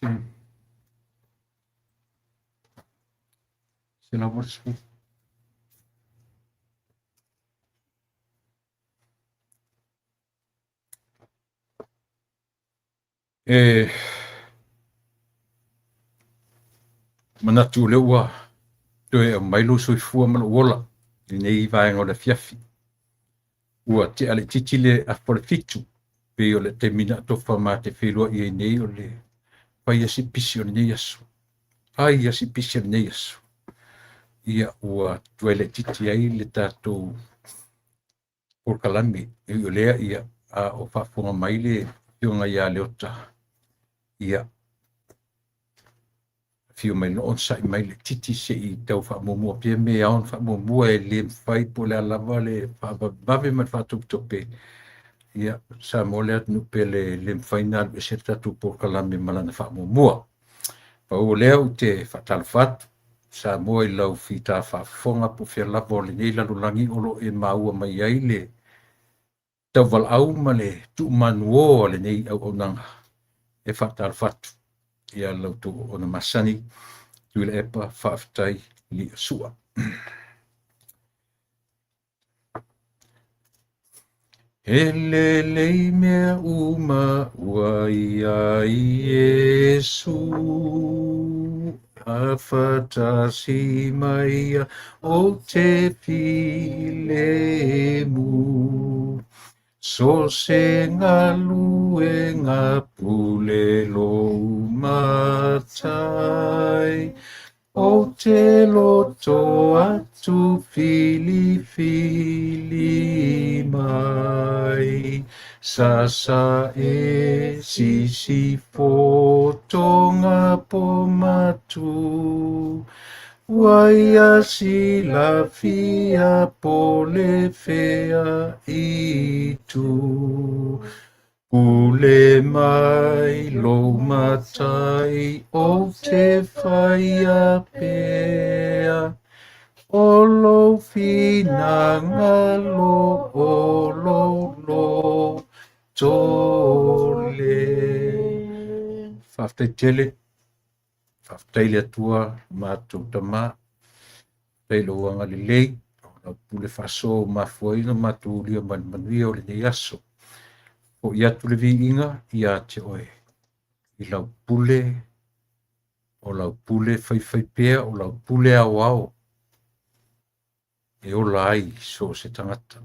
180. E manatu o lea ua toe aumai lou soifua ma lou ola i lenei vaega o le afiafi. Ua tea laitiiti le afa o le 7, pei o le taimi na atofa ma te feiloai ai nei o le fai asi pisi o lenei aso. Ai asi pisi o lenei aso. Ia ua tuai laitiiti ai le tatou polokalame. E ui o lea, ia, a o faafofoga mai le afioga ia Leota, ia, afio mai loa onosai mai laitiiti se i tau faamuamua pea mea e ao ona faamuamua e le mafai po o le a lava le faavavevave ma le faatopetope. Ia, Samoa le atunuu pele, e le mafai ona alu ese le tatou polokalame ma lana faamuamua. Pau o lea ou te faatalofa atu Samoa i lau fita faafofoga po o fea lava o lenei lalolagi o lo o e maua mai ai le tauvalaau ma le tuumanuo a lenei auaunaga. E faatalofa atu ia lau tou auauna masani Tuilaepa, faafetai Liasua. E lelei mea uma ua ia Iesu, a faatasi mai ia ou te filemu. So se galuega pule lou matai, ou te loto atu filifili mai. Sasa e sisifo tonga po matu, ua ia silafia po le fea itu. Pule mai lou matai ou te whaia pea, o lou finagalo o lou loto le. Faafetai tele, faafetai le Atua matou Tama, faafetai i lou agalelei, o lau pule faasoa ua mafua ai ona matou ulia mai le manuia o lenei aso. Fo'i atu le viiga ia te oe i lau pule, o lau pule faifaipea, o lau pule aoao e ola ai so o se tagata.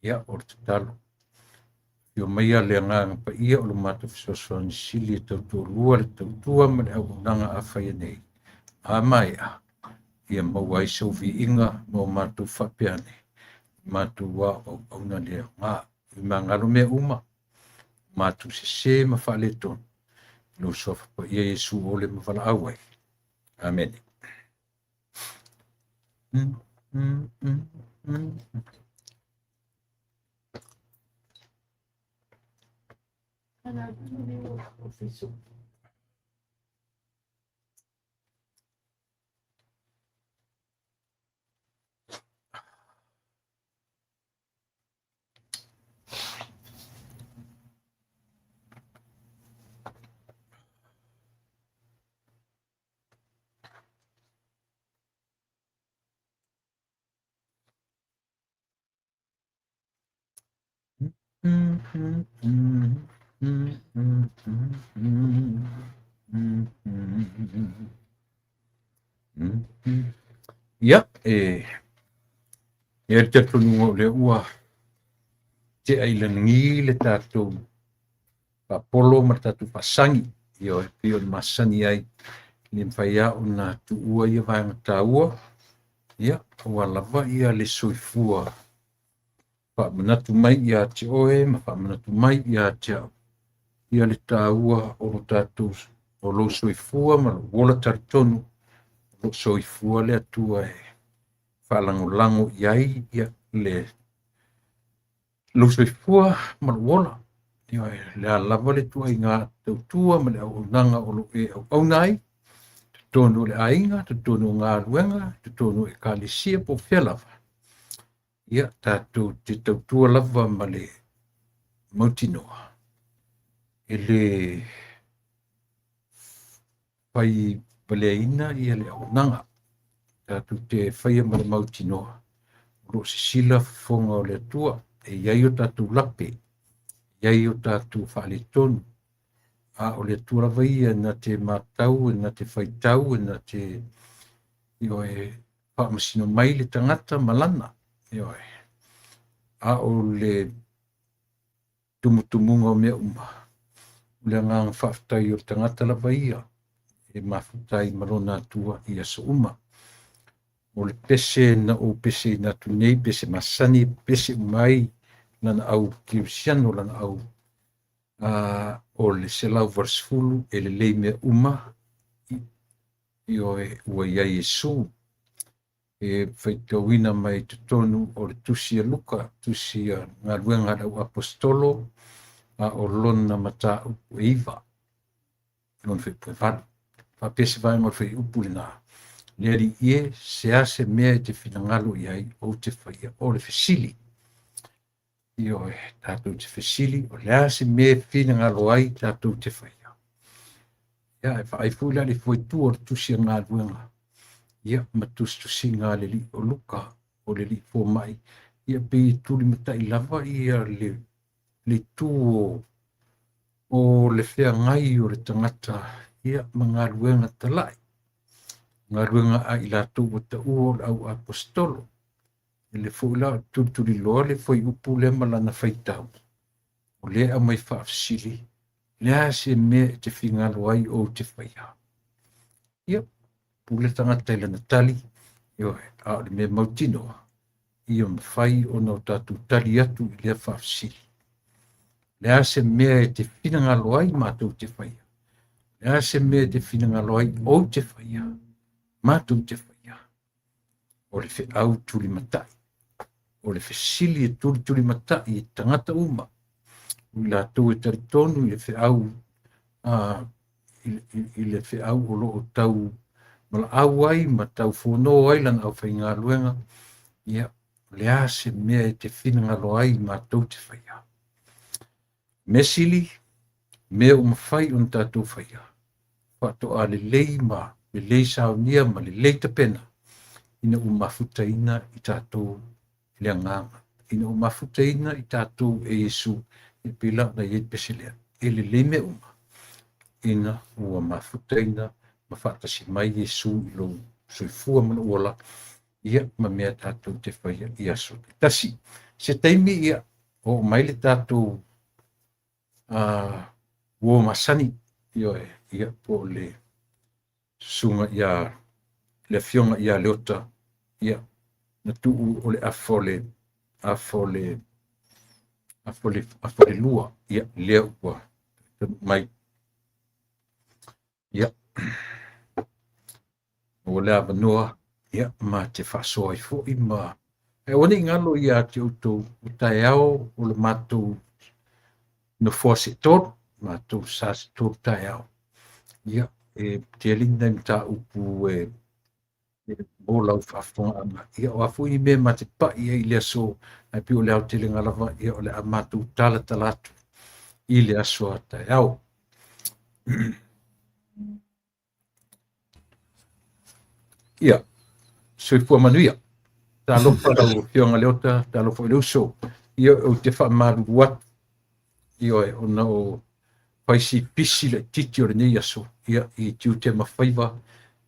Ia, o le tatalo, afio maia le Agaga Paia o lo matou fesoasoani sili e tautoalua le tautua ma le auaunaga a faia nei, a maea, ia maua ai sou viiga ma o matou faapea ane, matou auauna le aoga. I magalo mea uma, matou sese ma faaletonu, lou suafa paia Iesu o le ma valaau ai. Amene. Ia, e i ai le talitonuga o lea ua tea i lagi le tatou faapolo ma le tatou faasagi, ia e pei ona masani ai, le mafai lava ona tuua ia vaega taua, ia, aua lava ia le soifua faamanatu mai ia te oe ma faamanatu mai ia te au, ia le taua o lo tatou, o lou soifua ma lou ola talitonu, o lou soifua le Atua e faalagolago i ai ia le lou soifua ma lou ola. Ia, le a lava le tuaiga tautua ma le auaunaga o lo e auauna ai, totonu o le aiga, totonu o galuega, totonu o ekalesia po o fea lava. Ia, tatou te tautua lava ma le mautinoa e le fai valeaina ia le auaunaga. Tatou te faia ma le mautinoa o lo o sisila fofoga o le Atua, e i ai o tatou lape, e i ai o tatou faaletonu, a o le Atua lava ia na te matau, na te faitau, na te ioe faamasino mai le tagata ma lana, ioe. A o le tumutumuga o mea uma, o le agaga faafetai o le tagata lava ia e mafuta ai ma lona Atua i aso uma. O le pese na ou peseina atu nei, pese masani, pese uma ai lana au kerisiano, lana au o le 180 e lelei mea uma, ioe, ua i ai Iesu. E faitauina mai totonu o le tusi a Luka, tusi a galuega a le au aposetolo, a o lona mataupu e 9, lona fuaiupu e 8. Faapea se vaega o le fuaiupu lena, le Alii e, se a se mea e te finagalo i ai, ou te faia. O le fesili, ioe, tatou te fesili, o le a se mea e finagalo ai tatou te faia. Ia, e vaai foi la le fuaitu o le tusi a galuega, ia, ma tusitusiga a le alii o Luka, o le alii fomai, ia pei e tulimatai lava ia le itu o le feagai o le tagata, ia, ma galuega talai, galuega a i latou ua taua o le au aposetolo. E le foi la tulituliloa le fuaiupu lea ma lana faitau, o lea aumai faafesili, le a se mea e te fingalo ai ou te faia. Ia, pule tagata i lana tali, ioe, a o le mea mautinoa, ia mafai ona o tatou tali atu i lea faafesili. Le a se mea e te finagalo ai matou te faia. Le a se mea e te finagalo ai ou te faia, matou te faia. O le feau tulimatai, o le fesili e tulitulimatai e tagata uma, o i latou e talitonu i le feau, i le feau o lo o tau malaau ai ma tau fono ai lana aufaigaluega, ia, o le a se mea e te finagalo ai matou te faia. Mea sili, mea ua mafai ona tatou faia, faatoa lelei ma lelei saunia ma lelei tapena, ina ua mafutaina i tatou i le agaga, ina ua mafutaina i tatou e Iesu, e pei la ona i ai le pese lea, e lelei mea uma, ina ua mafutaina ma faatasi mai Iesu i lou soifua ma lou ola, ia, ma mea tatou te faia i aso taitasi. Se taimi, ia, oo mai le tatou uo masani, ioe, ia, po o le susuga ia le afioga ia Leota, ia, na tuu o le afa o le afa o le afa o le afa o le lua, ia, lea ua mai. Ia, ua le avanoa, ia, ma te faasoa ai foi ma e aua ne i galo ia te outou o taeao o le matou nofoa seatolu, matou sa seatolu taeao. Ia, e tele nai mataupu e mo lau faafofogaaga. Ia, o a foi ni mea ma te pai ai i le aso, ae pei o le aotelega lava, ia, o le a matou talatala atu i le aso a taeao. Ia, soifua manuia. Talofa lau afioga Leota, talofa i le uso. Ia, ou te faamalulu atu, ioe, ona o faisi pisi laitiiti o lenei aso, ia, i tiute ma faiva,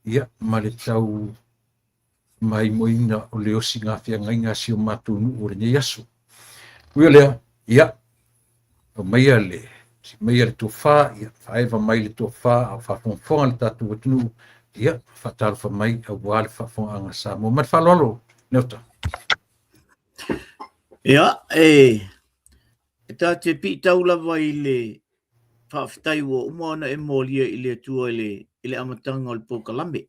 ia, ma le tau maimoina o le osiga feagaiga a si o matou nuu o lenei aso. Ui o lea, ia, aumaia le si maia le tofa, ia, faaeva mai le tofa, a o faafogafoga le tatou atunuu, ia, faatalofa mai aua le faafofogaaga a Samoa. Ma le faaaloalo, Leota. Ia, e ta te piitau lava i le faafetai ua uma ona e molia i le Atua i le amataga o le polokalame.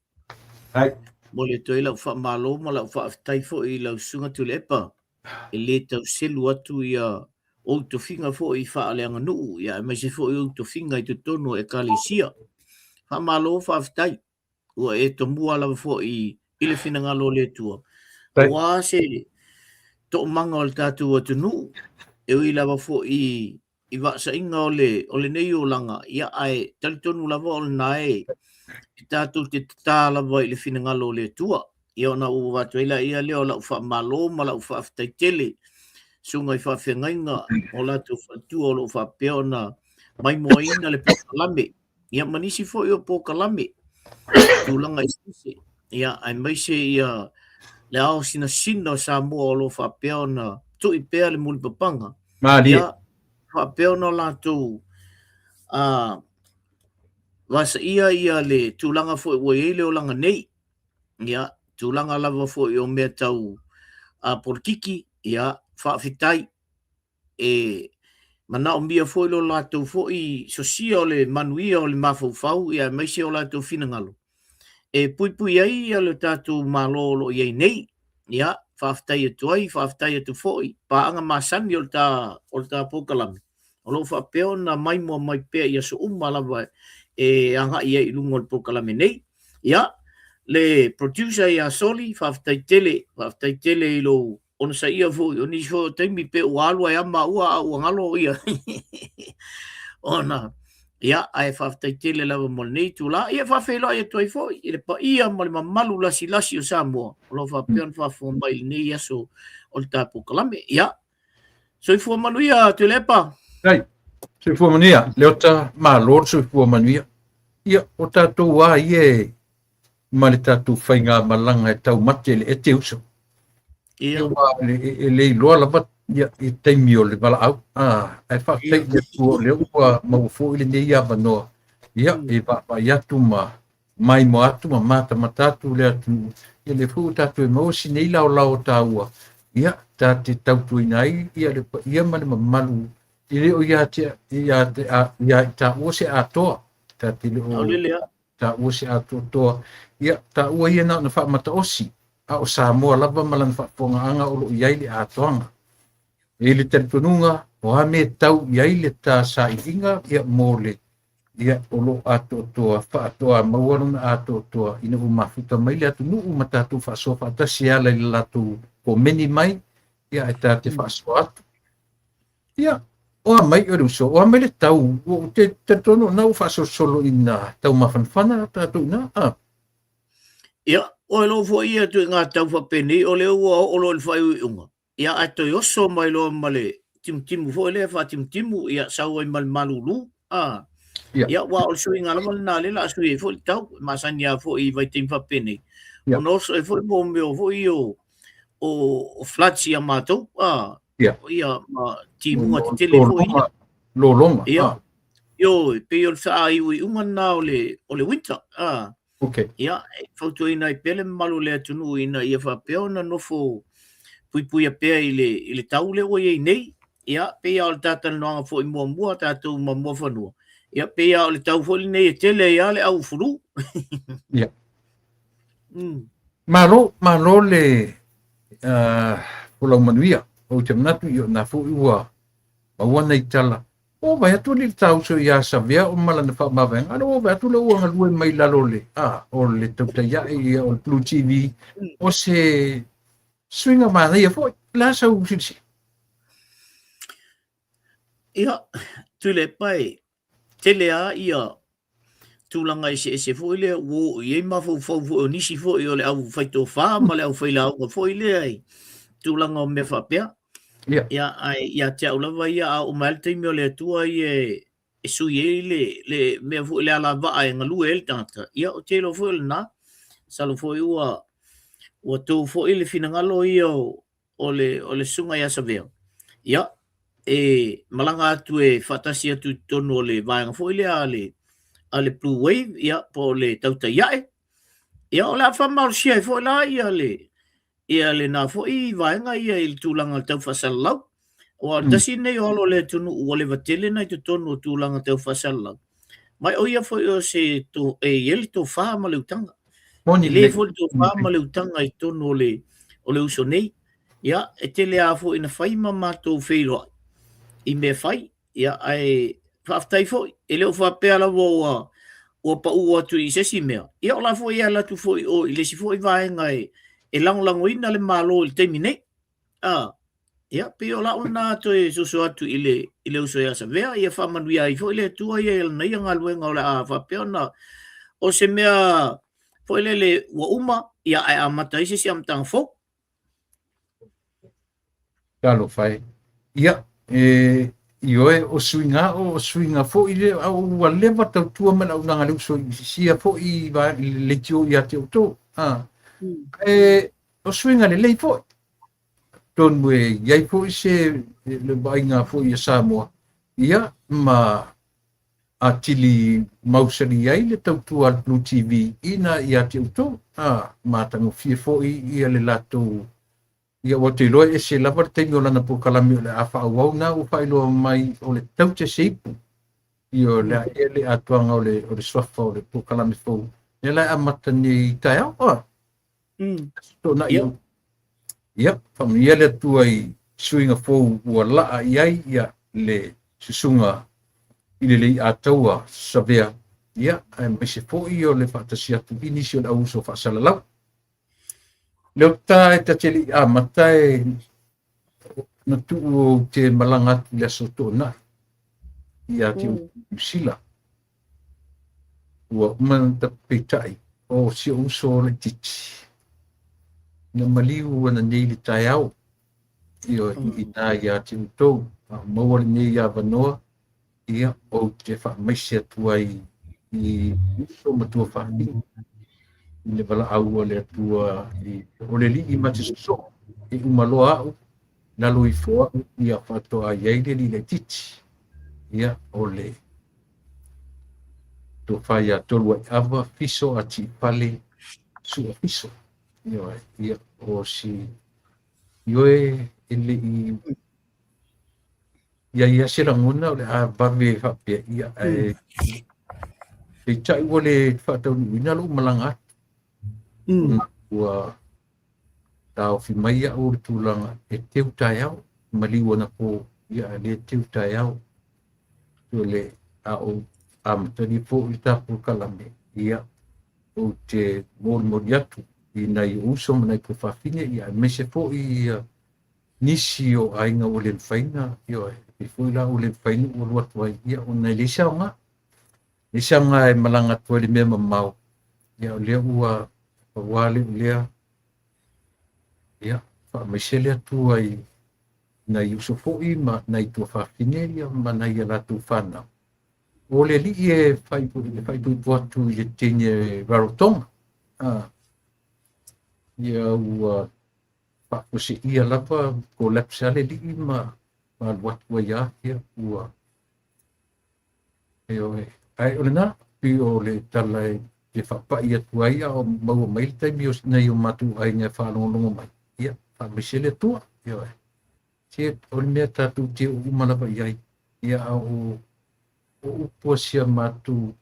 Ai. Momoli atu ai lau faamalo ma lau faafetai foi i lau susuga Tuilaepa, e le tau selu atu ia ou tofiga foi faaleaganuu, ia aemaise foi ou tofiga i totonu o ekalesia. Faamalo, faafetai, ua e tomua lava foi i le finagalo o le Atua. Aua se toomaga o le tatou atunuu, e ui lava foi i vaasaiga o lenei olaga, ia ae talitonu lava o lena e E tatou te tatā lava i le finagalo o le Atua. Ia ona ou avatu ai laia lea o lau faamalo ma lau faafetai tele susuga i faafeagaiga o latou faletua o lo o faapea ona maimoaina le polokalame. Ia ma nisi foi o polokalame tulaga eseese. Ia aemaise ia le ao sinasina o Samoa o lo o faapea ona tui pea le mulipapaga. Malie. Ia faapea ona latou vasaia ia le tulaga foi ua i ai le olaga nei. Ia, tulaga lava foi o mea tau polokiki, ia, faafetai. E manaomia foi lo latou foi sosia o le manuia o le mafaufau, ia, aemaise o latou finagalo e puipui ai ia le tatou Malo o lo o i ai nei. Ia, faafetai atu ai, faafetai atu foi paaga masani o le ta o le ta polokalame o lo o faapea ona maimoa mai pea i aso uma lava e agai ai i luga o le polokalame nei. Ia, le producer ia Soli, faafetai tele, faafetai tele i lou onosaia foi, o nisi foi o taimi pe ua alu ai lava maua a ua galo ia. Ona, ia, ae faafetai tele lava mo lenei itula. Ia, faafeiloai atu ai foi i le paia ma le mamalu lasilasi o Samoa o lo o faapea ona faafofoga mai i lenei aso o le ta polokalame. Ia, soifua manuia Tuilaepa. Ai, soifua manuia. Leota, malo le soifua manuia. Ia, o tatou a ia e ma le tatou faigamalaga e taumate le ete uso. Ia. Ua e le iloa lava ia i taimi o le valaau. Ah, ae faafetai i le Atua o lea ua maua foi lenei avanoa. Ia, e vaavaai atu ma maimoa atu ma matamata atu le atunuu. Ia lea foi ua tatou e maua si nei laolao taua. Ia, ta te tautuaina ai ia le paia ma le mamalu e le o ia te ia te ia i taua se atoa. Ta te le o taua se atoatoa. Ia, taua ia na ona faamataosi, a o Samoa lava ma lana faafofogaaga o lo o i ai le atoaga. E i le talitonuga, o a mea e tau i ai le ta sailiga, ia, mo le, ia, o lo o atoatoa, faatoa maua lona atoatoa ina ua mafuta mai le atunuu ma tatou faasoa faatasi e ala i le latou komeni mai, ia, ae ta te faasoa atu. Ia, o a mai o le uso, o a mai le tau, ua ou te talitonu na ua faasolosolo ina tau mafanafana tatou ina, a. Ia, o e loa foi ia ituaiga tau faapenei, o lea ua oo loa i le faaiuiuga, ia ae toe oso mai loa ma le timutimu foi lea faatimutimu, ia sau ai ma le malulu, a. Ia. Ia, aua o le suiga lava lena lea o le a sui ai foi le tau, e masani lava foi i vaitaimi faapenei, ona oso ai foi mea foi ia o floods ia matou, a. Ia, ma timuga tetele foi ia. Lologa. Ia. Ioe, pei o le faaiuiuga lena o le, o le winter. A. Okay. Ia, e fautuaina ai pea le mamalu o le atunuu ina ia faapea ona nofo puipuia pea i le, i le tau lea ua i ai nei. Ia, pei lava o le ta talanoaga foi muamua tatou ma Muafanua. Ia, pei lava o le tau foi lenei e tele ai lava le au fulu. Ia. Malo, malo le folau manuia. Ou te manatu i o na foi ua maua nei tala. O vai atu le tauso ia Savea o malana whaamavaenga. Ala o vai atu le ua ngalue mai lalo le, o le tautai ae ia o le Blue TV. O se suiga manaia foi. La sau silasila. Ia, Tuilaepa e, tele lava ia tulaga eseese foi lea ua oo i ai mafaufau foi o nisi foi o le au faitofa ma le au failauga foi lea i tulaga o mea faapea. Ia, ae ia te au lava ia, a oo mai lava le taimi o le Atua ia e sui ai le, le mea foi le alavaa e galue ai le tagata, ia ou te iloa foi o lena. Masalo foi ua ua tou foi le finagalo ia o o le, o le susuga ia Savea, ia, e malaga atu e faatasi atu i totonu o le vaega foi lea a le, a le Blue Wave, ia, po o le tautai ae. Ia, o le a faamalosia ai foi la ia le, ia lena foi vaega ia i le tulaga tau faasalalau. Aua o le tasi lenei o alo o le atunuu ua leva tele na i totonu o tulaga tau faasalalau. Ma o ia foi o se to, e i ai le tofa ma le utaga. Moni E le foi le tofa ma le utaga i totonu o le, o le uso nei. Ia, e tele lava foi ina fai ma matou feiloai i mea fai. Ia, ae faafetai foi. E le o faapea lava ua, ua pau atu i se isi mea. Ia, o la foi e ala atu foi o i le isi foi vaega e, e lagolagoina le Malo i le taimi nei. A, ia, pei o lau lena toe soso atu i le, i le uso ia Savea, ia faamanuia ai foi le Atua ia i lana ia galuega o le a faapea ona, o se mea foi lele ua uma, ia ae amata ai se isi amataga fou. Talofa e. Ia, e, ioe, o suiga o suiga foi le, a ua leva tautua mai le auaunaga a le uso i sia foi i le leitio ia te outou. A, e, o suiga lelei foi. Atonu e i ai foi se le vaaiga foi a Samoa, ia, ma atili mausali ai le tautua a le Blue TV ina ia te outou. A, matagofie foi ia le latou. Ia, ua te iloa e ese lava le taimi o lana polokalame o le a faaauau na ua faailoa mai o le taute se ipu. Ia, o le a ea le atoaga o le suafa o le polokalame fou. Lea la e amata nei taeao. Ah, toonai. Ia, faamanuia le Atua i suiga fou ua laa i ai ia le susuga i le Leiataua Savea. Ia, aemaise foi o le faatasi atu i nisi o le auuso faasalalau. Leota e ta te le i amata e na tuu ou te malaga atu i le aso Toonai ia te Niu Sila. Ua uma ona peitai o si ou uso laitiiti na maliu ananei i le taeao ioe i ina ia te outou. A maua lenei avanoa, ia, ou te faamaise atu ai i uso ma tuafafine i le valaau a le Atua i o le alii ma te sosoo e uma loa au lalo ifo au ia faatoa i ai le alii laitiiti. Ia, o le tofa ia Toluaiava Fiso a Tiifale Sua Fiso. Ioe, ia, o si ioe e le i ia ia se lagona o le a vave faapea ia, ae peitai ua le faataunuuina lou malaga atu. Ua taofi mai au o le tulaga e teu taeao, maliu anapo, ia, ae le teu taeao. O le a ou amatalia foi le tatou polokalame, ia, ou te molimoli atu i nai uso ma nai tuafafine, ia, aemaise foi ia nisi o aiga ua le mafai ona, ioe, e pei foi la ua le mafai ona ou alu atu ai, ia, ona e leai se aoga, leai se aoga e malaga atu ai i le mea mamao. Ia, o lea ua paua le o lea, ia, faamaise le Atua i nai uso foi ma nai tuafafine, ia, ma nai a latou fanau. O le alii e faaipoipo atu i le teine Rarotonga. Ah, ia, ua faafuaseia lava collapse a le alii ma alu atu ai a, ia, ua ioe. Ae o lena pei o le tala e te faapai atu ai a o maua mai le taimi o nai o matou aiga e faalogologo mai. Ia, faamaise le Atua. Ioe. Se o le mea tatou te oo uma lava i ai. Ia, a o upu a si a matou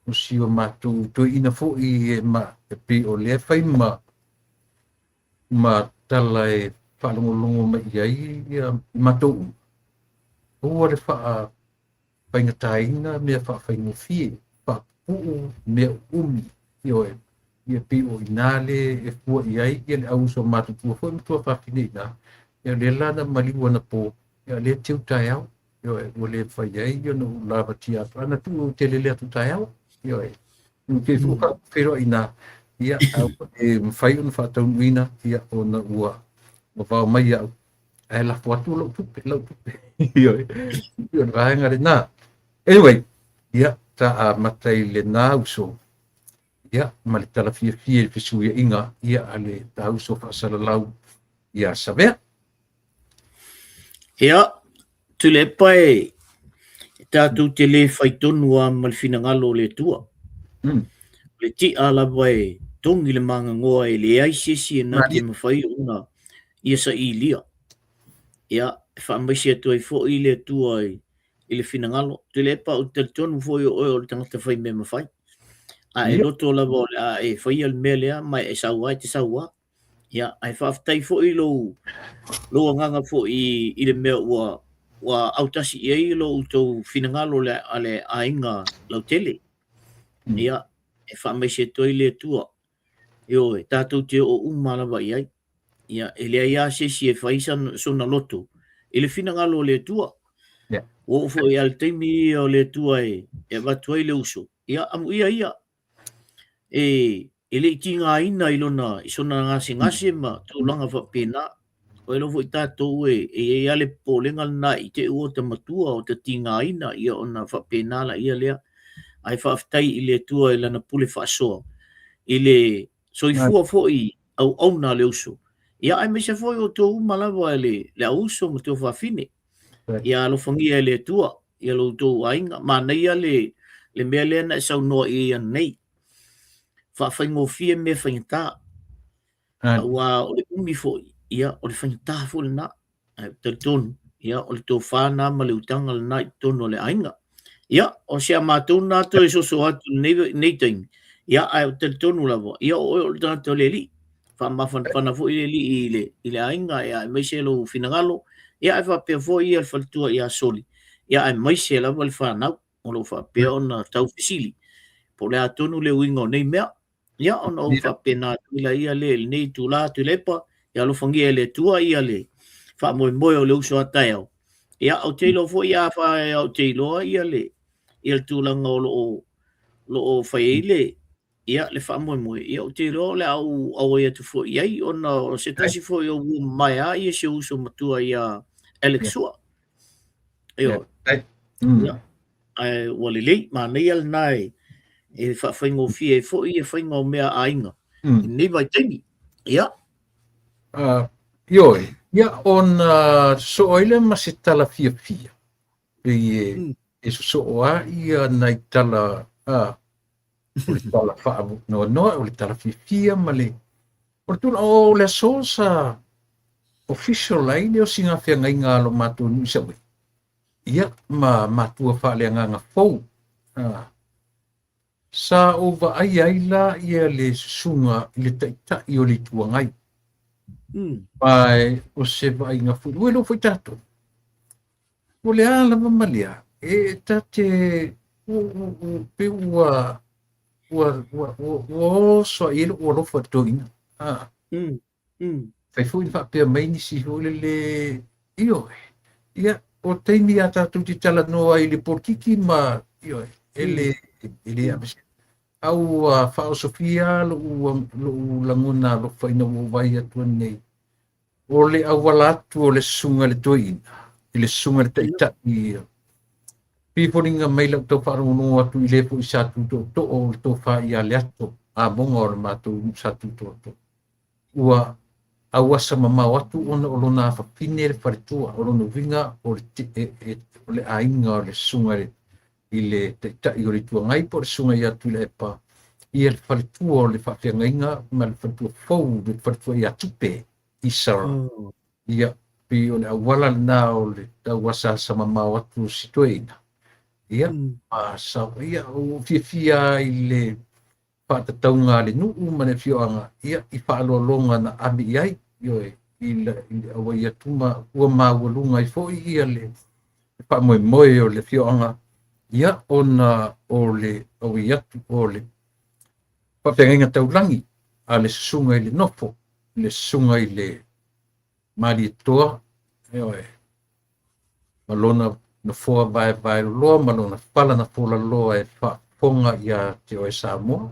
o si o matou toeaina foi e ma e pei o lea fai ma tala e faalogologo mai i ai ia i matou uma. Aua le faafaigataina mea faafaigofie, faapupuu mea uumi. Ioe, ia pei o ina le e fua i ai ia le auuso matutua foi ma tuafafine ina. Ia, lea la na maliu anapo, ia, lea teu taeao. Ioe, ua le mafai ai ona ou lavatia atu. Ana tuu ou te lele atu taeao. Ioe, ke feiloai ina, ia, a ua le mafai ona faataunuuina, ia, ona ua vavao mai au, ae lafo atu lou tupe, lau tupe. Ioe, o le vaega lena. Anyway, ia, ta amata i lena uso, ia, ma le tala fiafia i le fesuiaiga, ia, a le ta uso faasalalau ia Savea. Ia, Tuilaepa e, tatou te le fai tonu lava ma le finagalo o le Atua. O le ti'a lava e togi le magagoa e leai se isi e na te mafai ona ia sailia. Ia, e faamaise atu ai foi le Atua i le finagalo. Tuilaepa, ou te talitonu foi o oe o le tagata fai mea mafai. A e loto lava o le a e faia le mea lea ma e sau lava e te sau lava. Ia, ae faafetai foi lou agaga foi i le mea ua autasi i ai lo outou finagalo le a le aiga lautele. Ia, e faamaise atu ai le Atua. Ioe, tatou te oo uma lava i ai. Ia, e leai lava se isi e fai sona loto i le finagalo o le Atua. Ua oo foi lava i le taimi ia o le Atua e avatu ai le uso. Ia, amuia ia. E e le i tigaina i lona i sona gasegase ma tulaga faapena. Ua iloa foi tatou e e i ai lava le popolega lena i te i ua ota matua ota tigaina, ia ona faapena laia lea. Ae faafetai i le Atua i Lana pule faasoa i le soifua foi auauna a le uso, ia aemaise foi outou uma lava le le auuso ma tuafafine. Ia alofagia e le Atua ia lo outou aiga. Manaia le le mea lea na e saunoa i ai ananei. Faafaigofie mea faigata. Aua o le umi foi, ia o le faigata foi lena. Ae ou te talitonu, ia o le tofa lena ma le utaga lena i totonu o le aiga. Ia, o si a matou lena toe soso atu i lenei taimi, ia ae ou te talitonu lava, ia o oe o le tagata o le Alii. Faamafanafana foi le Alii i le, i le aiga, ia aemaise lou finagalo, ia ae faapea foi ia le faletua ia Soli, ia aemaise lava le fanau o lo o faapea ona taufesili po o le a tonu le uiga o nei mea. Ia, ona ou faapena atu laia lea i lenei itula Tuilaepa, ia alofagia e le Atua ia le faamoemoe o le uso a taeao. Ia, ou te iloa foi a fa ou te iloa ia le ia le tulaga o lo o lo o fai ai le ia le faamoemoe, ia ou te iloa o le a ou auai atu foi i ai ona o se tasi foi o ua mamae a ia si ou uso matua ia Alex Sua. Ioe. Ia, ae ua lelei, manaia lena e, e faafaigofie ai foi ia faiga o mea a aiga i lenei vaitaimi. Ia. Ioe, ia ona sosoo ai lea ma se tala fiafia, pei e, e sosoo lava ia nai tala, o le tala faanoanoa, o le tala fiafia ma le, o le tulaga o le aso sa official ai le osiga feagaiga a lo matou nuu i Savaii, ia ma matua faaleagaga fou. Sa ou vaaia ai la ia le susuga i le Taitai o le Itu Agai. Ma o se vaaiga foi, ua iloa foi tatou, o le a lava ma le a, e ta te, pei ua, ua, ua, ua, ua oso ai lou alofa i le toeaina. Fai foi na faapea mai nisi foi lele, ioe, ia, o taimi a tatou te talanoa ai i le polokiki ma, ioe, e le, e le aveesea. A ua faaosofia lou, lou lagona alofa ina ua ou vaai atu nei, o le auala atu o le susuga i le toeaina, i le susuga i le taitai ia, pei e foliga mai lau tau faalogologo atu i le foi sa tutootoo o le tofa ia Leato, amoga o le matou nuu sa tutootoo. Ua auasa mamao atu ona o lona afafine le faletua, o lona uiga o le, e, e, o le aiga o le susuga i le, i le taitai o le Itu Agai po o le susuga ia Tuilaepa, ia le faletua o le faafeagaiga ma le faletua fou, le faletua ia Tupe Isara. Ia, pei o le auala lena o le tau asaasa mamao atu o si toeaina. Ia, ma sa, ia, ua fiafia i le faatatauga a le nuu ma le afioaga, ia, i faaaloaloga na ave i ai, ioe, i le, i le auai atu ma ua maualuga ai foi ia le faamoemoe o le afioaga, ia, ona o le auai atu o le faafeagaiga taulagi a le susuga i le nofo, le susuga i le Malietoa, ioe, ma lona nofoa vaevaeloloa ma lona fala na folaloa e faafofoga ia te oe Samoa,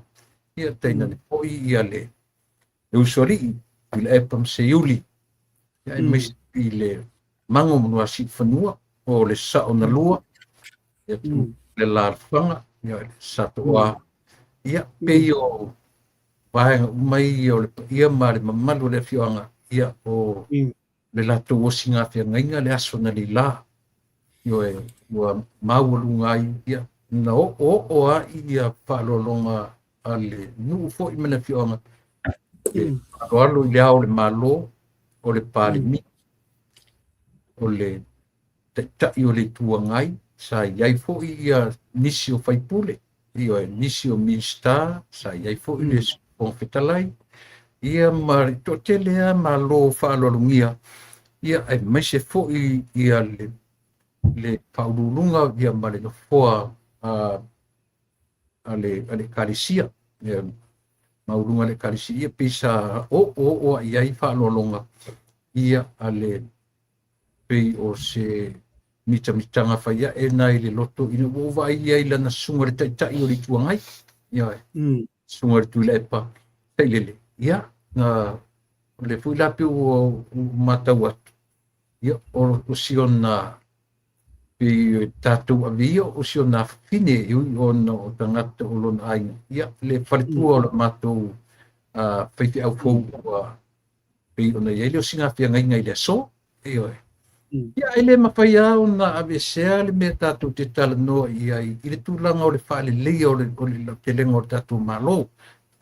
ia tainane foi ia le, le usoalii Tuilaepa ma Seiuli, ia aemaise i le mago ma Nuasiufanua o le sao na lua, ia le alaalafaga, ia le Satoa, ia pei o vaega uma ia o le paia ma le mamalu o le afioaga, ia o le latou osiga feagaiga le aso analeila, ioe, ua maualuga ai, ia, na oooo lava ia faaaloaloga a le nuu foi ma le afioaga, e faaaloalo i le Ao o le Malo, o le Palemia, o le Taitai o le Itu Agai, sa i ai foi ia nisi o faipule, ioe, nisi o Minisita, sa i ai foi le Fofoga Fetalai, ia ma le toatele lava Malo faaaloalogia, ia aemaise foi ia le, le faauluuluga ia ma le nofoa a, a le, a le Ekalesia, ia, maualuga a le Ekalesia, ia pei sa oooo i ai faaaloaloga ia a le pei o se mitamitaga fai ae na i le loto ina ua ou vaai ai i lana susuga i le Taitai o le Itu Agai. Ioe. Susuga i le Tuilaepa Sailele, ia, na o lea foi la pei ua matau atu, ia, o si ona pei tatou ave ia o si ona afafine e ui ona o tagata o lona aiga, ia, le faletua o le matou faifeau fou ua pei ona i ai le osiga feagaiga i le aso. Ioe. Ia, e le mafai lava ona aveesea le mea tatou te talanoa i ai i le tulaga o le faaleleia o le lautelega o le tatou Malo.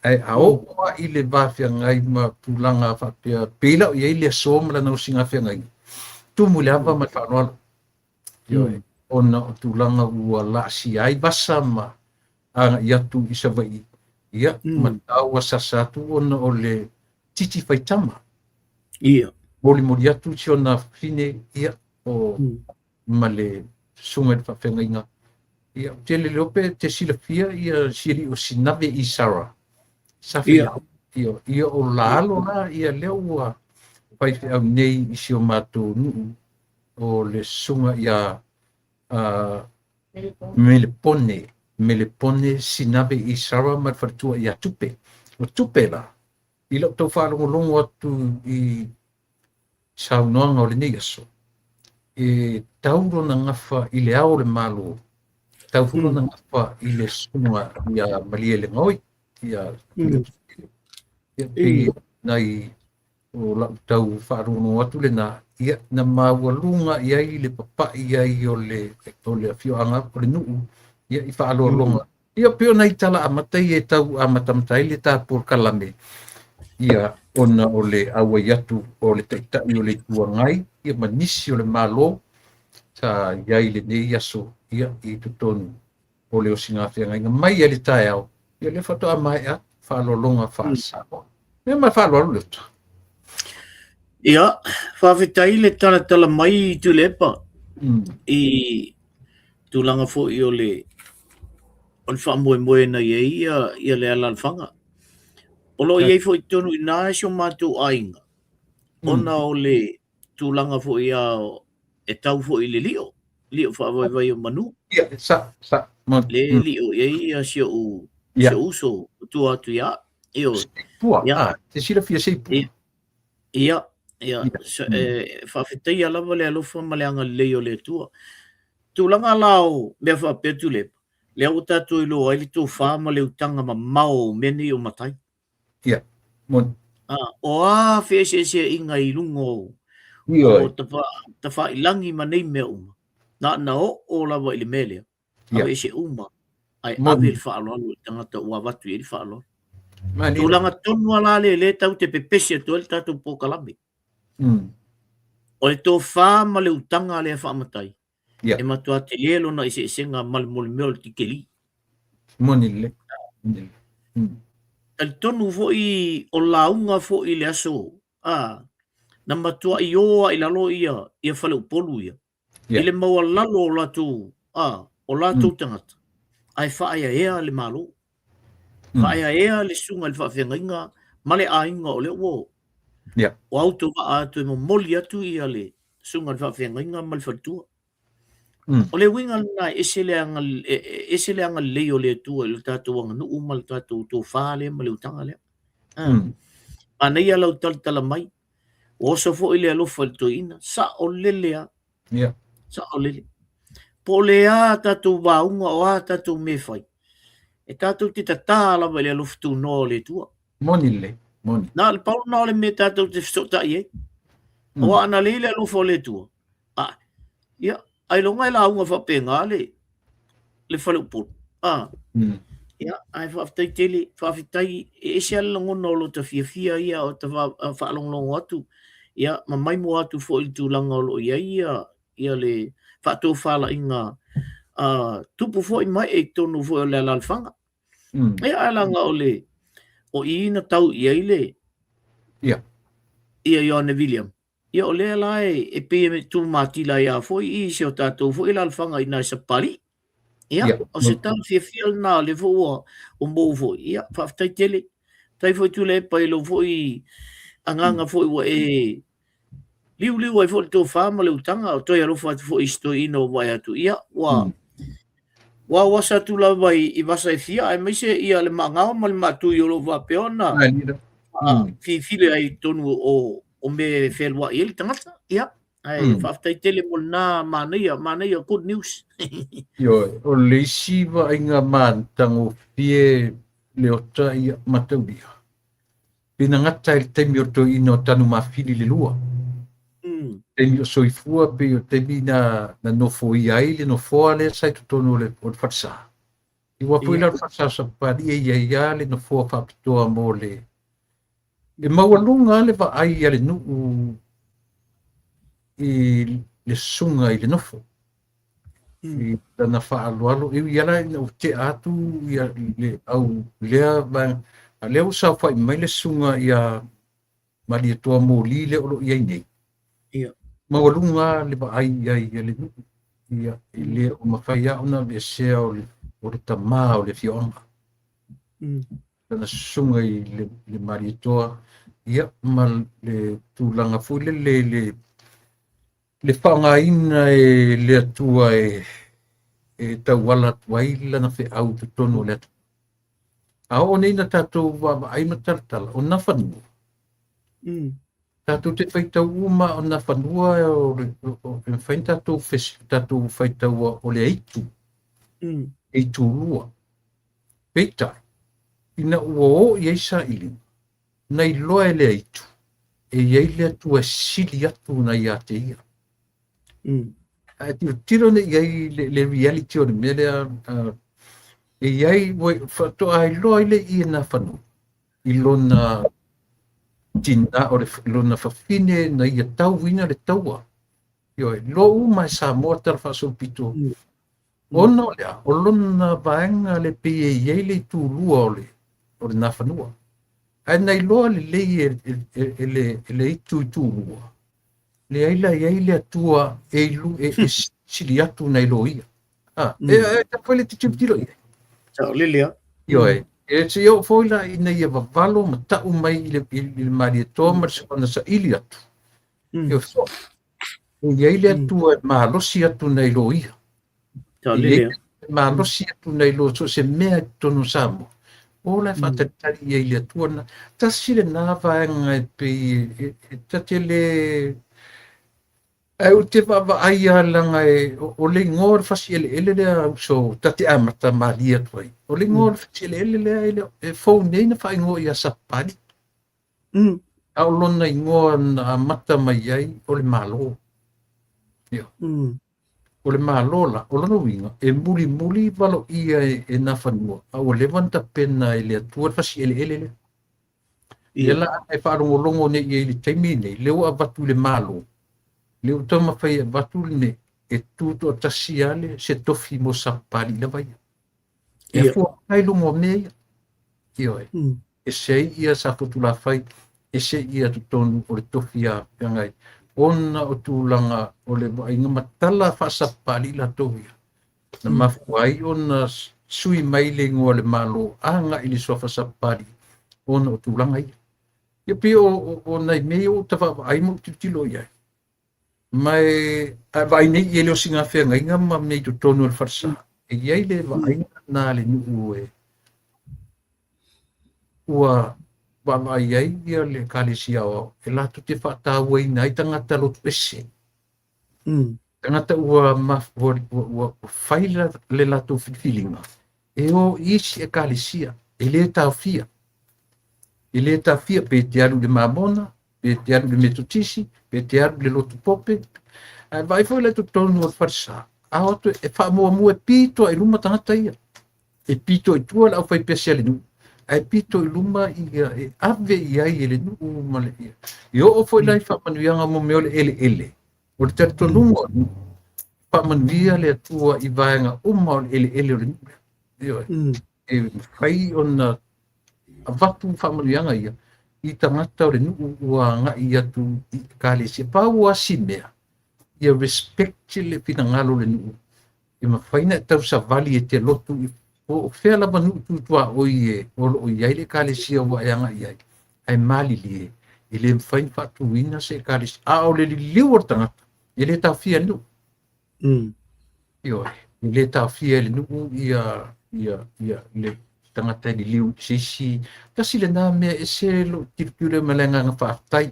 Ae a oo lava i le va feagai ma tulaga faapea, pei la o i ai le aso ma lana osiga feagaiga, tumu i le ava ma le faaaloalo. Ioe. Ona o tulaga ua laasia ai vasa ma agai atu i Savaii, ia, ma tau asasa atu ona o le titi faitama. Ia. Molimoli atu si ona afafine, ia, o ma le susuga i le faafeagaiga. Ia, ou te le iloa pe te silafia ia si alii o Sinave i Sarah. Sa Ia. Ia, ia o la alo la, ia lea ua faifeau nei i si o matou nuu o le susuga ia Melepone, Melepone Sinave i Sarah ma le faletua ia Tupe. O Tupe la, i lau tau faalogologo atu i saunoaga o lenei aso, e tau lona gafa i le ao o le Malo, tau foi lona gafa i le susuga ia Malielegaoi, ia ia pei nai o lau tau faalogologo atu lena, ia na maualuga i ai le papai ai o le afioaga o le nuu, ia i faaaloaloga. Ia pei o nai tala amata ia e tau amatamata ai le ta polokalame, ia ona o le auai atu o le Taitai o le Itu Agai, ia ma nisi o le Malo sa i ai lenei aso, ia i totonu o le osiga feagaiga mai ai le taeao, ia lea faatoa maea faaaloaloga faa-Samoa. Ia ma faaaloalo le uta. Ia, faafetai le talatala mai Tuilaepa i tulaga foi o le faamoemoe na i ai ia le alaalafaga. O lo o i ai foi i totonu i ina si o matou aiga, ona o le tulaga foi a e tau foi i le lio, lio faavaivai o manu. Ia, sa, sa. Le lio i ai ia si ou uso, o tua atu ia. Ioe. Seipua, a, te silafia Seipua. Ia, ia, faafetaia lava le alofa ma le agalelei o le Atua. Tulaga la o mea faapea Tuilaepa, lea ua tatou iloa ai le tofa ma le utaga mamao o mea nei o matai. Ia, moni. O a feeseeseaiga i luga o tafailagi ma nei mea uma, na oo lava i le mea lea, aveese uma, ae ave le faaaloalo i le tagata ua avatu i ai le faaaloalo. Tulaga tonu lava la lea lea tatou te pepesi atu ai le tatou polokalame. O le tofa ma le utaga lea faamatai, e matua tele lona eseesega ma le molimea o le tikeli. Moni lelei. Talitonu foi o lauga foi i le aso, na matuai o lava i lalo ia faleupolu ia. I le maualalo o latou, o latou tagata, ae faaeaea le Malo. Faaeaea le susuga i le faafeagaiga ma le aiga o lea ua ua autovaa atu e momoli atu ia le susuga i le faafeagaiga ma le faletua. O le uiga lena e ese le ese le agalelei o le Atua i le tatou aganuu ma le tatou tofa lea ma le utaga lea. Manaia lau talatala mai, ua oso foi le alofa i le toeaina, sao lele lava. Sao lele. Po o le a tatou vauga o a tatou mea e fai, e tatou te tatā lava i le alofa tunoa o le Atua. Moni lelei, moni. Na o le pau lena o le mea tatou te fesootai ai. Aua ana leai le alofa o le Atua, ia, ailoga e lauga faapena le faleupolu. Ia, ae faafetai tele, faafetai, e ese lava le lagona o lota fiafia ia o ta faalogologo atu, ia, ma maimoa atu foi i le tulaga o lo o i ai ia le faatofalaiga tupu foi ma ee i totonu foi o le alaalafaga. Ia, ae leaga o le o i na tau i ai le ia Ioane William. Ia o lea la e pei e tumatila ai lava foi i si o tatou foi alaalafaga i ina i Sapapalii. Ia, o se tala fiafia lena o lea foi ua maua foi. Ia, faafetai tele. Faafetai foi Tuilaepa i lou foi agaga foi ua e liuliu ai foi le tofa ma le utaga, o toe alofa atu foi i si toeaina ua vaai atu. Ia, ua Ua auasa atu lava i vasa e fia aemaise ia le maagao ma le maatui o lo o faapea ona filifili ai i totonu o mea e fealuai ai le tagata. Ia, ae faafetai tele mo lena manaia, manaia, good news. Ioe, o le isi vaaiga matagofie Leota ia mataulia, pe na gata i le taimi o le toeaina o Tanumafili le lua. Taimi o soifua pei o taimi na nofoia ai le nofoa lea sa i totonu o le falesa. Aua foi la o le falesa o Sapapalii e i ai lava le nofoa faapitoa mo le... E maualuga lava le vaai a le nuu i le susuga i le nofo. I lana faaaloalo, e ui lava ina ua tea atu ia le au lea vaega, a o lea ua saofai mai le susuga ia Malietoa Moli lea o lo o i ai nei. Maualuga le vaai i ai a le nuu, ia, e le o mafai lava ona aveesea o le tama o le afioaga. Lana susuga i le Malietoa, ia, ma le tulaga foi lele le faaaogaina e le Atua e tauala atu ai lana feau i totonu o le atunuu. A oo nei ina tatou vaavaai ma talatala, o Nafanua, tatou te faitau uma o Nafanua e mafai ona tatou faitaua o le aitu, e itulua. Peitai, ina ua oo i ai sailiga, na iloa e le aitu, e i ai le Atua e sili atu na ia te ia. Ae tilotilo nei i ai le reality o le mea lea, e i ai, faatoa iloa ai le i e Nafanua i lona tina, o le lona fafine na ia tauina le taua. Ioe, iloa uma e Samoa tala faasolopito. Ona o lea, o lona vaega le pei e i ai le itulua o le Nafanua. Ae na iloa lelei e le itu itulua, leai la i ai le Atua e sili atu na ilo ia. E tau le tilotilo i ai. Saolele lava. Ioe, e se i oo foi la ina ia vavalo ma tau mai i le Malietoa ma le saili atu. E e i ai le Atua e malosi atu na ilo ia. Saolele lava. Malosi atu na ilo so se mea i totonu o Samoa. O la e faatalitali i ai le Atua na. Tasi lena vaega e pei e tate le... Ae ou te vaavaai lava leaga o le igoa o le fasi eleele lea uso ta te amata malie atu ai. O le igoa o le fasi eleele lea e fou nei na faaigoa ia Sapapalii. A o lona igoa na amata mai ai o le Malo. O le Malo la, o lona uiga, e mulimuli valoia e Nafanua, a ua leva ona tapena e le Atua le fasi eleele lea. Ia la e faalogologo nei i ai i le taimi nei, lea ua avatu i le Malo, lea ua taumafai e avatu lenei, e tutoatasi lava le se tofi mo Sapapalii lava ia. E afua mai luga o mea ia. Ioe. Ese ai ia Safotulafai, ese ia totonu o le tofi a feagai, ona o tulaga o le vaaiga matala faasapapalii latou ia. Na mafua ai ona sui mai le igoa o le Malo agai i le suafa Sapapalii ona o tulaga ia. Ia pei o nai mea ia ua ou tavaavaai ma ou tilotilo i ai. Ma e vaai nei i ai le osiga feagaiga ma mea i totonu o le falesa. E i ai le vaaiga na le nuu e ua vaavaai ai ia le Ekalesia Aoao e latou te faatauaina ai tagata lotu ese. Tagata ua fai le latou filifiliga e o i isi Ekalesia e le taofia. E le taofia pe te alu i le Mamona, pe te alu i le Metotisi, pe te alu i le Lotu Pope. Ae vaai foi la i totonu o le falesa, a o atu e faamuamua e pito i luma tagata ia. E pito i tua le aufaipese a le nuu, ae pito i luma ia e ave i ai e le nuu ma le ia. E oo foi la i faamanuiaga mo mea o le eleele. O le talitonuga o le nuu, faamanuia le Atua i vaega uma o le eleele o le nuu lea. Ioe. E mafai ona avatu faamanuiaga ia i tagata o le nuu ua agai atu i Ekalesia. Pau lava si mea, ia respect le finagalo o le nuu. E mafai ona e tausavali e te lotu i po o fea lava nuu tutuaoi e o lo o i ai le Ekalesia ua e agai i ai. Ae malilie, e le mafai ona faatuina se Ekalesia. A o le liliu o le tagata, e le taofia e le nuu. Ioe. E le taofia e le nuu ia le tagata e liliu i se isi. Tasi lena mea e ese lou tilotilo ma le agaga faafetai.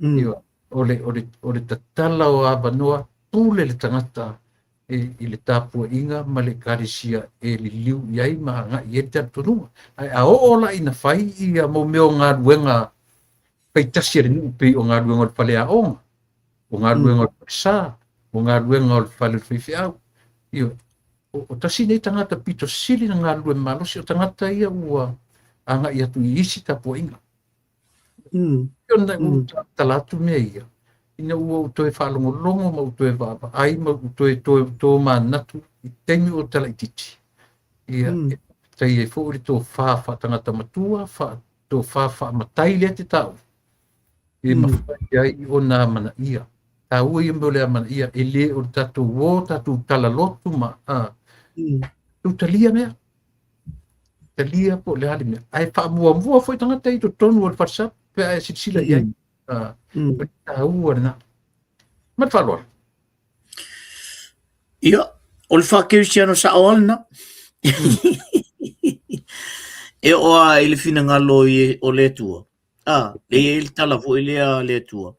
Ioe, o le tatala o avanoa, pule le tagata i le tapuaiga ma le ekalesia e liliu i ai ma agai i ai le talitonuga. Ae a oo la ina fai ia mau mea o galuega faitasi a le nuu, pei o galuega o le faleaoga, o galuega o le falesa, o galuega o le fale o le faifeau. Ioe, o tasi nei tagata pito sili na galulue malosi, o tagata ia ua agai atu i isi tapuaiga. Ona ua tala atu mea ia, ina ua ou toe faalogologo ma ou toe vaavaai ma ou toe tomanatu i taimi o talaititi. Ia, e faafetai ai foi le tofa faatagata matua, tofa faamatai lea te taua, e mafai ai ona amanaia. Taua ia mea o le amanaia, e le o le tatou o, tatou talalotu ma talia mea. Talia po o le a le mea. Ae faamuamua foi tagata i totonu o le falesa pe a e silasila i ai. O le taua lena. Ma le faaaloalo. Ia, o le faakerisiano sao lava lena. E oo lava i le finagalo o le Atua, e i ai le tala foi lea a le Atua,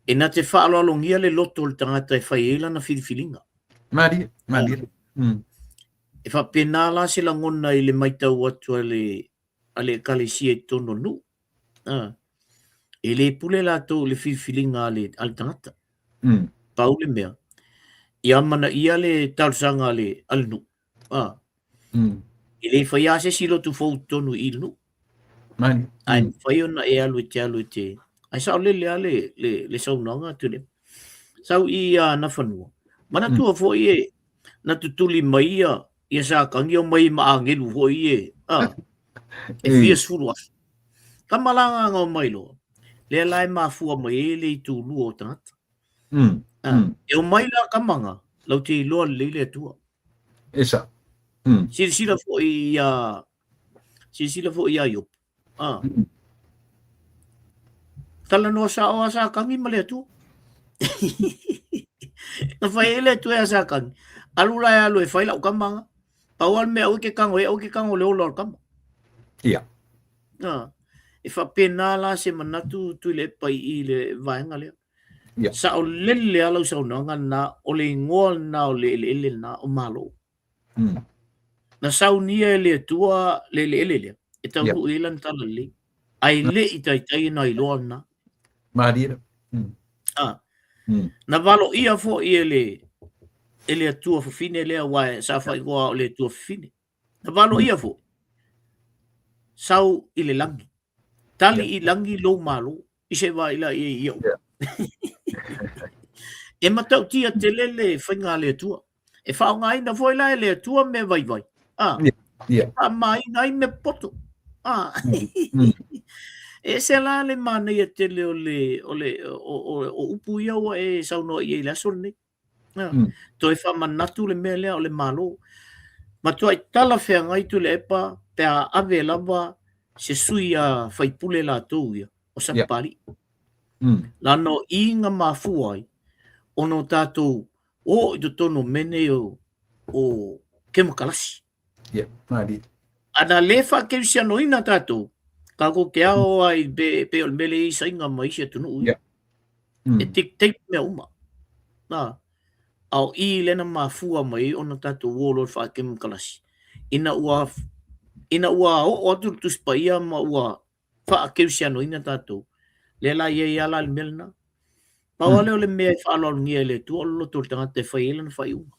e na te faaaloalogia le loto o le tagata e fai ai lana filifiliga. Malie, malie. E faapena la se lagona i le matau atu a le ekalesia i totonu o le nuu. E le pule latou i le filifiliga a le tagata. Pau le mea, ia amanaia le talosaga a le nuu. E le faia lava se isi lotu fou i totonu i le nuu. Ae mafai ona e alu e te alu e te... Ae saolele lava le saunoaga atu le. Sau i ia Nafanua. Manatua foi e na tutuli mai ia Satani omai ma agelu foi e e fia sefulu afe. Tama la na omai loa. Lea la e mafua mai ai le itulua o tagata. E omai la tama na, lau te iloa lelei le Atua. E sa. Silasila foi ia silasila foi ia Iopo. Talanoa sao a Satani ma le Atua. Na fai ai le Atua ia Satani. Alu la e alu e fai lau tama na. Pau lava le mea aua e te tago ai, aua e te tago i le ola o le tama. Ia. E faapena la se manatu Tuilaepa i le vaega lea. Ia. Saolele lava lau saunoaga lena, o le igoa lena o le eleele lena o Malo. Na saunia e le Atua le eleele lea, e taunuu i ai lana talalelei. Ae le i taitai ona iloa lena. Malie. Na valoia foi e le Atua fafine lea, aua sa faaigoa o le Atua fafine. Na valoia foi, sau i le lagi. Tali i lagi lou malo, i se vaai la i ai ia'u. E matautia tele le faiga a le Atua. E faaaogaina foi la e le Atua mea vaivai. E faamamaina ai mea popoto. E ese la le manaia tele o le o le o upu ia ua e saunoa i ai i le aso lenei. Toe faamanatu le mea lea o le Malo. Matuai talafeagai Tuilaepa pe a ave lava se sui a faipule latou ia o Sapapalii. Leaga o i na mafua ai ona o tatou oo i totonu o mea nei o kemokarasi. Ia, malie. A na le faakerisianoina tatou, tatou te ao ai pe o le mea lea e i ai Saina ma isi atunuu ia. E dictate mea uma. A o i lea na mafua mai ai ona tatou o loa i le faakemokarasi. Ina ua oo atu le Tusi Paia ma ua faakerisianoina tatou, lea la i ai lava la le mea lena. Pau lava lea o le mea e faaaloalogia e le Atua o le loto o le tagata e fai ai lana faaiuga.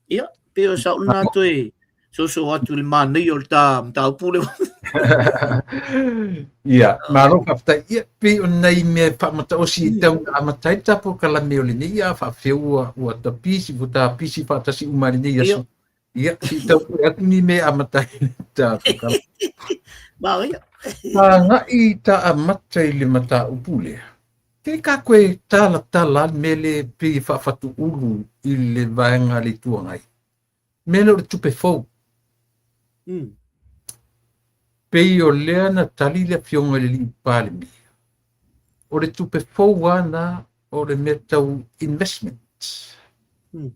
Ia, pei o sau lena toe soso atu i le manaia o le ta mataupu lea. Ia, malo faafetai. Ia, pei o nai mea e faamataosi e tau ina amata ai le ta polokalame o lenei, a faafefea ua tapisi, ua tapisi faatasi uma i lenei aso. Ia, se i tau atu ni mea e amata ai le ta polokalame. Manaia. Agai ta amata i le mataupu lea. Ke ka koe talatala le mea lea pei e faafatuulu i le vaega a le Itu Agai. Mea lea o le tupe fou. Pei o lea na tali le afioga i le alii Palemia. O le tupe fou lava na o le mea tau investment.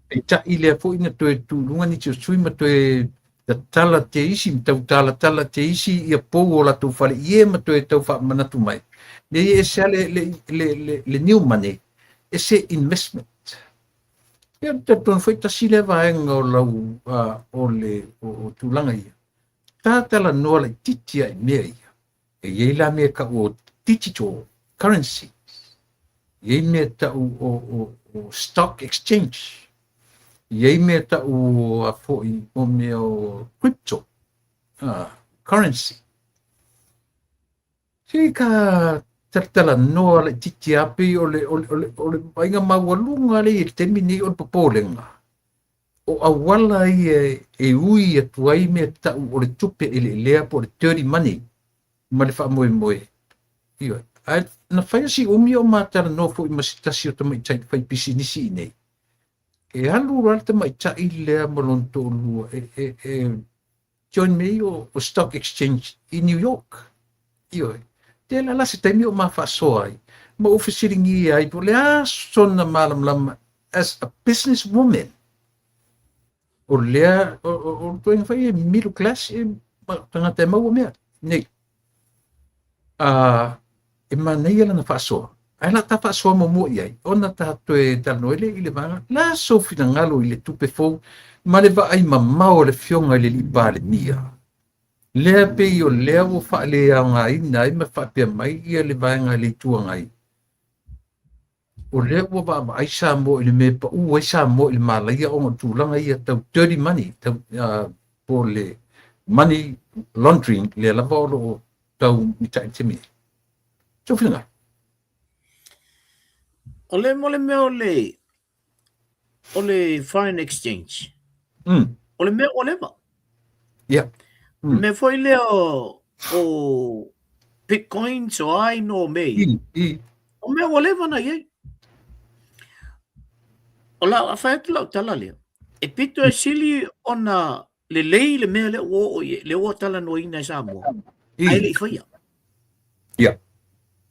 Peitai lea foi na toe tu i luga nisi o sui ma toe tatala te isi, ma tau talatala te isi ia pou o latou fale i e ma toe tau faamanatu mai. Mea ia e ese lava le, le, le, le, le new money, ese investment. Ia, talitonu foi tasi lea vaega o lau, o le, o, o tulaga ia. Tatalanoa laitiiti lava i mea ia. E i ai la mea tau o digital currency, e i ai mea tau o, o, o stock exchange, e i ai mea tau o a foi o mea o crypto currency. Se ka talatalanoa laitiiti lava pei o le, o le, o le, o le vaaiga maualuga lea i le taimi nei o le popolega. O auala ia e ui atu ai mea tau o le tupe eleelea po o le dirty money ma le faamoemoe. Ioe. Ae na fai o si umi o matalanoa foi ma se tasi o tamaitai faipisinisi i nei. E alu loa le tamaitai lea ma lona toalua e, e, e join me o, o Stock Exchange i New York. Ioe. Tele la se taimi o ma faasoa ai, ma ou fesiligia ai po o le a sona malamalama as a business woman. O lea, o, o, o le fai e middle class e tagata e maua mea. Nei. E manaia lana faasoa. Ae la ta faasoa muamua i ai, ona ta toe talanoa ai lea i le vaega, la sou finagalo i le tupe fou ma le vaai mamao a le Afioga i le Alii Palemia. Lea pei o lea ua faaleaogaina ai ma faapea mai ia le vaega a le Itu Agai, o lea ua vaavaai Samoa i le mea e pau ai Samoa i le malaia ona o tulaga ia tau dirty money, tau, po o le money laundering lea lava o lo o tau mitai i le taimi nei. Sou finagalo. O le mo le mea o le o le foreign exchange. O le mea ua leva. Yeah. Mm. Mea foi lea o, o bitcoins o ai no me. I, i. O mea ua leva na i ai. O lau, a fai atu lau tala lea, e pito e sili ona lelei le mea lea ua oo i ai, lea ua talanoaina e Samoa, ae le i faia. Ia.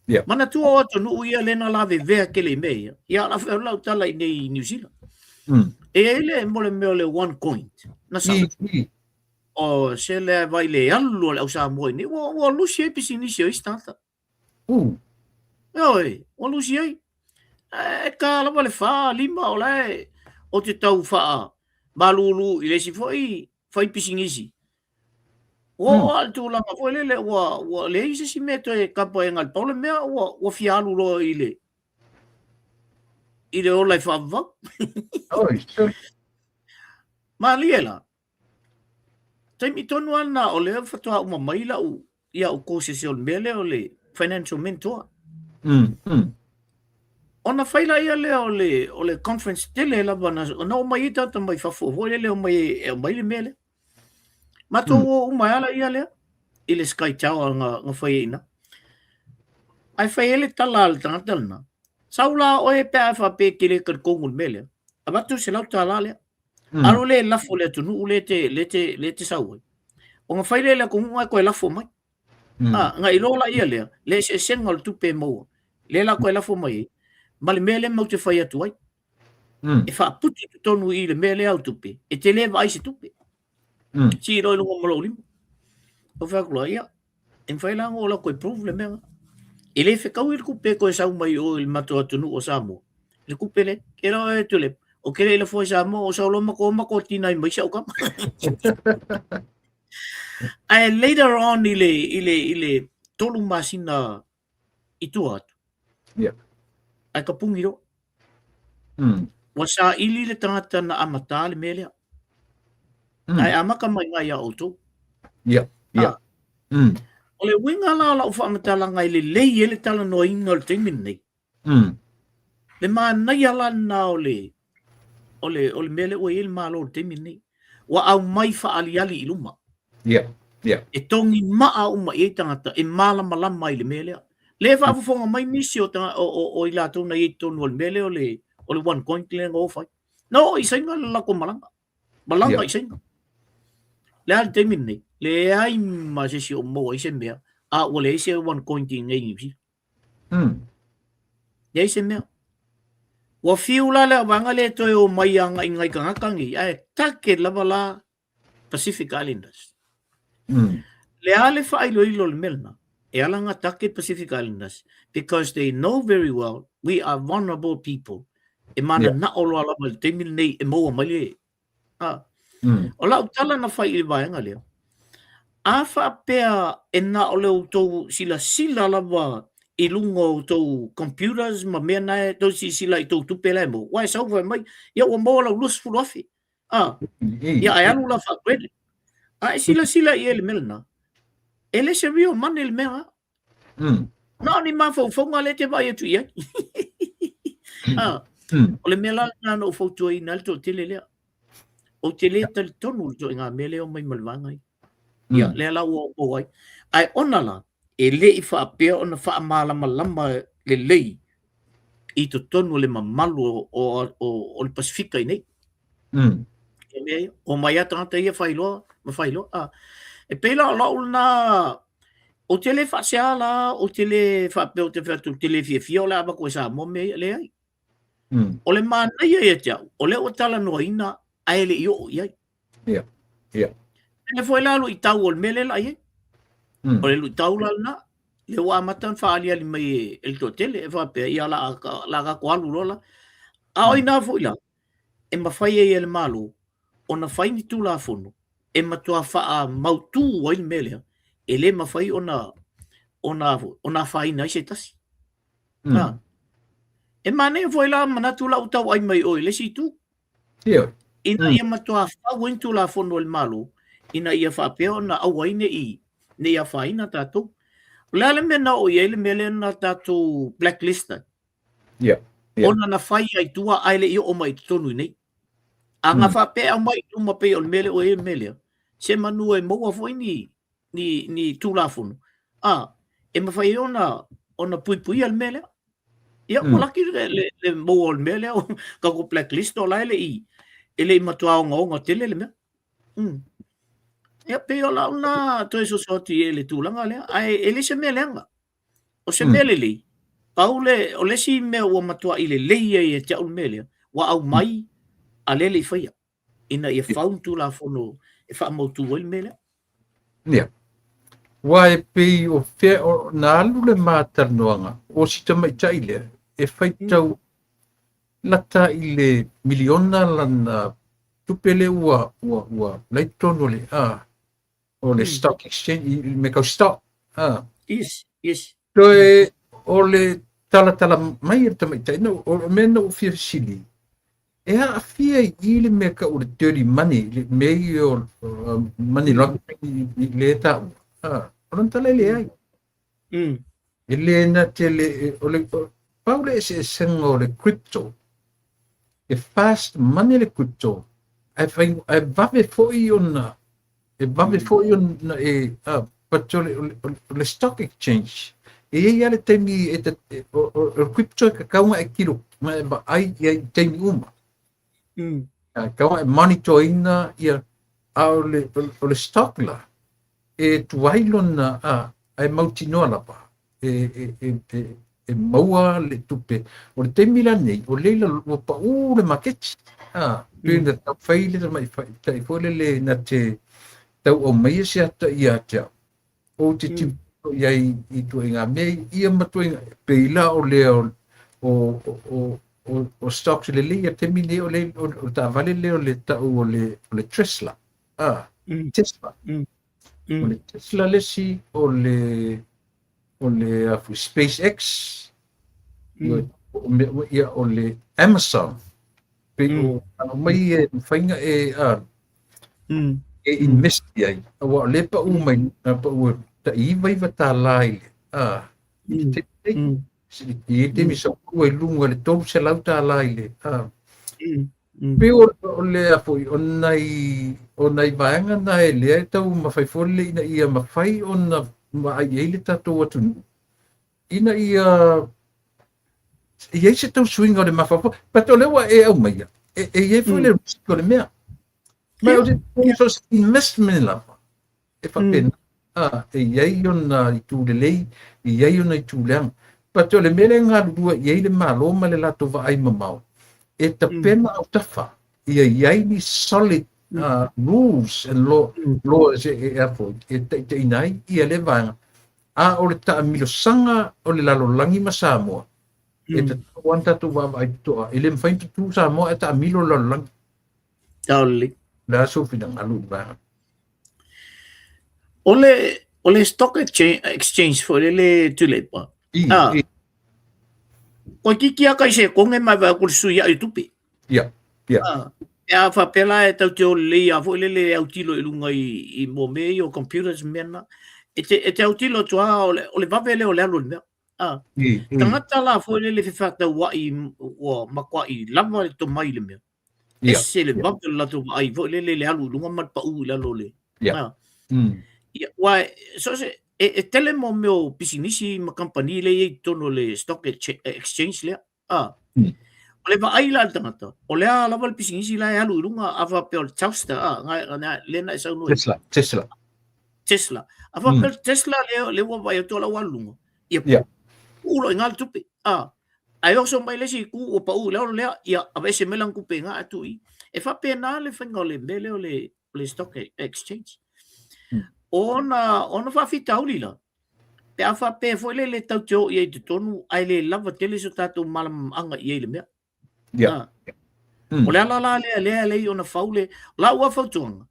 Ia. Manatua o atunuu ia lea na lavevea tele i mea ia. Ia, la fai lau tala i nei i New Zealand. E i ai le mo le mea o le one coin. Na sau. O se lea vai le alu o le au Samoa i nei. Ua, ua lusi ai pisinisi o isi tagata. Ioe, ua lusi ai. E ka lava le whā, lima, o lae o te tau whaa malūlū i le isi foi fai pisinisi. Ua oo lava le tulaga foi lele ua, ua leai se isi mea toe kapa e gale. Pau le mea ua, ua fia alu loa i le, i le ola e faavavau. Oi, sure. Malie la, taimi tonu lava lena o lea faatoa uma mai lau, ia au courses o le mea lea o le financial mentor. Ona fai laia lea o le, o le conference tele lava na, na omai ai tagata mai fafo foi lele omai e aumai le mea lea. Matou o uma ai lava ia lea i le Sky Tower na, na fai ai ina. Ae fai ai le tala a le tagata lena, sau la oe pe a faapea e te le talitonu i le mea lea, avatu le $100 lea. Alu lea e lafo i le atunuu lea te, lea te, lea te sau ai. Ona fai lea i le atunuu ae toe lafo mai. Na iloa la ia lea, le eseesega o le tupe e maua, lea la toe lafo mai ai, ma le mea lea matou te fai atu ai. E faaputu i totonu i le mea lea au tupe, e te le vaai se tupe. Sii loa i luga ma lou lima. Ou fai atu loa, ia, e mafai la ona ou alu atu e prove le mea lena. E le fetaui le tupe e toe sau mai i o i le matou atunuu o Samoa, le tupe lea. Ke loa e tule, o ke le i lafo i Samoa, o sau loa matou o matou tina ai mai si au tama. Ae later on i le, i le, i le 3 masina i tua atu. Yeah. Ae ka pungi loa. Ua saili le tagata na amata le mea lea. Ae amata mai ngai iā outou. Yeah. Yeah. O le uiga la o lau faamatalaga e lelei ai le talanoaina o le taimi lenei. Le manaia la lena o le, o le, o le mea lea ua i ai le Malo i le taimi lenei. Ua aumai faaaliali i luma. Yeah. Yeah. E togi maa uma i ai tagata e malamalama i le mea lea. Lea e faafofoga mai nisi o, o, o, o i latou na i ai i totonu o le mea lea o le, o le one coin lea na o fai. Na oo i Saina le latou malaga. Malaga i Saina. Le a le taimi lenei, leai ma se isi o maua ai se mea, a ua leai se one coin i inei i Niu Sila. Leai se mea. Ua fiu la le auvaega lea e toe omai agai nai tagata nei, ae target lava la Pacific Islanders. Le a le faailoilo o le mea lena? E ala ona target Pacific Islanders because they know very well we are vulnerable people. E mananao loa lava i le taimi lenei e maua mai le A. O lau tala na fai i le vaega lea, a faapea e na o le outou silasila lava i luga o outou computers ma mea na e tou silasila i tou tupe la e maua, ua e sau fai mai, ia ua maua lau 20,000. A, ia ae alu la faa-credit. A e silasila i ai i le mea lena, e le se real money le mea. Na o ni mafaufauga lea e te vaai atu i ai. Ah, o le mea la lena na ou fautuaina ai le toatele lea. Ou te le talitonu i le ituaiga mea lea e omai ma le vaega ia. Ia, lea la ua ou ai. Ae ona la, e le i faapea ona faamalamalama lelei i totonu o le mamalu o le Pasefika i nei. E mea ia, omai lava tagata ia fai loa ma fai loa. Ah, e pei la o lau lena, ou te le faasea la, ou te le faapea ou te fai atu ou te le fiafia o le a avatu e Samoa mea ia, leai. O le manaia ia te au, o lea ua talanoaina ae le i oo i ai. Ia. Ia. Pele foi la luitau o le mea lea la i ai. O le luitau la lena, lea ua amata ona faaaliali mai e le toatele, e faapea, ia la la tatou alu loa la. A o ina foi la, e mafai ai e le Malo ona fai ni Tulafono e matua faamautu ai le mea lea, e le mafai ona afaina ai se tasi. E manaia foi la manatu la ua tauai mai oe i le isi itu. Ia. Ina ia matua fau ai ni Tulafono a le Malo, ina ia faapea ona aua ai ne i afaina tatou. O le a le mea na oo i ai le mea lea na tatou blacklist ai? Ia. Ia. Ona na fai ai tua ae le i oo mai i totonu i nei. A na faapea e aumai i luma pei o le mea lea ua i ai le mea lea, se manu e maua foi ni Tulafono, a, e mafai ai ona puipuia le mea lea. Ia, ua laki le maua o le mea lea, tatou blacklist o la e le i matua ogaoga tele le mea. Ia, pei o lau lena toe soso atu i le tulaga lea, ae e le se mea leaga. O se mea lelei, pau le, o le isi mea ua matuai lelei ai ia te au le mea lea, ua aumai a lea le i faia, ina ia fau ni Tulafono e faamautu ai le mea lea. Ia. Aua e pei o fea, o, na alu le ma talanoaga, o si tamaitai lea, e faitau lata i le miliona lana tupe lea ua la i totonu o le, a, o le stock exchange, i mea tau stock. A. Yes, yes. Toe o le talatala mai e le tamaitai, no, o le mea na ou fia fesili, e aafia i i le mea tau o le dirty money, le mea ia o money laundering i le taua. A, o lona tala e leai. E le na te le, o le, pau le eseesega o le crypto, e fast money le crypto, ae fai, ae vave foi ona, e vave foi ona e, but o le stock exchange, e i ai lava le taimi e, e, o le crypto e tatau ona e kilo, ona e vaai i ai i taimi uma. E tatau ona e monitor ina ia, a o le stock la, e tuai lona, ae mautinoa lava, e maua le tupe. O le taimi la nei, o leila ua pau le maketi. Pei na tau fai le tamaitai foi lele na te tau aumaia se ata ia te au. Ou te tilotilo i ai i ituaiga mea ia ma ituaiga, pei la o lea o stocks lelei ia taimi nei o le o taavale lea o le tau o le Tesla. Tesla. O le Tesla le isi, o le SpaceX, o mea ia o le Amazon. Pei o mai e mafai ona e e invest i ai. Aua o lea pau mai, pau e tai $99 i le i le taimi nei. I le taimi sa pau ai luga i le $300 i le Pei o le foi o nai vaega na e lea e tau mafai foi le ina ia mafai ona vaai ai le tatou atunuu ina ia i ai se tausuiga o le mafaufau. But o lea ua e aumaia, e i ai foi le risk o le mea. Ma o se so investment lava e faapena. E i ai ona itu lelei, e i ai ona itu leaga. But o le mea lea e galulue i ai le Malo ma le latou vaai mamao, E tapena autafa ia i ai ni solid rules and law, laws e, e, a foi, e taitaiina ai ia lea vaega. A o le taamilosaga o le lalolagi ma Samoa, e tatau lava ona tatou vaavaai totoa. E le mafai ona tutu Samoa ae taamilo le lalolagi. Taoli. O le a sou finagalo i le vaega? O le stock exchange foi lele Tuilaepa. I, i. Toeitiiti lava kai sekone ma e vaai atu i le sui ai o tupe. Ia. Ah, pe a faapea la e tau te o lelei lava foi lele e autilo i luga i mo mea ia o computers ma mea na. E te autilo atu lava o le vave lea o le alu o le mea. Ah, tagata la foi lele fefaatauai ua matuai lava le tomai i le mea. Ese le vave o le latou vaai foi lele i le alu i luga ma le pau i lalo o le. Ah. Ia, aua so o se, e tele mo mea o pisinisi ma kamupani lea e i ai i totonu o le stock exchange lea. Ah. O le vaai la a le tagata, o le a lava le pisinisi la e alu i luga, a faapea o le Telstra, ah, lea na e saunoa ai. Tesla, Tesla. Tesla. A faapea o le Tesla lea ua vaai atu o la ua alu i luga, ia, pau loa i ina le tupe. Ah. Ae oso mai le isi itu ua pau i lalo lea, ia aveese mai lana tupe i ina ae tuu i i. E faapena le faiga o le mea lea o le stock exchange. O ona faafitauli la, pe a faapea foi lele tatou te o i ai i totonu ae le lava tele so tatou malamalamaaga i ai i le mea. O le ala la lea lea e lei ona fau le lau lava fautuaga,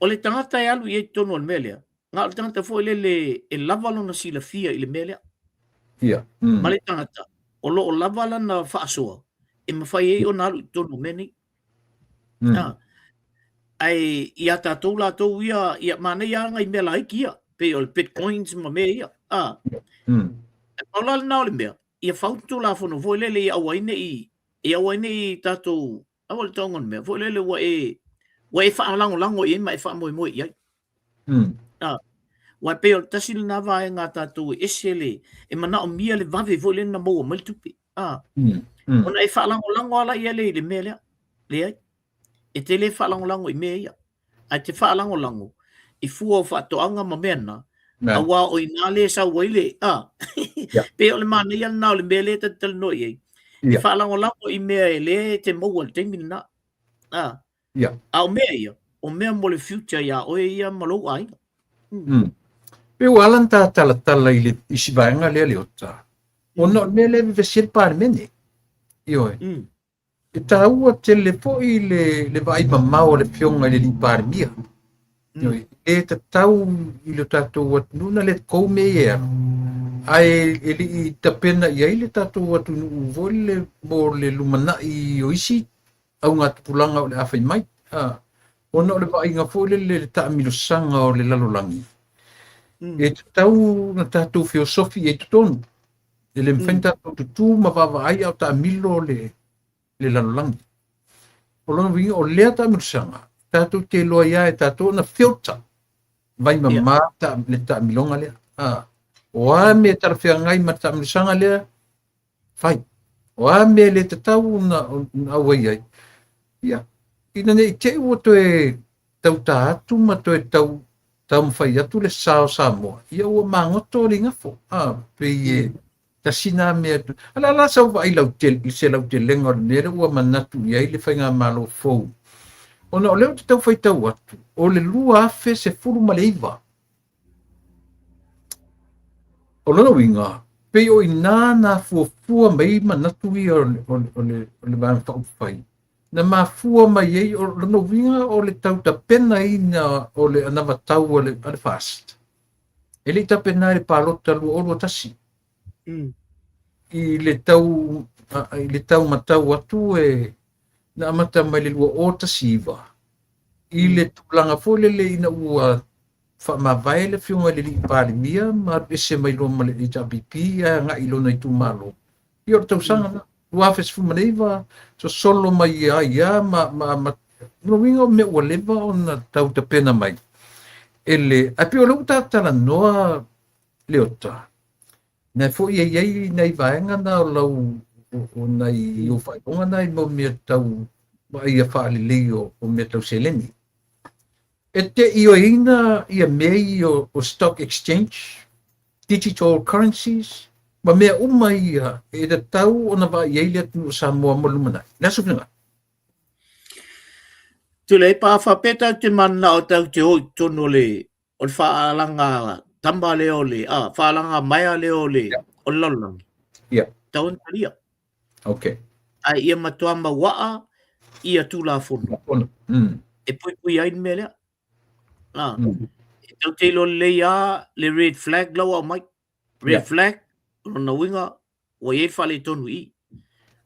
o le tagata e alu i ai i totonu o le mea lea, na o le tagata foi lele e lava lona silafia i le mea lea. Ma le tagata o lo o lava lana faasoa e mafai ai ona alu i totonu o mea nei. Ae ia tatou latou ia, ia manaia lava nai mea laiti ia, pei o le bitcoins ma mea ia. E pau la lena o le mea, ia fau le Tulafono foi lele ia aua ai ne i, ia aua ai ne i tatou, aua le tauga o le mea, foi lele ua e faalagolago i ai ma e faamoemoe i ai. Aua e pei o le tasi lena vaega a tatou e ese le, e manaomia le vave foi lele na maua mai le tupe. Ona e faalagolago lava la ia i le mea lea. Leai. E te le faalagolago i mea ia. Ae te faalagolago i fua o faatoaga ma mea na, aua o i ina lea e sau ai le, a, pei o le manaia lena o le mea lea ta te talanoa i ai. E faalagolago i mea e lea e te maua i le taimi lena. A, a o mea ia, o mea mo le future iā oe ia ma lou aiga. Pei ua ala ona ta talatala i le isi vaega lea Leota, ona o le mea lea e vevesi ai le Palemene. Ioe. E taua tele foi le vaai mamao a le Afioga i le Alii Palemia. Ioe. E tatau i le tatou atunuu na let go mea ia e alu, ae e le i tapena i ai le tatou atunuu foi le mo le lumanai o isi augatupulaga o le a fai mai. Ona o le vaaiga foi lele le taamilosaga o le lalolagi, e tatau ona tatou feosofi i ai totonu. E le mafai ona tatou tutū ma vaavaai a o taamilo le lalolagi. O lona uiga, o lea taamilosaga, tatou te iloa ai lava e tatou ona filter vaimamā le taamiloga lea. O a mea e talafeagai ma le taamilosaga lea, fai. O a mea e le tatau ona auai ai, ia, ina ne i te i ua toe tautā atu ma toe tau taumafai atu le sa o Samoa, ia ua magoto le igafo. A, pei e tasi nā mea. A o le a la sau vaai lautele, i se lautelega o le mea lea ua manatu i ai le faigamalo fou. Ona o lea ou te tau faitau atu, o le 2019, O lona uiga, pei o i ina na fuafua mai ai manatu ia o le Vaega Faaupufai, na mafua mai ai, o lona uiga o le tau tapenaina o le anavatau a le FAST, e le i tapena i le palota 2021. I le tau matau atu e na amata mai le 2019 i le tulaga foi lele ina ua faamavae le Afioga i le Alii Palemia ma alu ese mai loa ma le HRPP ae agai i lona itumalo. Ia o le tausaga lena, 2019, sosolo mai ai ia ma lona uiga o mea ua leva ona tau tapena mai. E le, ae pei o lea ua ta talanoa Leota, na foi e i ai nai vaega na o lau o nai o faailoga na i mau mea tau vaaia faalelei o mea tau seleni. E te ioeina ia mea ia o stock exchange, digital currencies? Ma mea uma ia e tatau ona vaai i ai le atunuu o Samoa mo le lumanai. Le aso finagalo. Tuilaepa, a faapea tatou te mananao tatou te o i totonu o le o le faalaga tama lea o le a faalaga maea lea o le o le lalolagi. Tatau ona talia. Ae ia matua mauaa ia Tulafono. E puipui ai le mea lea. E tatou te iloa lelei lava le red flag la ua aumai. Red flag, o lona uiga ua i ai le faaletonu i i.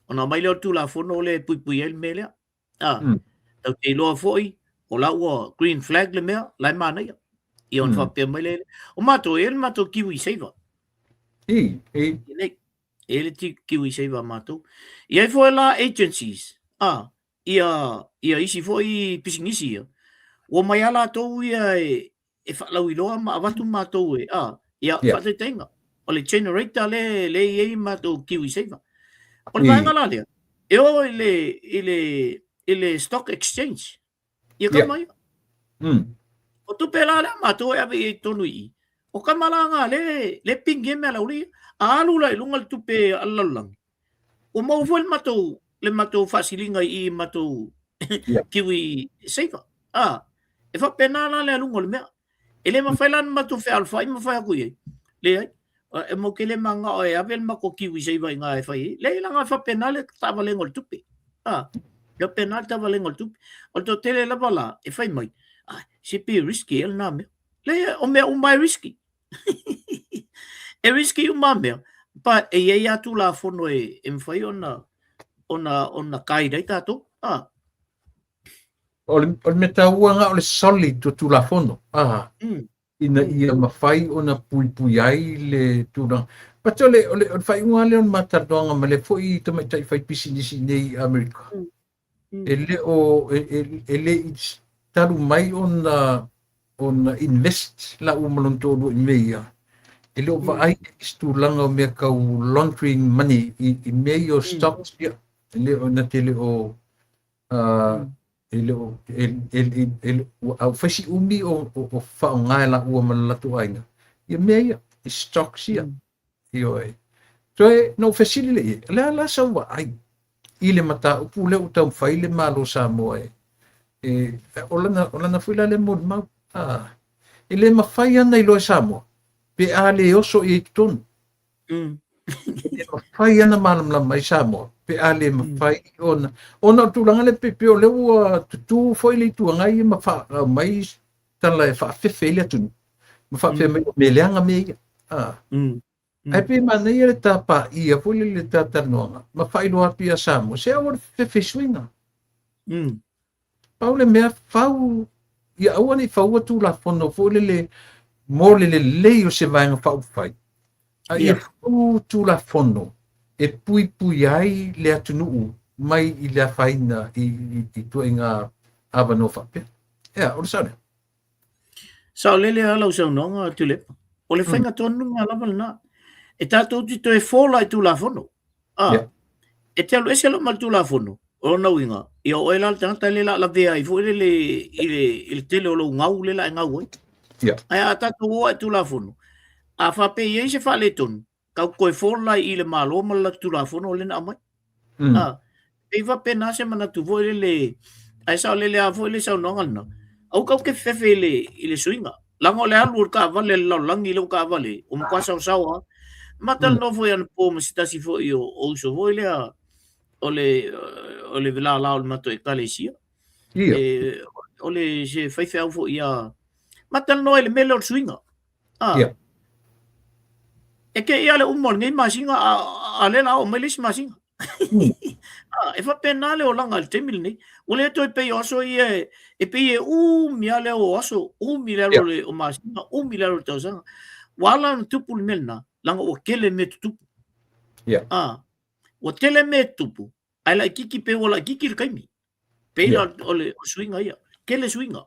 Ona aumai lea o le Tulafono lea e puipui ai le mea lea. Tatou te iloa foi o la ua green flag le mea, la e manaia. Ia ona faapea mai lea, o matou e i ai le matou kiwi saver. I, i. Nei, e i ai le kiwi saver a matou. E i ai foi la agencies, ia isi foi pisinisi ia, ua omai lava latou ia e faalauiloa ma avatu matou e, ia, faataitaiga, o le generator lea lea e i ai matou kiwi saver. O le vaega la lea, e o i le, i le, i le stock exchange, ia kama ia. O tupe la lea matou e ave i ai i totonu i i, o kama la nga le, le pingi ai mea lauli ia. A alu la i luga le tupe a le lalolagi, ua maua foi le matou, le matou faasiliga i i matou kiwi saver. E faapena la le aluga o le mea. E le mafai la ona matou fealofai ma fai atu i ai. Leai. E matou te le mananao e ave le matou kiwi saver i ina e fai ai. Leai, leaga e faapena le taavalega o le tupe. E faapena le taavalega o le tupe. O le toatele lava la e fai mai, se pe risky ea lena mea. Leai, o mea uma e risky. E risky uma mea, but e i ai lava Tulafono e mafai ona guide ai tatou. O le mea taua na o le solid o Tulafono, ina ia mafai ona puipui ai le tulaga. But o le faaiuga lea o le matalanoaga ma le foi tamaitai fai pisinisi nei i Amerika, e le o e le i talu mai ona invest la ua ma lona toalua i mea ia, e le o vaai i se tulaga o mea tau laundering money i mea ia o stocks ia, e le o na te le o e le o e ua fai si umi o faaaoga e laua ma le latou aiga ia mea ia i stocks ia. Ioe. Toe na ou fesili lea i ai, o le a la sau vaai i le mataupu lea ua taumafai le Malo o Samoa e o lana foi la lea molimau. E le mafai ana iloa e Samoa pe a le oso i ai i totonu. E le mafai ana malamalama ai Samoa pe a le mafai ona ona o le tulaga lea pei o lea ua tutū foi le Itu Agai ma aumai tala e faafefe ai le atunuu ma faapea mai o mea leaga mea ia. Ae pei manaia le tapaia foi le talatalanoaga ma faailoa atu ia Samoa, se aua le fefe i suiga. Pau le mea fau, ia aua ne i faua Tulafono foi lele mo le lelei o se vaega faaupufai, a ia fau Tulafono e puipui ai le atunuu mai i le afaina i ituaiga avanoa faapea. Ea, o le sao lea. Saolele lava lau saunoaga Tuilaepa. O le faiga tonu lava lena. E tatou te toe fola i Tulafono. E te alu ese loa ma le Tulafono, o lona uiga, ia o oe la le tagata lea o le a lavea ai foi lele i le tele o lou gau lea o le a e gau ai. Ae a tatou o i Tulafono, a faapea e i ai se faaletonu, tatou toe fola i le Malo ma le latou Tulafono lea na aumai. E faapena se manatu foi lele, ae saolele lava foi le saunoaga lena. Aua tatou te fefefe i le suiga. Leaga o le alu o le taavale a le lalolagi lea ua taavale, ua matua saosao lava. Ma talanoa foi anapo ma se tasi foi o uso foi lea o le lala o le matou ekalesia. O le se faifeau foi ia. Ma talanoa i le mea lea o le suiga. E te i a le uma o lenei masina, a lea o le a oo mai le isi masina. E faapena le olaga i le taimi lenei. Ua le toe pei o aso ia e pei e umi lava le o aso, umi le alu o masina, umi le alu o le tausaga. Ua ala ona tupu le mea lena, leaga ua tele mea tutupu. Ua tele mea tutupu, ae laitiiti pei ua laitiiti le taimi. Pei la o le suiga ia, tele suiga.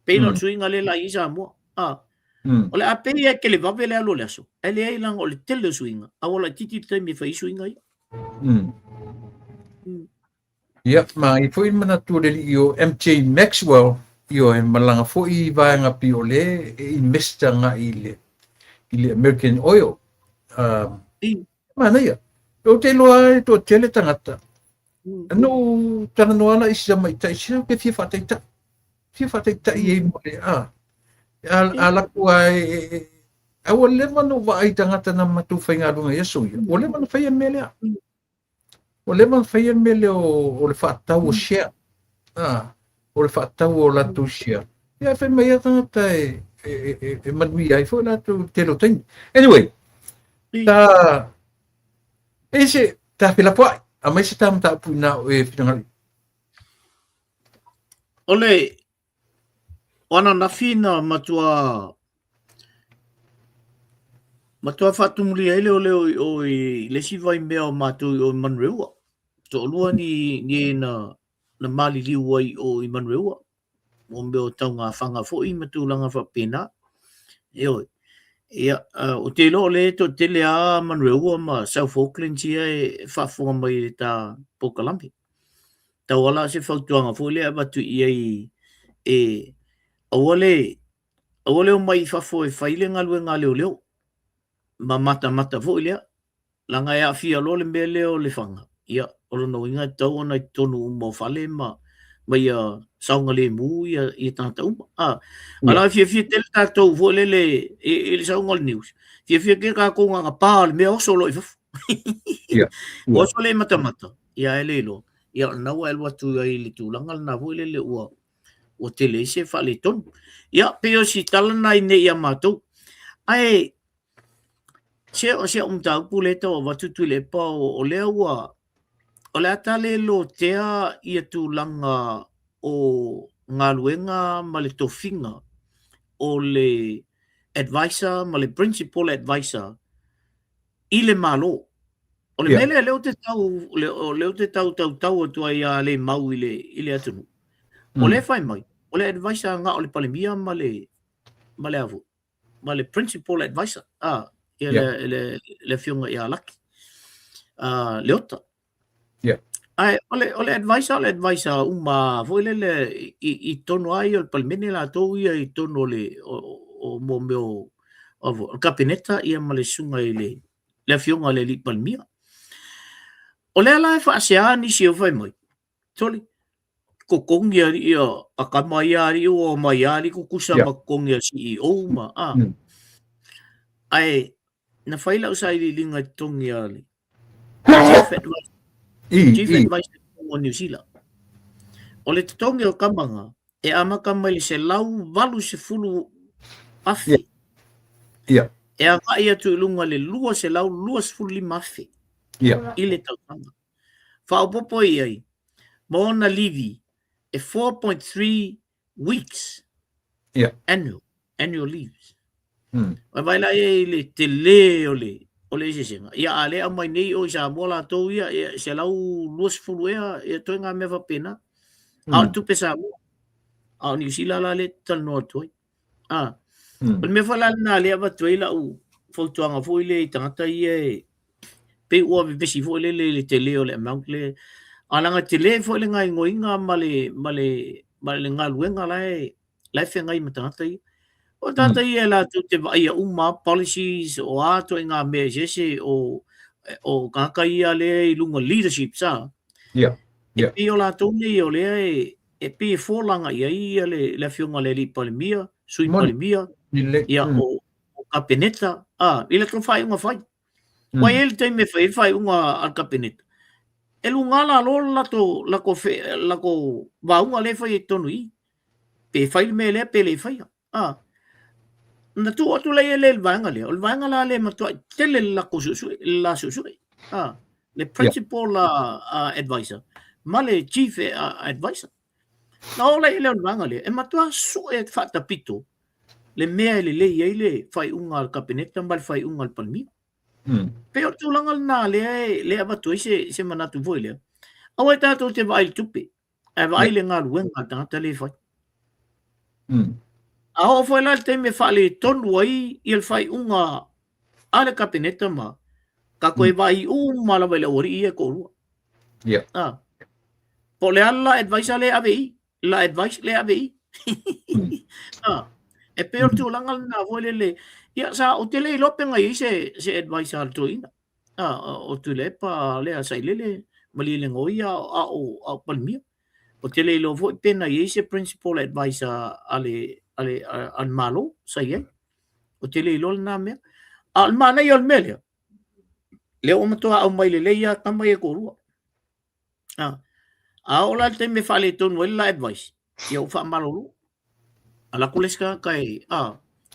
Pei la o le suiga lea la i ai Samoa. O le a pei e televave le alu o le aso, ae leai leaga o le tele o suiga, a ua laitiiti le taimi e fai ai suiga ia. Ia, ma i foi le manatu o le alii o MJ Maxwell, ioe, malaga foi i vaega pei o lea e invest agai i le American Oil. Manaia. Ou te iloa e toatele tagata. Na ou talanoa la i si tamaitai, se ou te fia faataitai. Fia faataitai ai mo le, a. A laku a e, a ua leva na ou vaai i tagata na matou faigaluega i aso ia, ua leva na faia le mea lea. Ua leva na faia le mea lea o le faatau o share. A, o le faatau o latou share. Ia, fai mai lava tagata e manuia ai foi latou i le tele o taimi. Anyway, ta, e se, ta felafoai, aumai se ta mataupu inā o e finagalo. O le, o ananafi na matua matua faatumulia ai le leoleo i o i le isi vaimea o matou i o i Manureua. Toalua ni, ni na, na maliliu ai i o i Manureua. Mo mea o taugafaga foi ma tulaga faapena. Ioe. Ia, ou te iloa o lea e toatele lava Manureua ma South Auckland ia e faafofoga mai i le ta polokalame. Tauala se fautuaga foi lea e avatu i ai e aua le aua le omai i fafo e fai le galuega a leoleo ma matamata foi lea leaga e aafia loa le mea lea o le faga, ia o lona uiga e tatau ona i totonu uma o fale ma ma ia saogalemu ia ia tagata uma. A a la fiafia tele tatou foi lele i le sauga o le news, fiafia tele tatou na ona pa o le mea oso loa i fafo. Oso le matamata, ia e le iloa. Ia o lena ua e alu atu ai i le tulaga lena foi lele ua ua tele ai se faaletonu. Ia pei o si tala lena i nei ia matou. Ae se o si au mataupu lea e tau avatu Tuilaepa o lea ua o le a ta le lotea ia tulaga o galuega ma le tofiga o le advisor ma le principal advisor i le Malo. O le mea lea lea ou te tau o lea ou te tau tautau atu ai ia le mau i le atunuu. O lea e fai mai, o le advisor na o le Palemia ma le ma le avu, ma le principal advisor, a ia le afioga ia Laki. Leota. Ae o le advisor, o le advisor uma foi lele i totonu lava ia o le Palemene latou ia i totonu o le o mo mea o le Kapeneta ia ma le susuga i le le afioga i le alii Palemia. O lea la e faasea nisi o fai mai, sole, totogi alii a tama ia alii ua omai lava alii tutusa ma totogi a CEO ma a. Ae na fai lau sailiiliga i totogi a le Chief Advisor, Chief Advisor o Niu Sila. O le totogi o tama e amata mai le 180,000 e agai atu i luga i le 225,000 i le tausaga. Faaopoopo i ai ma ona livi e 4.3 weeks annual, annual leaves. Vaai vaai la i ai le tele o le o le eseesega. Ia a lea aumai nei o i Samoa latou ia, ia 120 ea, ia ituaiga mea faapena. A o le tupe Samoa. A o Niu Sila la lea e talanoa atu ai. A. O le mea foi la lena lea e avatu ai lau fautuaga foi lea i tagata ia e pei ua vevesi foi lele i le tele o le amount lea. A leaga e tele foi le gaoioiga ma le ma le ma le galuega la e la e feagai ma tagata ia. O tagata ia latou te vaaia uma lava policies o a ituaiga mea eseese o o tagata ia lea i luga leadership sa. E pei o latou nei o lea e e pei e folaga i ai ia le le afioga i le alii Palemia, Sui Palemia, ia o o Kapeneta, a, i latou faaiuga fai. Ua i ai le taimi e fai ai le faaiuga a le Kapeneta, e luga lalo le latou latou latou vaoga lea e fai ai i totonu i i. Pe fai le mea lea pe le faia. A. Na tuu atu la ia i le vaega lea, o le vaega la lea e matuai tele le latou suesue, le la suesue. A. Le principal advisor ma le chief advisor. Na oo la i le vaega lea, e matua sue faatapito le mea e lelei ai le faaiuga a le Kapeneta ma le faaiuga a le Palemia. Pei o le tulaga lena lea e lea e avatu ai se, se manatu foi lea. Aua e tatou te vaai i le tupe, ae vaai le galuega a le tagata lea e fai. A oo foi la i le taimi e faaletonu ai ia le faaiuga a le Kapeneta ma tatou e vaai uma lava i le aualii ia e toalua. Ah. Po o le a le la advisor lea e ave i i, la advice lea e ave i i. Ah. E pei o le tulaga lena foi lele, ia sa ou te le iloa pe na i ai se, se advice a le toeaina. O Tuilaepa lea Sailele, Malielegaoi a o Palemia. Ou te le iloa foi pe na i ai se principal advisor a le Malo sa i ai. Ou te le iloa lena mea. A o le manaia o le mea lea, lea ua matua aumai lelei lava tama ia e toalua. A oo la i le taimi e faaletonu ai le la advice, ia ua faamalolo. Alu atu le isi tagata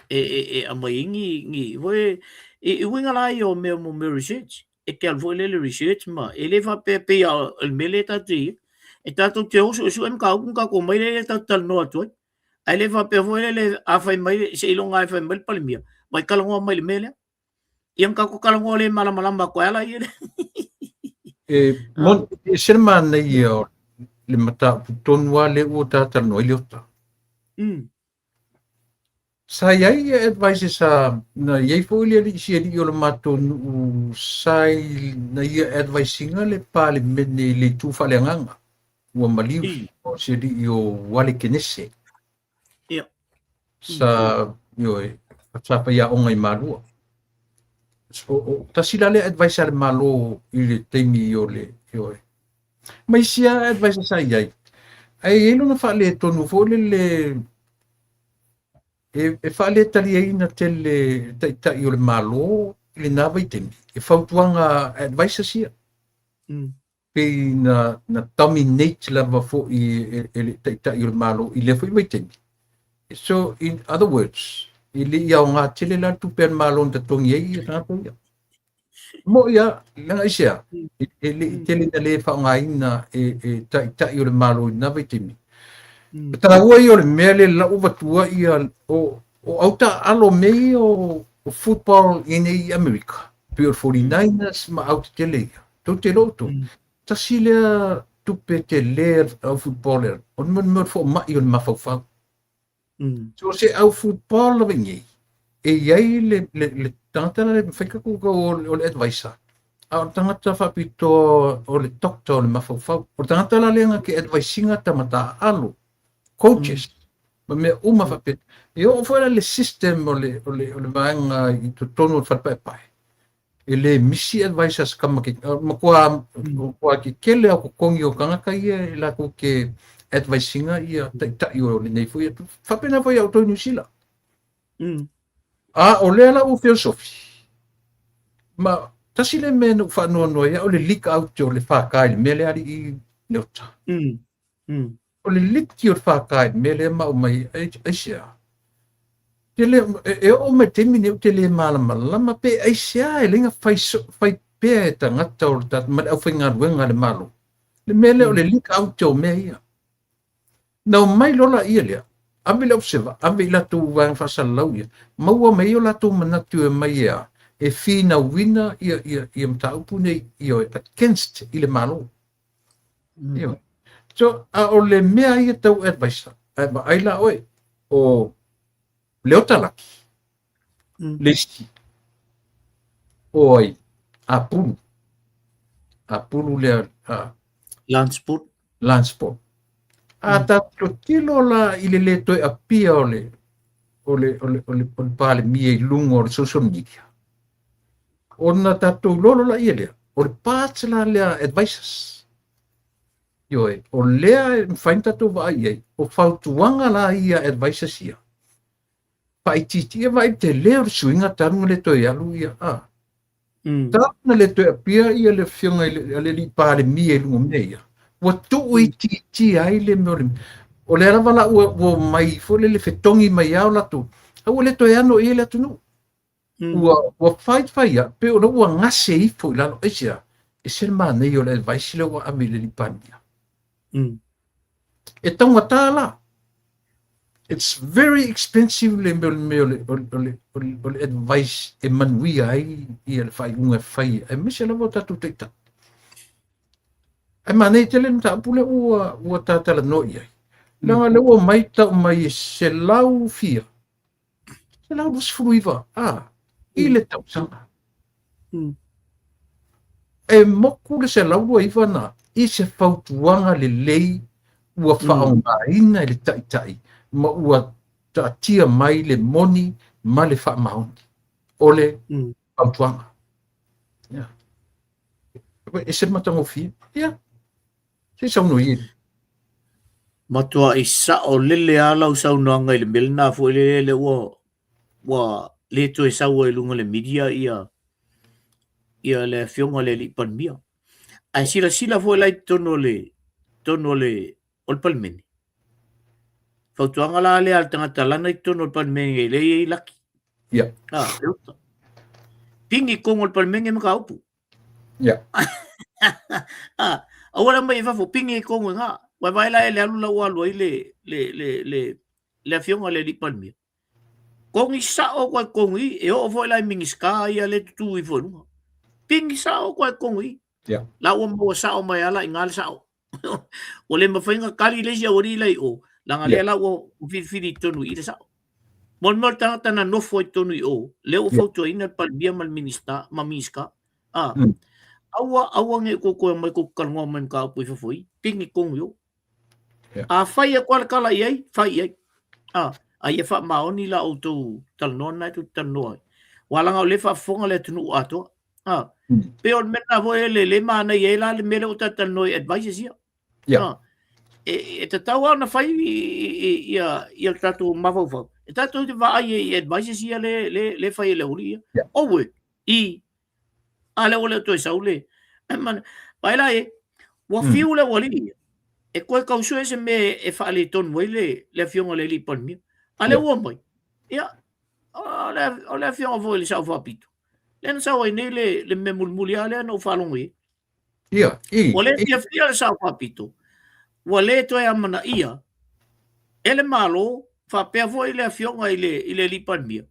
e aumai ai ni foi i uiga la ia o mea mo mea research. E te alu foi lea i le research ma e le faapea pei o le mea lea tatou te i ai. E tatou te o suesue mataupu ma tatou omai lea tatou te talanoa atu ai. Ae le faapea foi lele a fai mai seiloga e fai mai le Palemia, vai talanoa mai i le mea lea. Ia ma tatou talanoa le malamalama atu ai ala ia. E moni, e ese le manaia o le mataupu tonu lava lea ua ta talanoa ai Leota. Sa i ai ia advices sa na i ai foi le alii si alii o le matou nuu sa i na ia advise ina le Palemene i le itu faaleagaga ua maliu o si alii o Uale Kenese. Sa ioe sa faiaoga i Malua. O tasi la lea advice a le Malo i le taimi o le ioe. Ma isi lava advice sa i ai. Ae i ai lona faaletonu foi lele e faaletaliaina tele taitai o le Malo i lena vaitaimi. E fautuaga advices ia. Pei na dominate lava foi e le taitai o le Malo i lea foi vaitaimi. So, in other words, e le i aoga tele la le tupe a le Malo na totogi ai ia tagata ia. Mo ia, leaga aisea, e le i tele na le faaaogaina e taitai o le Malo i lena vaitaimi. O taua ia o le mea lea lau avatua ia o au taaalo mea ia o football i nei i Amerika, pei o le 49ers ma au tetele ia. Tou te iloa outou. Tasi lea tupe tele au footballer, o le mea o le foamai o le mafaufau. So se au football lava i nei, e i ai le tagata la e mafai tatou o le advisor, a o le tagata faapitoa o le doctor o le mafaufau. O le tagata la lea na te advise ina tama taaalo, coaches, ma mea uma faapea. E oo foi la le system o le vaega i totonu o le falepaepae, e le misi advisors kama ke matua matua kele au totogi o tagata ia e latou te advise ina ia taitai o lenei foi atu. Faapena foi ia outou i Niu Sila. A o lea la ua feosofi. Ma tasi le mea na ou faanoanoa ai o le leak out o le FK i le mea lea alii Leota. O le leak o le FK i le mea lea ma aumai aisea. E oo mai taimi nei ou te le malamalama pe aisea e le fai, fai pea e tagata o le tatou ma le aufaigaluega a le Malo. Le mea lea o le leak out o mea ia. Na omai loa laia lea, ave le Observer, ave i latou vaega faasalalau ia, maua mai ai o latou manatu e mai e a, e finauina ia mataupu nei ia against i le Malo. Ia. So, a o le mea ia tau advisor, ae vaai la oe, o Leota Laki, le isi, o ai, Apulu, Apulu lea, Lanceport. Lanceport. A tatou tilotilo la i le le toe apia o le Palemia i luga o le social media, ona tatou iloa loa ia lea, o le parts la lea advisors. Ioe, o lea e mafai ona tatou vaai i ai, o fautuaga la ia advisors ia, faaitiitia vaai tele o le suiga talu ona le toe alu ia, a. Talu ona le toe apia ia le afioga i le alii Palemia i luga o mea ia, ua tuu itiitia ai le mea o lea lava la ua mai foi lele fetogi mai lava o latou, a ua le toe ano i ai le atunuu. Ua fai fai ia, pe o le ua gase ifo i lalo, aisea, ese le manaia o le advice lea ua ave i le alii Palemia. E taugata la. It's very expensive le mea o le advice e manuia ai ia le faaiuga e fai, aemaise lava o tatou taitai. Ae manaia tele le mataupu lea ua tatalanoa i ai. Leaga lea ua mai tau mai e selau fia, 129 i le tausaga. E moku le 129 na i se fautuaga lelei ua faaaogaina e le taitai ma ua taatia mai le moni ma le faamaoni o le fautuaga. Yeah. E ese le matagofie. Ia, se i saunoa ia. Matuai sao lele lava lau saunoaga i le mea lena foi lele lea ua ua le toe sau ai i luga o le media ia ia le afioga i le alii Palemia. Ae silasila foi la i totonu o le totonu o le o le Palemene. Fautuaga la lea a le tagata lana i totonu o le Palemene lea e i ai laki. Ia. Ah, le uta. Pigi totonu o le Palemene mataupu. Ia. Ah, aua le aumai i fafo, pigi i totonu i ina. Ua vaai la e le alu la ua alu ai le le le le le afioga i le alii Palemia. Kogi sao koe kogi, e oo foi la i Minisita ia lea e tutū ifo i luga. Pigi sao koe kogi. Yeah. La ua maua sao mai ala i ngā le sao. Ua le mawhai nga kali le isi aualii la i o, leaga lea la ua filifili i totonu i i le sao. Mo le mea o le tagata na nofo i totonu i o, lea ua fautuaina le Palemia ma le Minisita, ma Minisita. Ah, aua, aua ne i kou toe omai kou te talanoa mai i mataupu i fafo i i, pigi tonu i o. Yeah. A fai atu lava le tala i ai, fai i ai. A, a ia faamaoni la outou talanoa lena e tou te talanoa ai. Aua leaga o lea e faafofoga le atunuu atoa. A, pei o le mea lena foi le le manaia ai la le mea lea ua tatou talanoa i advices ia. Yeah. A, e, e tatau lava ona fai ia, ia le tatou mafaufau. E tatou te vaai ai i advices ia le, le, le fai e le aualii ia. Yeah. Aue, i A lea ua le o toe sau le Vaai la e, ua fiu le aualii ia e toe tau sue se mea e faaletonu ai le, le afioga i le alii Palemia. A lea ua omai, ia, o le, o le afioga foi i le Sao Faapito, lea na sau ai nei le, le mea mulimuli lava lea na ou faalogo i ai. Ia, i, Ua le i. fiafia le Sao Faapito, ua le toe amanaia e le Malo faapea foi le afioga i le, i le alii Palemia,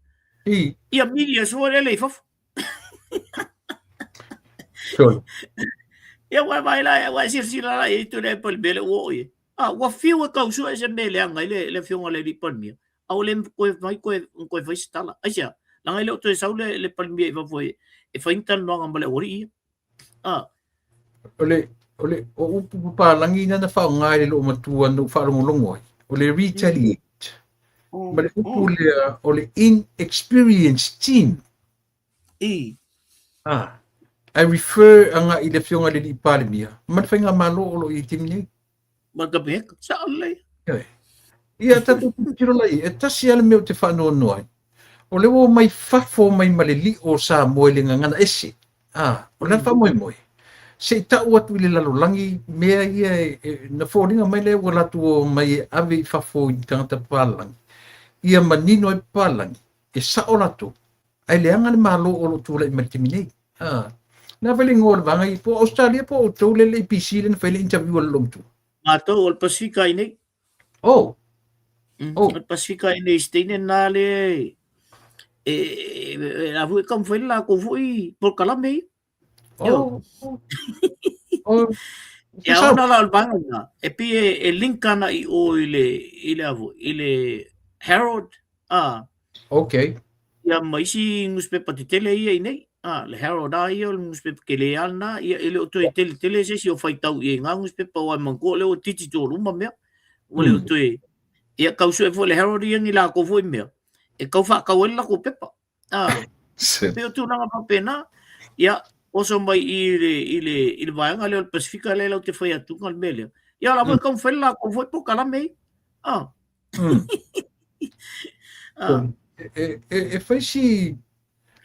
I. ia media foi lele i fafo. Sure. Ia ua vaai la, ua e silasila la i ai Tuilaepa i le mea lea ua oo i ai. Ah, ua fiu e tau sue se mea e leaga ai le, le afioga i le alii Palemia, a ua le toe mafai toe, ona toe fai se tala. Aisea? Leaga e le o toe sau le, le Palemia i fafo e, e fai ni talanoaga ma le aualii ia. Ah. O le, o le, o upu papalagi na na faaaoga e le loomatua na ou faalogologo ai, o le retaliate. Ma le upu lea o le inexperienced team. I. Ah, I refer agai i le Afioga i le Alii Palemia ma le Faigamalo o lo o i ai i le taimi nei. Ma le Kapeneta, sao lelei. Ioe. Ia, tatou tilotilo la i ai, e tasi lava le mea ou te faanoanoa ai, o lea ua omai fafo mai ma le lio o Samoa i le gagana ese. Ah, o le a le faamoemoe? Se i tau atu i le lalolagi mea ia e, e, na foliga mai lea ua latou omai e ave i fafo i tagata papalagi, ia manino ai papalagi, e sao latou, ae leaga le Malo o lo o tulai mai i le taimi nei. Ah, na fai le igoa o le vaega ia, po o Australia po o outou lea le ABC lea na fai le interview a le loomatua. Matou o le Pasifika i nei. Oh. Oh. O le Pasifika i nei Steine na le e e la foi taumafai le latou foi polokalame ia. Oh. Oh. E aona la o le vaega lena, e pei e, e link ana i o i le, i le avo, i le Herald, ah. Okay. Ia ma isi newspaper tetele ia i nei. Ah, le Herald a ia, o le newspaper tele a lena, ia e le o toe tele tele se isi o faitau i ai i ngā newspaper aua e manatua o lea ua digital uma mea. Ua le o toe, ia tau sue foi le Herald ia ni latou foi mea, e tau faatau ai le latou pepa. Ah, pei o tulaga faapena, ia, oso mai i le, i le, i le vaega lea o le Pasifika lea latou te fai atuga le mea lea. Ia o la foi taumafai le latou foi polokalame ia. Ah. Ah. E, e, e fai si...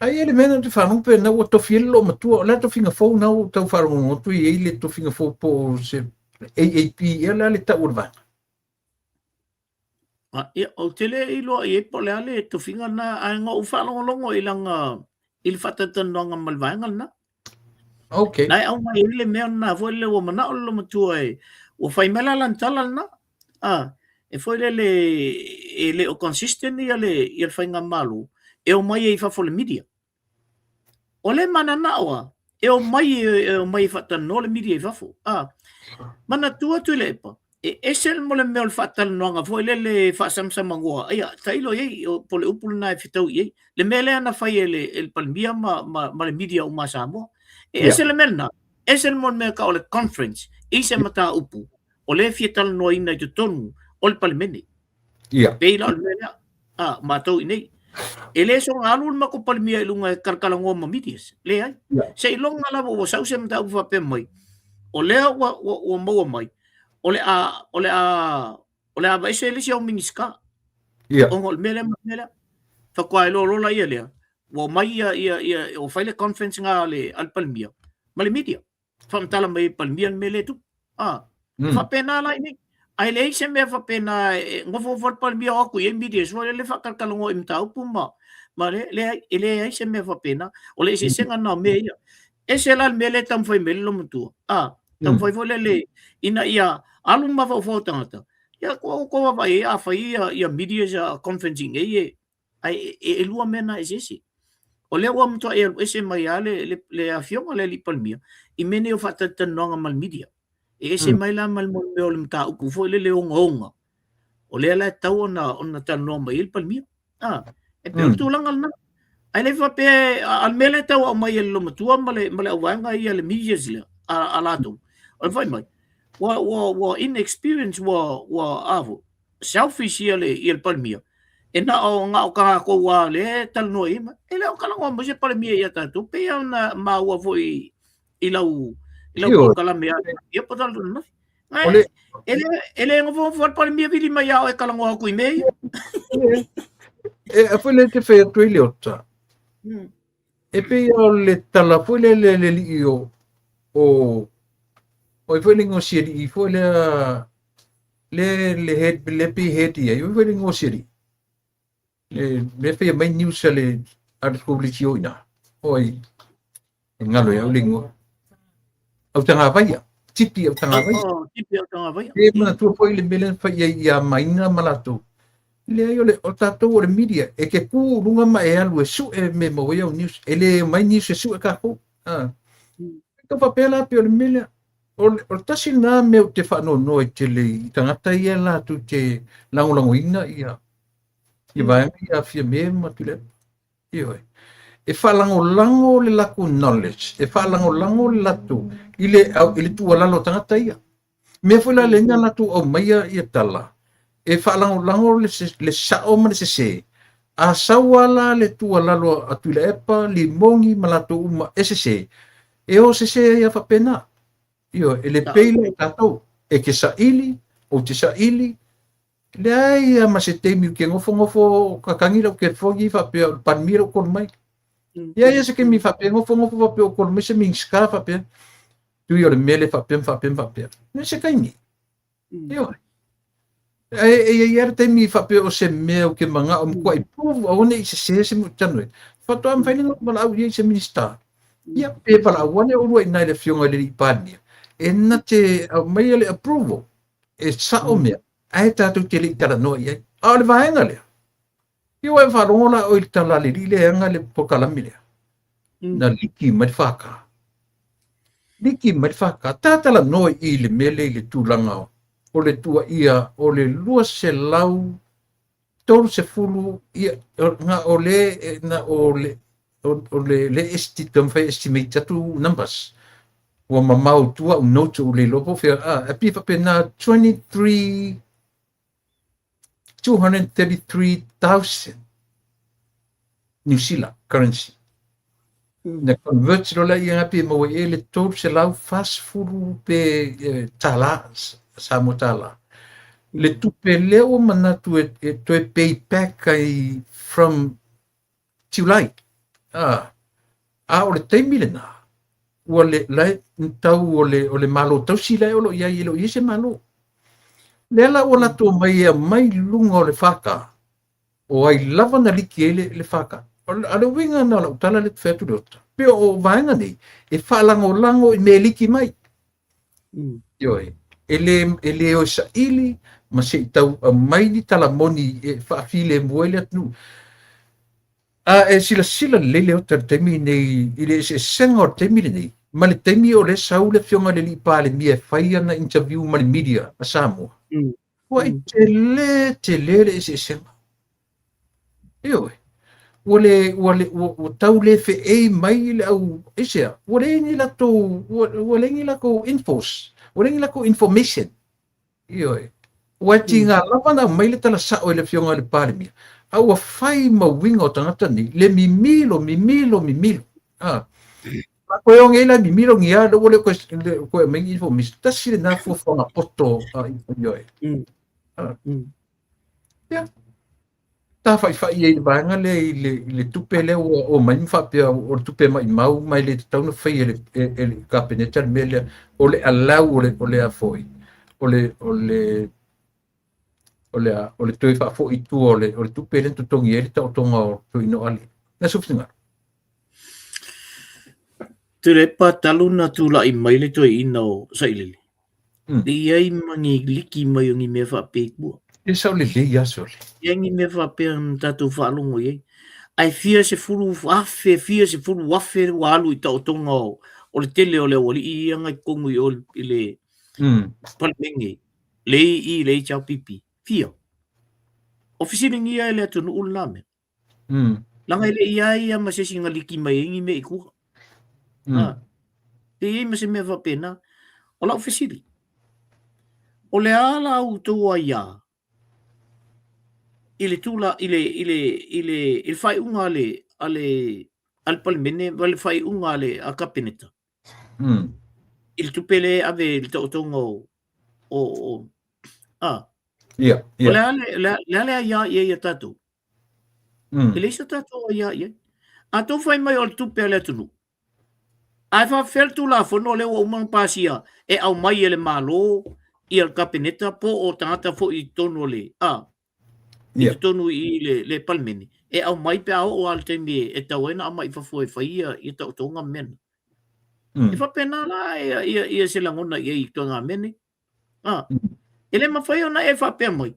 Ai e le mea na ou te faalogo pe na ua tofi ai le loomatua, o le a tofiga fou na ua ou tau faalogologo atu e i ai le tofiga fou po o se AAP ea o le a le tau o le vaega? Ah, ia, ou te le iloa i ai po o le a le tofiga lena, ae na ou faalogologo i lana, i le faatalatalanoaga ma le vaega lena. Okay. Na e aumai ai le mea lena foi lele ua manao le loomatua e, ua fai mai la lana tala lena, ah, e foi lele e le o consistent ia le, ia le faigamalo, e omai ai i fafo le media. O le mananao a, e omai e omai e faatalanoa le media i fafo. A, manatua Tuilaepa, e ese mo le mea o le faatalanoaga foi lele faasamasamanoa, ia, tailo i ai, po o le upu lena e fetau i ai. Le mea lea na fai e le, e le Palemia ma, ma, ma le media uma a Samoa. E ese le mea lena, ese le mo le mea tau o le conference i se mataupu o lea e fia talanoaina i totonu o le Palemene. Ia. Pei la o le mea lea, a, matou i nei. E le soga alu le matou Palemia i luga e talatalanoa ma medias. Leai. Seiloga lava ua sau se mataupu faapea mai, o lea ua maua mai, o le a, o le a, o le a aveese le isi au Minisita. Ona o le mea lea ma le mea lea. Faatoa iloa loa laia lea, ua omai ia, ia, ia, ua fai le conference na a le Palemia ma le media. Faamatala mai e Palemia le mea lea e tupu. Ah, e faapena la i inei. Ae leai se mea faapena e nofonofo le Palemia o atu i ai media foi lele faatalatalanoa i mataupu ma ma le leai, e leai se mea faapena. O le eseesega lena o mea ia. Ese la le mea lea e taumafai mai ai le loomatua. Ah, taumafai foi lele ina ia alu mafaufau o tagata. Ia ua outou vaavaai i ai a fai ia media ia conference i inei e Ae e lua mea na eseese. O lea ua matuai alu ese mai lava le afioga le alii Palemia i mea nei o faatalatalanoaga ma le media. E ese mai la ma le mea o le mataupu foi lele ogaoga, o lea la e tatau ona talanoa mai ai le Palemia. E pei o le tulaga lena. Ae le faapea, a o le mea lea e tau aumai e le loomatua ma le auvaega ia le medias lea a latou, o le fai mai, ua inexperience, ua a foi, selfish ia le, ia le Palemia, e na o, na o tatou lava lea e talanoa i ai, e le o talanoa mai se Palemia ia tatou, pei lava ona maua foi i lau, i lau polokalame a ia po talanoa mai. E le nofonofo le Palemia vili mai ia oe e talanoa atu i mea ia. E a foi lea e te fai atu ai Leota. E pei o le tala foi lea le le alii o o ai foi le igoa o si alii foi lea le le head le pei head i ai, o ai foi le igoa o si alii le le faia mai news a le koleji o i ina. O ai e galo ia au le igoa. Autagavaia, Tipi Autagavaia. Oh, Tipi Autagavaia. E manatua foi le mea lea na fai i ai ia Maina ma latou. Leai, o le, o tatou o le media, e te kū i luga ma e alu e sue mea e maua ai au news. E le omai news e sue tatou. Ah. Tau faapea la pei o le mea lea. O le, o le tasi lena mea ou te faanoanoa ai tele i tagata ia latou te lagolagoina ia, ia vaega ia a Fiame ma Tuilaepa. Ioe. E faalagolago le latou knowledge, e faalagolago le latou i le, i le tuualalo a tagata ia. Mea foi la lea na latou aumaia ia tala, e faalagolago le, le sao ma le sese. A sau lava la le tuualalo a Tuilaepa, Limogi ma latou uma e sese, e o sese ai lava faapena. Ioe, e le pei la i tatou, e te saili, ou te saili, Leai lava ma se taimi ou te nofonofo kakagi lau telefoni faapea o le Palemia lou call mai. Leai lava se taimi faapea nofonofo faapea o call mai se Minisita faapea tui o le mea lea faapea ma faapea ma faapea. Leai se taimi. Ioe. Ae e i ai lava le taimi faapea o se mea ou te manao matuai prove aua ne i sese se mea ou te talanoa ai. Faatoa mafai lea ona ou valaau i ai i se Minisita. Ia pe valaau ane oulua i ina i le Afioga i le Alii Palemia e na te aumaia le approval e sao mea ae tatou te le i talanoa i ai. A o le vaega lea, ia ua e faalogo la oe i le tala a le alii lea e ana le polokalame lea. Na liki mai le FK. Liki mai le FK. Ta talanoa i i le mea lea i le tulaga o le tuuaia o le 230 ia, na o le, na o le, o le, le esti, taumafai e estimate atu numbers. Ua mamao i tua au notes ua ou le iloa po o fea, a, e pei e faapena 23, 233,000 New Zealand currency. Na convert loa lea ia pe maua i ai le 340 pe tālā, Samoa tālā. Le tupe lea ua manatu e toe pay back ai from July. A, a o le taimi lena, ua le, la e tau o le, o le Malo tausi la e o lo o i ai, e le o i ai se Malo. Lea la ua latou omai e aumai luga o le FK, o ai lava na liki ai le FK. A o le uiga lena o lau tala lea ou te fai atu Leota, pei o vaega nei, e faalagolago i mea e liki mai. Ioe, e le o e saili ma se i tau aumai ni tala moni e faafilemu ai le atunuu. A e silasila lelei Leota i le taimi lenei, i le eseesega o le taimi lenei ma le taimi o lea e sau le Afioga i le Alii Palemia e fai ana interview ma le media a Samoa, ua i tele tele le eseesega. Ioe, ua le, ua le, ua, ua tau le feei mai le au, aisea, ua leai ni latou, ua, ua leai ni latou infos, ua leai ni latou information. Ioe, ua e tiga lava ona aumai le tala sao e le Afioga i le Palemia, A ua fai ma uiga o tagata nei, le mimilo, mimilo, mimilo. A, a koe o ngei la mimilo ngi a, le ua le koe, le koe mai ngi information. Tasi le na fuafuaga poto a ioe. A. Ia. Tafa'ifa'i ai i le vaega lea i le, i le tupe lea ua omai ma faapea o le tupe maʻimau ma e le tatau ona faia e le, e, e le Kapeneta le mea lea o le allow o le, o le a foi o le, o le, o le a, o le toe faafo'i i tua o le, o le tupe lea na totogi ai le taotoga o Toeaina o Ale. Na sou finagalo. Tuilaepa talu na tula'i mai le toeaina o Sailele, E i ai ma ni liki mai o ni mea faapea i tua. E sao lelei aso le. E ai ni mea faapea na tatou faalogo i ai. Ae fia sefulu afe, fia sefulu afe ua alu i taotoga o, o le tele o le aualii ia na i totonu i o i le Palemene, le i le HRPP. Fia. O fesiligia e le atunuu lena mea. Leaga e le i ai ia ma se isi na liki mai ai ni mea i tua. Ha. E i ai ma se mea faapena. O lau fesili, o le a la outou aiā i le tula i le i le i le i le faaiuga a le a le a le Palemene ma le faaiuga a le a Kapeneta i le tupe lea e ave i le taotoga o o o a Ia, o le a le le a le a le aiā i ai a tatou? E leai se tatou aiā i ai. A tou fai mai o le tupe a le atunuu, ae faapefea le Tulafono lea ua uma ona pasia e aumai e le Malo ia le Kapeneta po o tagata foi i totonu o le a i totonu i le, le Palemene e aumai pe a oo lava le taimi e tatau ai ona aumai i fafo e fai ia, ia taotoga ma mea na. E faapena la ia, ia, ia se lagona i ai i ituaiga mea nei. Ah, e le mafai ona e faapea mai,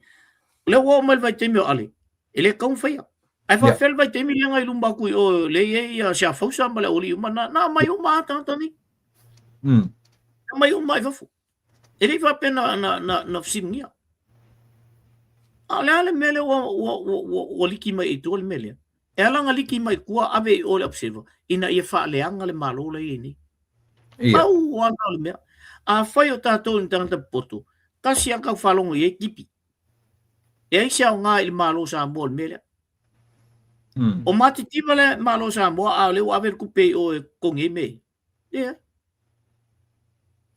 o lea ua oo mai le vaitaimi o Ale, e le tatau ona faia. Ae faapefea le vaitaimi lea na i luma atu i o lea e i ai ia Siafausa ma le aualii uma, na, na aumai uma lava tagata nei. Na aumai uma i fafo. E le i faapea na, na, na, na fesiligia. A o le a le mea lea ua, ua, ua, ua, ua liki mai i tua le mea lea? E ala ona liki mai tua ave i o le Observer ina ia faaleaga le Malo la e i ai nei. Pau lava lena o le mea. Afai o tatou ni tagata popoto, tasi lava tau faalogo i ai tipi. E ai se aoga i le Malo o Samoa o le mea lea. O matitiva le Malo o Samoa a o lea ua ave le tupe i o e totogi ai mea ia. Leai.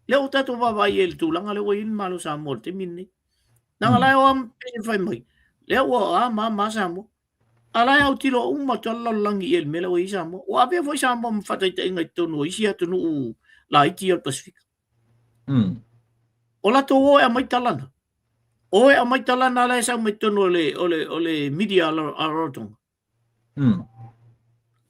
Lea ua tatou vaavaai i le tulaga lea ua i ai le Malo o Samoa i le taimi lenei. Leaga la e o lava ma fai mai, lea ua a ma a ma a Samoa. A la e autilo uma atu lava le lalolagi i le mea lea ua i ai Samoa. Ua avea foi Samoa ma faataitaiga i totonu o isi atunuu laiti ia o le Pasefika. O latou o e aumai tala na. O e aumai tala na la e sau mai totonu o le, o le, o le media a Rarotonga.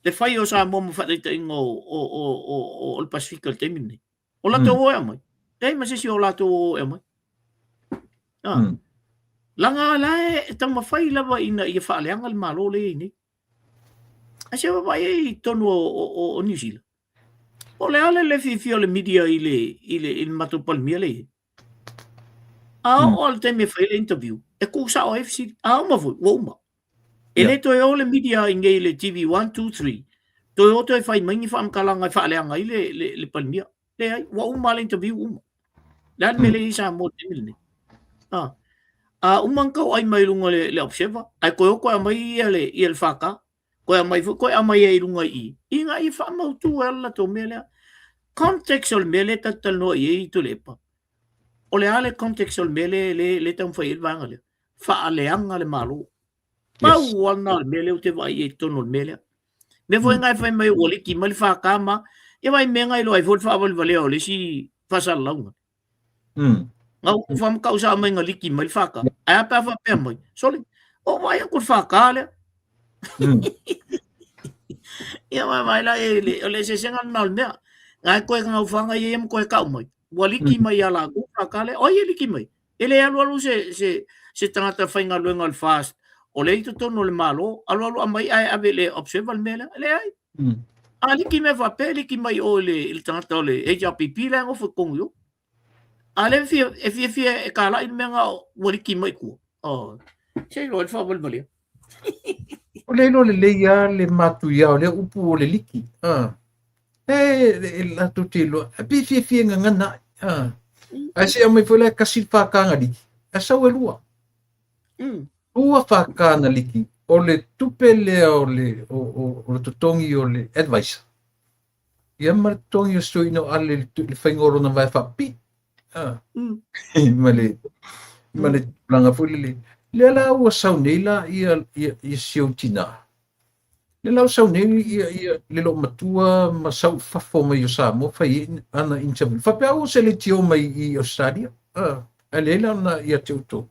Le fai o Samoa ma faataitaiga o, o, o, o, o, o le Pasefika i le taimi lenei. O latou o e aumai. Leai ma se isi o latou o e aumai. Ah. Leaga la e taumafai lava ina ia faaleaga le Malo lea e i ai nei. Ae se vaavaai ai i totonu o, o, o, o Niu Sila. O le a le le fiafia o le media i le, i le, i le matou Palemia lea e i ai. A oo le taimi e fai le interview, e tuu sao ai fesili. A uma foi, ua uma. E le toe o le media i nei le TV 1, 2, 3, toe o toe fai mai ni faamatalaga e faaleaga ai le, le, le Palemia. Leai, ua uma le interview uma. Le a le mea lea e i ai Samoa i le taimi lenei. A, a uma ona tauai mai i luga le, le Observer, ae toe o toe aumai ia le, ia le FK, toe aumai foi, toe aumai ai i luga i i, ina ia faamautu ai le latou mea lea. Context o le mea lea tatou te talanoa i ai Tuilaepa, o le a le context o le mea lea, lea, lea e taumafai ai le vaega lea? Faaleaga le Malo. Pau lava lena o le mea lea ou te vaai ai i totonu o le mea lea. Mea foi na e fai mai ua liki mai le FK ma, ia vaai mea na iloa ai foi le faavalevalea o le isi faasalalauga. Na ou faamatau sao mai na liki mai le FK. Ae a pe a faapea mai, sole, o vaai atu le FK lea. Ia vaai la e le, o le eseesega lena o le mea. Na e toe gaufaga ia ma toe tau mai. Ua liki mai ia latou FK lea. O ai e liki mai? E le alualu se, se, se tagata faigaluega o le FAST o lea i totonu o le Malo, alualu aumai ae ave i le Observer le mea lea. E leai. A liki mea faapea, e liki mai o i le, i le tagata o le HRPP la e nofo i totonu i o. A lea e fia, e fiafia e kalai le mea na ua liki mai tua. Oh, se iloa le faavalevalea. O le iloa lelei lava le matuia o lea upu o le liki. Ah. E, e latou te iloa, e pei fiafia e gagana ai. Ah. Ae se aumai foi la e kasi le FK na liki, ae sau e lua. Lua FK na liki. O le tupe lea o le, o, o, o le totogi o le advisor, ia ma le totogi o si toeaina o Ale i le faiga o lona vae faapipii. Ah. Ma le, ma le tulaga foi lele. Lea la ua sau nei la ia, ia, ia si ou tinā. Lea la ua sau nei ia, ia le loomatua ma sau i fafo mai o Samoa fai ai ana interview. Faapea ua se leitio mai i Australia. Ah, ae leai la ona ia te outou.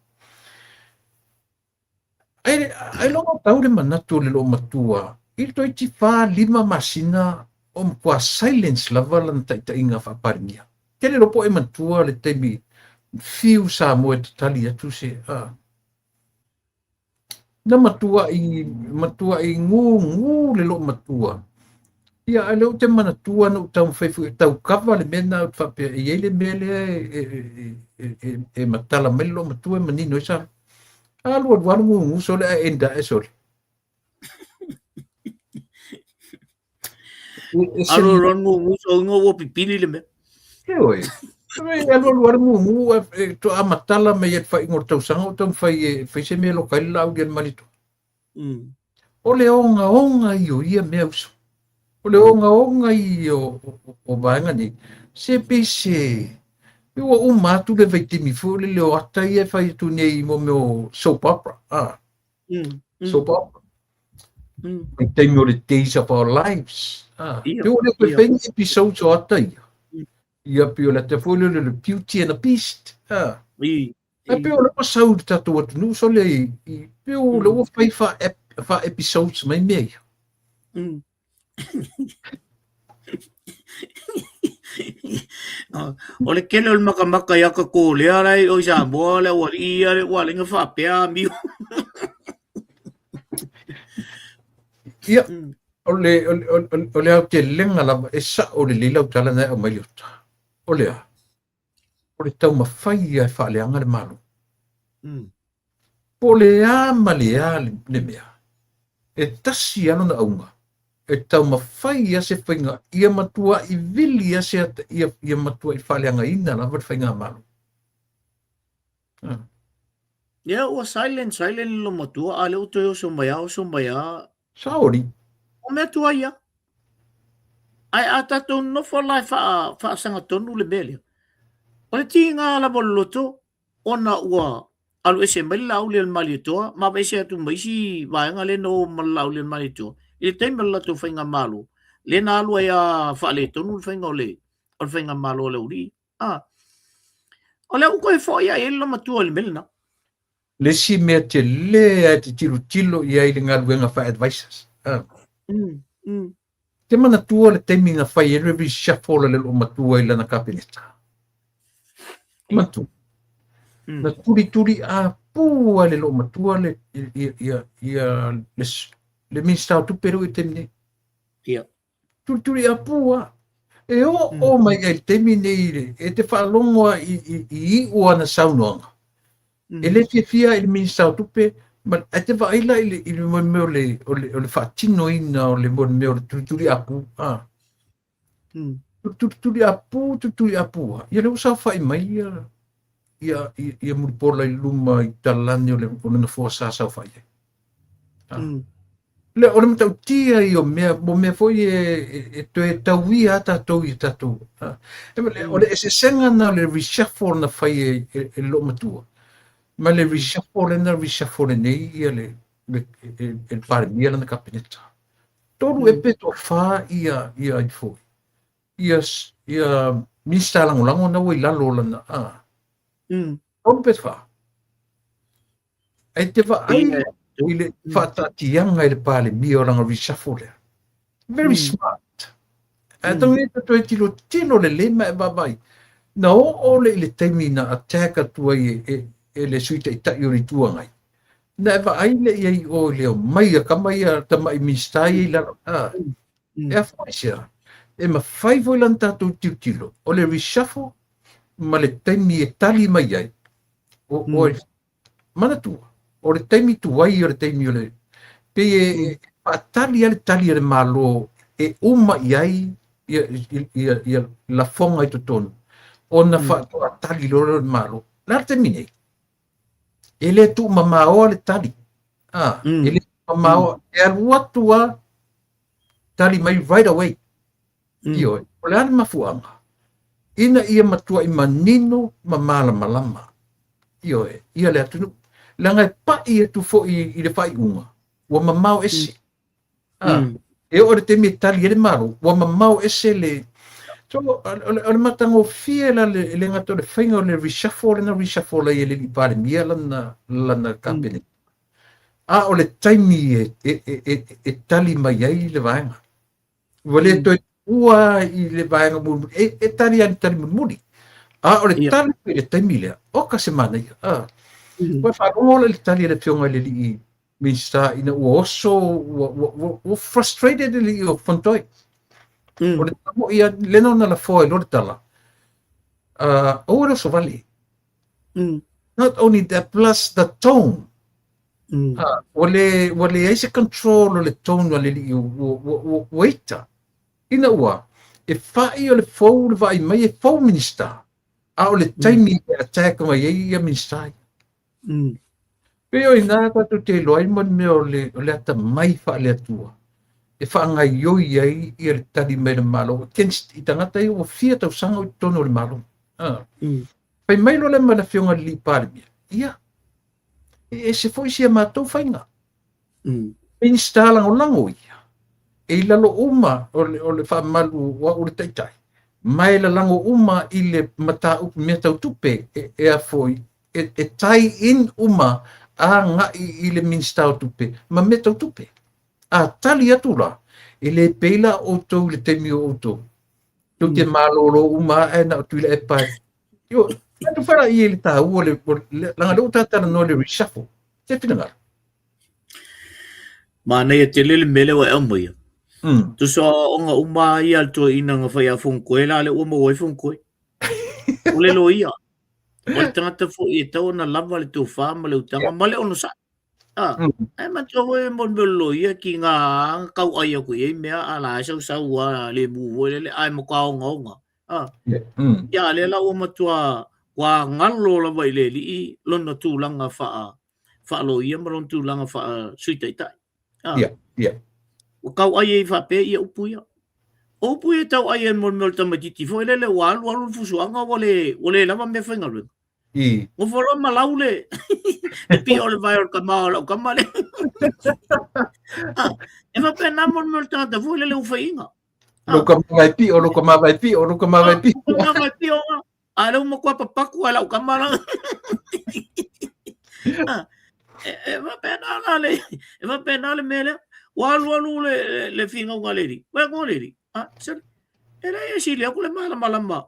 Ai, ailoga tau le manatu o le loomatua i le toeitiiti 4, 5 masina o matua silence lava lana taitaiga faa-Palemia. Tele loa po o e manatua le taimi fiu Samoa e tatali atu se a. Na matuai, matuai gugu le loomatua. Ia, ae lea ou te manatua na ou taumafai foi e tau kava le mea lena ou te faapea e i ai le mea lea e matala mai le loomatua e manino ai Samoa. Alu alu alu gugu sole ae enda ae sole. Alu alu alu gugu sole ua pipili le mea. Ioe. Alu alu alu gugu e toa matala mai e le faaiuga o le tausaga o taumafai e fai se mea e loka ai le laau i le Malietoa. O le ogaoga ia o ia mea uso. O le ogaoga ia o vaega nei. Se pei se ua uma atu le vaitaimi foi lele o ata ia e fai atu nei i mo mea o soap opera. Ah. Soap opera. Vaitaimi o le Days of Our Lives. Ah. Pe ua le toe fai ni episodes o ata ia. Ia pei o le ata foi lele o le Beauty and the Beast. Ah. Ae pei o lea ua sau i le tatou atunuu sole i, i pei o lea ua fai fa, ep, fa episodes mai mea ia. O le tele o le makamaka i aka kōlea la i o i Samoa le aualii ia le ua lenga faapea amio. Ia, o le, o le, o le, o le aotelega lava e sa'o lelei lau tala na e aumai Leota. O le a? O le taumafai ia e faaleaga le Malo. Po o le a ma le a le mea, e tasi lava lona auga, e taumafai ia se faiga ia matuai vili ia se ata, ia, ia matuai faaleagaina lava le faigamalo. Ia, ua silent, silent le matua, a lea ua toe oso mai a, oso mai a. Saoli. O mea tuai ia. Ae a tatou nofo la e faasagatonu le mea lea, o le tiga lava o le loto, ona ua alu ese mai le Laaulialemalietoa ma aveese atu ma isi vaega lea na o ma le Laaulialemalietoa i le taimi o le latou faigamalo, lea na alu ai a faaletonu le faiga o le faigamalo a le aualii. O lea ua toe foi ai le matua i le mea lena. Le isi mea tele lava e te tilotilo i ai i le galuega faa-advisors. Te manatua le taimi na fai ai le reshuffle a le loomatua i lana Kapeneta. Manatua. Na tulituli apū lava e le loomatua le, ia, ia, ia, le, le Minista o Tupe lea ua i le taimi nei. Ia. Tulituli apū lava. E oo mai ai i le taimi nei e te faalogo lava i iu o ana saunoaga. E le fiafia i le Minista o Tupe, ma, ae te vaai la i le, i le mea o le, o le, o le faatinoina o le mea o le tulituli apū. Ah. Tulituli apū, tulituli apū. Ia lea ua saofai mai ia, ia, ia, ia Mulipola i luma i talane o le, o le nofoa sa saofai ai. Ah. Le, o le matautia ia o mea, mo mea foi e, e, e toe tauia a tatou i tatou. Ah. E, o le eseesega na o le reshuffle na fai e, e, e le loomatua. Ma le reshuffle na reshuffle nei ia le, le, e, e le Palemia lana Kapeneta. Tolu e pe toafa ia, ia ai foi. Ia, ia Minista lagolago na ua i lalo o lana, ah. Tolu pe fa. Ae te vaai i le faataatiaga i le Palemia o lana reshuffle lea. Very smart. Ae tau e toe tilotilo lelei ma e vaavaai. Na oo le i le taimi na attack atu ai e, e, e le Sui Taitai o le Itu Agai. Na e vaai le i ai o i le omai a kama ia tama'i Minista ia i lalo. Ah. E afua i se a? E mafai foi la ona tatou tilotilo o le reshuffle ma le taimi e tali mai ai o, o manatua, o le taimi tuai o le taimi o le pei e, e faatali lava le tali a le Malo e uma i ai ia, ia, ia lafoga i totonu ona faatoa tali loa lea o le Malo. O le a le taimi nei? E le tuumamaoa le tali. Ah, e le. Mamao, e alu atu a tali mai right away. Ioe, o le a le mafuaaga? Ina ia matuai manino ma malamalama, ioe, ia le atunuu. Leaga e pai atu foi i le faaiuga, ua mamao ese. E oo i le taimi e tali ai le Malo, ua mamao ese le... So, o le matagofie la e le gata o le faiga o le reshuffle lena reshuffle ai e le alii Palemia lana Kapeneta. A o le taimi e tali mai ai le vaega. Ua le toe tuua i le vaega mulimuli, e tali lava i le tali mulimuli. A o le tali i le taimi lea, oka se manaia. Ua faalogo la i le tali a le Afioga i le alii Minisita ina ua oso, ua frustrated le alii o Fontoe. O le tala moi lava, lea na lafoa ai loa le tala, aua le oso vale. Not only that, plus the tone. Ua leai se control o le tone a le alii ua ita. Ina ua, e fai o le fou le vaai mai e fou Minisita, a o le taimi e attack mai ai ia Minisita ia. Pei o i ina tatou te iloa ai mo le mea o le atamai faale-Atua e faagaioi ai ia le tali mai le Malo against i tagata ia ua fia tausaga o i totonu o le Malo. Fai mai loa lea ma le Afioga i le alii Palemia, ia, e ese foi si a matou faiga. Minista lagolago ia, e i lalo uma o le faamalu o au o le taitai, ma e lalago uma i le mataupu mea tau tupe e a foi, e tie in uma agai i le Minista o Tupe ma mea tau tupe. A tali atu la, e le pei la outou i le taimi o outou. Tou te malolo uma ae na o Tuilaepa e. Io, atu fara i le taua le, leaga lea ua ta talanoa i le reshuffle. Se finagalo. Manaia tele le mea lea ua e aumaia. Tusa aoaoga uma lava ia a le toeaina na fai a Fonotoe la lea ua maua ai Fonotoe. O le loia. O le tagata foi e tatau ona lava le tofa ma le utaga ma le onosai. Ae manatua foi mo le mea o le loia ki ngā tau ai atu i ai mea a la e sausau a le mu foi lele ae matua ogaoga. Ia lea la ua matua ua galo lava i le alii lona tulaga faa faaloia ma lona tulaga faa-Sui Taitai. Ia. Ua tau ai ai faapea ia upu ia. O upu ia tau ai ai mo le mea o le tamaitiiti foi lele ua alu alu le fusuaga ua le lava mea faigaluega. Nofo loa ma lau le pio o le vae o le kama o lau kama le. E faapena mo le mea o le tagata foi lele ua faiina. Lou kama vai pio, lou kama vai pio, lou kama vai pio. Lou kama vai pio. A lea ua matua papaku ai lau kama la. E faapena la le, e faapena le mea lea. Ua alu alu le finauga a le alii. Vaai atu le alii, sole, e leai e sili atu le malamalama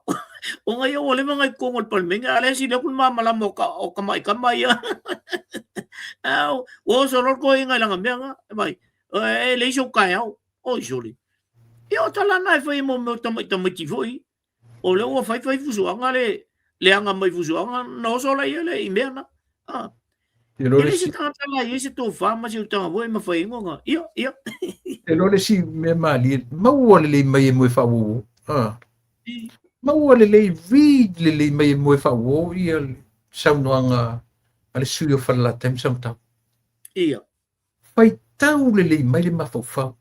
ona ia ua leva ona i totonu o le Palemene, a o lea e sili atu le malamalama o tamai tama ia. Ua oso loa le toeaina i lana mea na, fai mai, e leai sou taeao. Oi sole. Ia o tala na e fai mo mea o tamai tamaiti foi. O lea ua fai fai fusuaga le leaga mai fusuaga na oso la ia le i mea na. E leai se tagata la i ai se tofa ma se utaga foi e mafai ai ona ia ia. E loa le isi mea malie, maua lelei mai e moe faauouo. Maua lelei, read lelei mai e moe faauouo ia le saunoaga a le sui o Falelatai ma Samatau. Ia. Faitau lelei mai le mafaufau.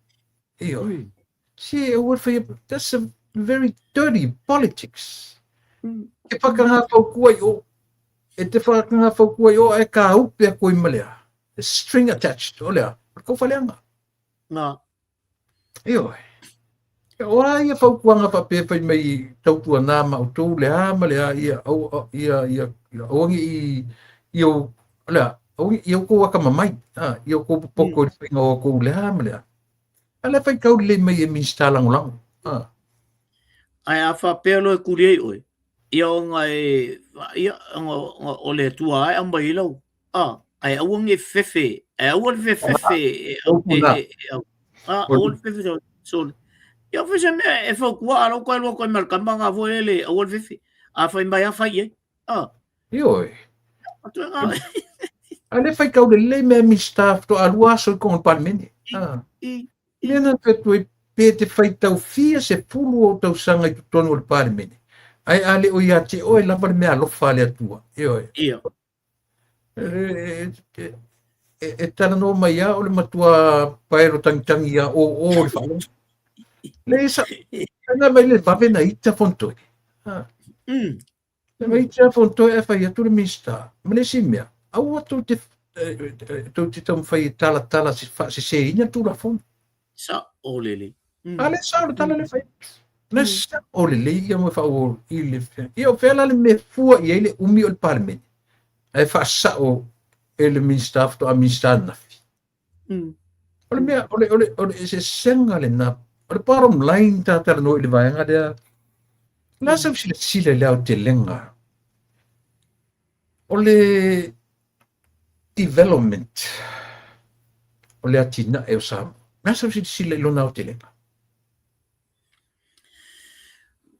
Ioe. Se aua le faia, that's a very dirty politics. E whakangāwhau i o, e te whakangāwhau i o, e ka upe a koe ma lea. String attached, o lea, o le kaufaleaga. Ngā. Ioe. O a ia fautuaga faapea fai mai tautuana ma outou le a ma le a ia au ia ia ia aua ne i ia o le a aua ne i ia outou akamamai a ia outou popoto i le faiga o outou le a ma le a. A o la e faitau lelei mai e Minisita Lagolago a. Ae a faapea loa e tuli ai oe, ia ona e ia ona o le Atua lava e aumai ai lau A, ae aua ne i fefe, ae aua le fefefe e, e, e, e, a, aua le fefe sole. Ia fai se mea e fautua a lau koe lua koe ma le kama ngā foi lele, aua le fefe. A fai mai a fai i ai. A. Ioe. A le faitau lelei mea Minista faatoa lua aso i totonu o le Palemene. A. Mea na toe toe pe te faitau fia sefulu ou tausaga i totonu o le Palemene, ae a le o ia te oe lava le meaalofa a le Atua. Ioe. Ia. e talanoa mai lava o le matua paelo tagitagi lava o o le faalogo. Le sa na mai le vave na ita fontoe. Ha. Na mai ita fontoe e fai atu le Minista. Ma le isi mea, aua tou te tou te taumafai e talatala se faaseseina le Tulafono. Sa'o lelei. A le sao le tala le fai. Le sao lelei ia mo faaauau i le ia o fea la le mea fua i ai le umi o le Palemene. Ae faasao e le Minista faatoa Minista ananafi. O le mea, o le eseesega lena. O le bottom line ta talanoa i le vaega lea. O le a sau silasila i le aotelega o le development o le atinae o Samoa. O le a sau silasila i lona aotelega?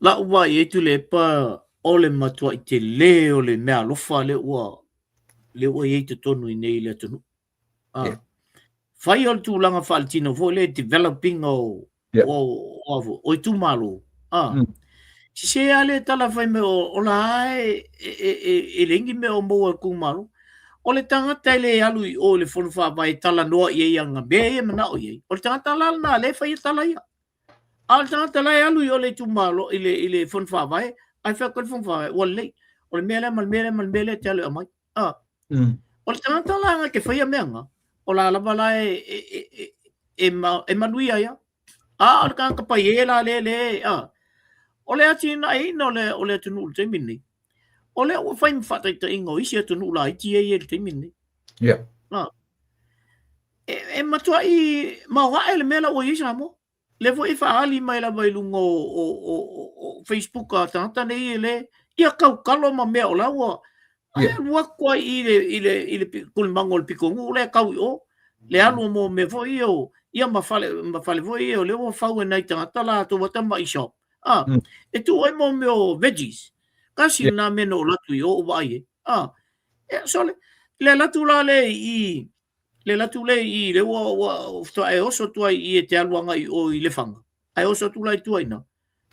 La'u vaai ai Tuilaepa o le matua'i telē o le meaalofa lea ua lea ua i ai totonu i inei i le atunuu. Ah. Yeah. Fai o le tulaga faaletino foi le developing o Yeah. o o itumalo. Ah. Sese lava le tala fai mai o la e e leai ni mea o maua e le itumalo. O le tagata e le alu i o i le fono faavae e talanoa i ai ana mea ia e manao i ai. O le tagata la lena lea e faia tala ia. A o le tagata la e alu i o le itumalo i le fono faavae, ae fai atu le fono faavae, ua lelei. O le mea lea ma le mea lea ma le mea lea e te alu e aumai. Ah. O le tagata la na te faia mea na, o la lava la e e e e, e manuia ia. A o le tagata paie la le le a. O le atinaeina o le atunuu i le taimi lenei. O lea ua fai ma faataitaiga o isi atunuu laiti ia e i ai i le taimi lenei. Yeah. A. E matuai maoae le mea la ua i ai Samoa. Lea foi e faaali mai lava i luga o Facebook a tagata nei e le ia kaukalo ma mea o la ua Yeah. alu atu ai i le tulimaga o le pitonuu lea e tau i o le alu mo mea foi ia o ia ma fale foi ia o lea ua fau e nai tagata latou tamai shop. Ah, e tuu ai mo mea o veggies. Tasi lena mea na ou alu atu i o ou vaai ai. Ah, e sole, le alu atu la le i le alu atu le i le ua faatoa e oso atu ai i e te alu agai i o i Lefaga. Ae oso atu la i tua i ina.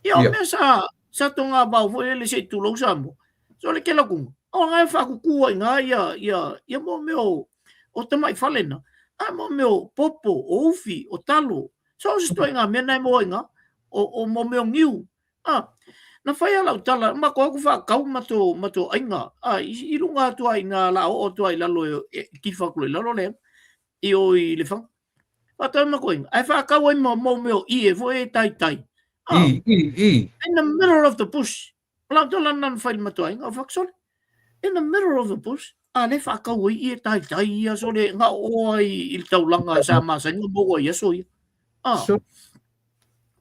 Ia o mea sa togavao foi lele se i tulou Samoa. So le kela kuga. O ngai whaakuku ai ngā ia, ia, ia mo mea o tamai fale na. A mo mea o popo, o ufi, o talo. So o se toi ngā mea nai mo ai ngā. O mo mea o niu. A, na whai ala o tala, ma ko aku whaakau ma to ainga. A, i lunga atu ai ngā la o atu ai lalo e kifa kulo i lalo lea. I o i Lefaga. Whātau ma koe. Ai whaakau ai mo mea o i e fo e tai tai. A, I, i, i. In the middle of the bush. O lau tala nana whai le matua inga o whakasole. In the middle of the bush, a le whaakau ai i e tai tai ia sole ngā o ai i le taulanga sa masainga mo ai aso ia. A. So,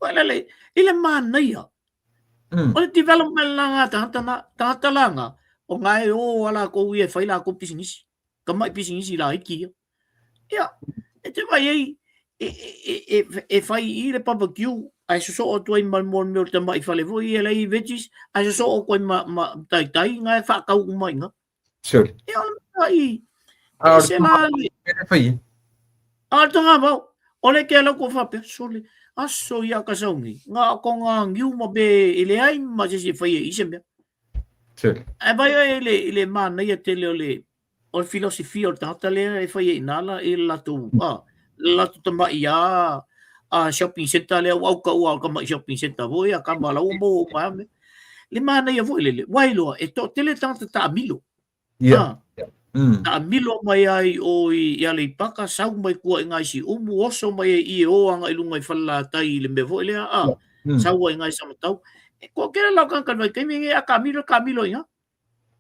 Wala le, i le mānaia. O le development la ngā tangata na, tangata la ngā, o ngā e o ala kou ia e whai la kou pisinisi. Ka mai pisinisi la hiki ia. Ia, e te vai ei, e whai i le barbecue, ai soso o tuai ma mo meo te mai whale foi i lei veggies, ai soso o koe ma tai tai ngā e whakau umai ngā. Sure. Ia, o le mea i, A, o e se la le, e whai. A o tonga vau, o le ke ala ko whapea, sole, aso ia ka saungi, ngā ko ngā ngiu ma be i le ai ma se se whai e i se mea. Sure. Ai vai ai i le mānaia tele o le filosofia o le tangata lea e whai e inala i le latou, a, le latou tamai a shopping center lea, ua auka ua o tamai shopping center foi, a kama lau mo o mai ame. Le mānaia foi lele, wailoa, e to tele tangata taamilo. Yeah. A, taamilo mai ai o i Aleipaka, sau mai kua i ngai si umu, oso mai e i e o anga i lunga i whalalatai i le mea foi lea, a, sau ai ngai samatau. E ko kera lau kanga vai kaimi nge a kamilo, kamilo inga.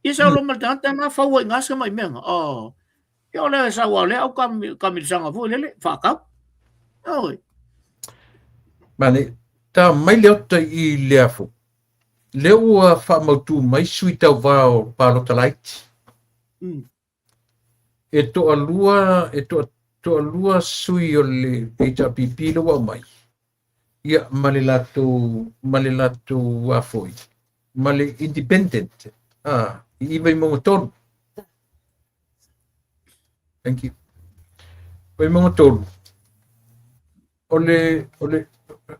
Ia sau lo mal tangata ngā whaua i ngā sama i mea ngā. Oh. Ia o lea sau a lea au kamilisanga foi lele, whakau. Oi. Mane, tā mai le ota i le afo. Le ua whaamautu mai sui tau vao palota laiti. E toa lua, e toa, toa lua sui o le HRPP le wau mai. Ia, ma le latou afoi. Ma le independent. Ah, i iwa i maunga tolu. Thank you. I maunga tolu. O le,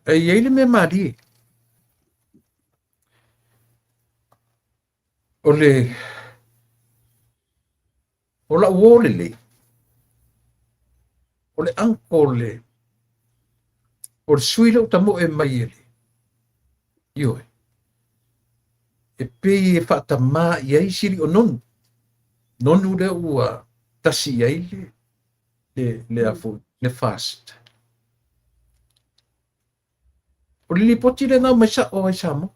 e iai le mea mārie. O le, o lau o lelei. O le uncle o le sui lea ua tamoe mai e le ioe e pei e faatamā i ai sili o Nonu. Nonu lea ua tasi i ai le le le a foi le FAST. O le lipoti lea na aumai sa'o ai Samoa.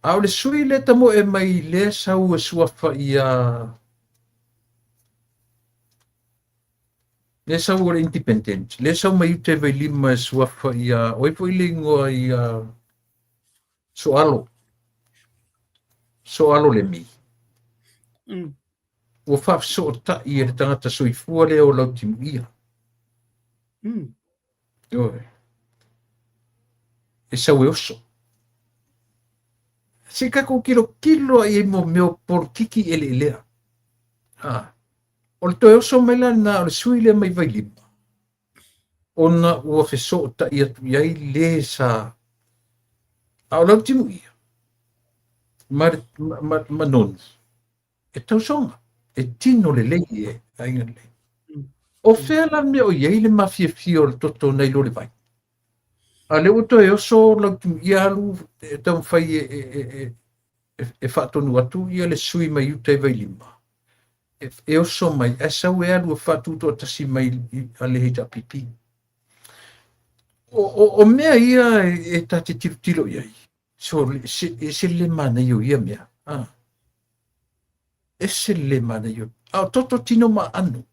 A o le sui lea tamoe mai lea sau e suafa ia lea sau o le independent, lea sau mai uta i Vailima e suafa ia, o ai foi le igoa ia Soalo, Soalo Lemi. Ua faafesootai e le tagata soifua lea o Lautimuia. Ioe. E sau e oso. Se i tatou tilotilo lava i ai mo mea o polokiki eleelea. A, o le toe oso mai la lena o le sui lea mai Vailima, ona ua fesootai atu i ai le sa. A o Lautimuia ma, ma, ma Nonu, e tausoga, e tino lelei e aiga lelei. O fea la le mea o i ai le mafiafia o le toto nai lo le vai? A lea ua toe oso Lautimuia alu e taumafai e, e, e, e, e faatonu atu ia le sui mai uta i Vailima. E, e oso mai, ae sau e alu e faatutoatasi mai a le HRPP. O, o, o mea ia e, e ta te tilotilo i ai. So, se, ese le manaia o ia mea. Ah. Ese le manaia. A o toto tino ma aano.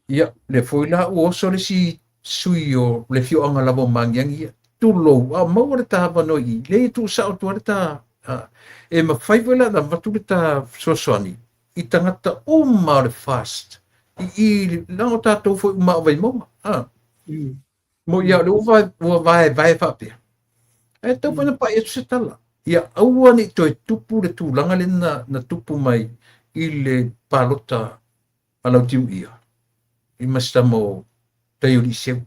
Ia, lea foi la ua oso le isi sui o le afioaga lava o Magiagi ia. Tulou, a o maua le ta avanoa i i, leai e tuusao atu lava le ta, a, e mafai foi la ona avatu le ta fesoasoani i tagata uma o le FAST i i, leaga o tatou foi uma o Vaimauga, a. Mo ia, o lea ua, ua vaevae faapea. Ae tatau foi ona pai atu se tala. Ia aua ne i toe tupu le tulaga lea na, na tupu mai i le palota a Lautimuia i ma si tama o Taioliiseu.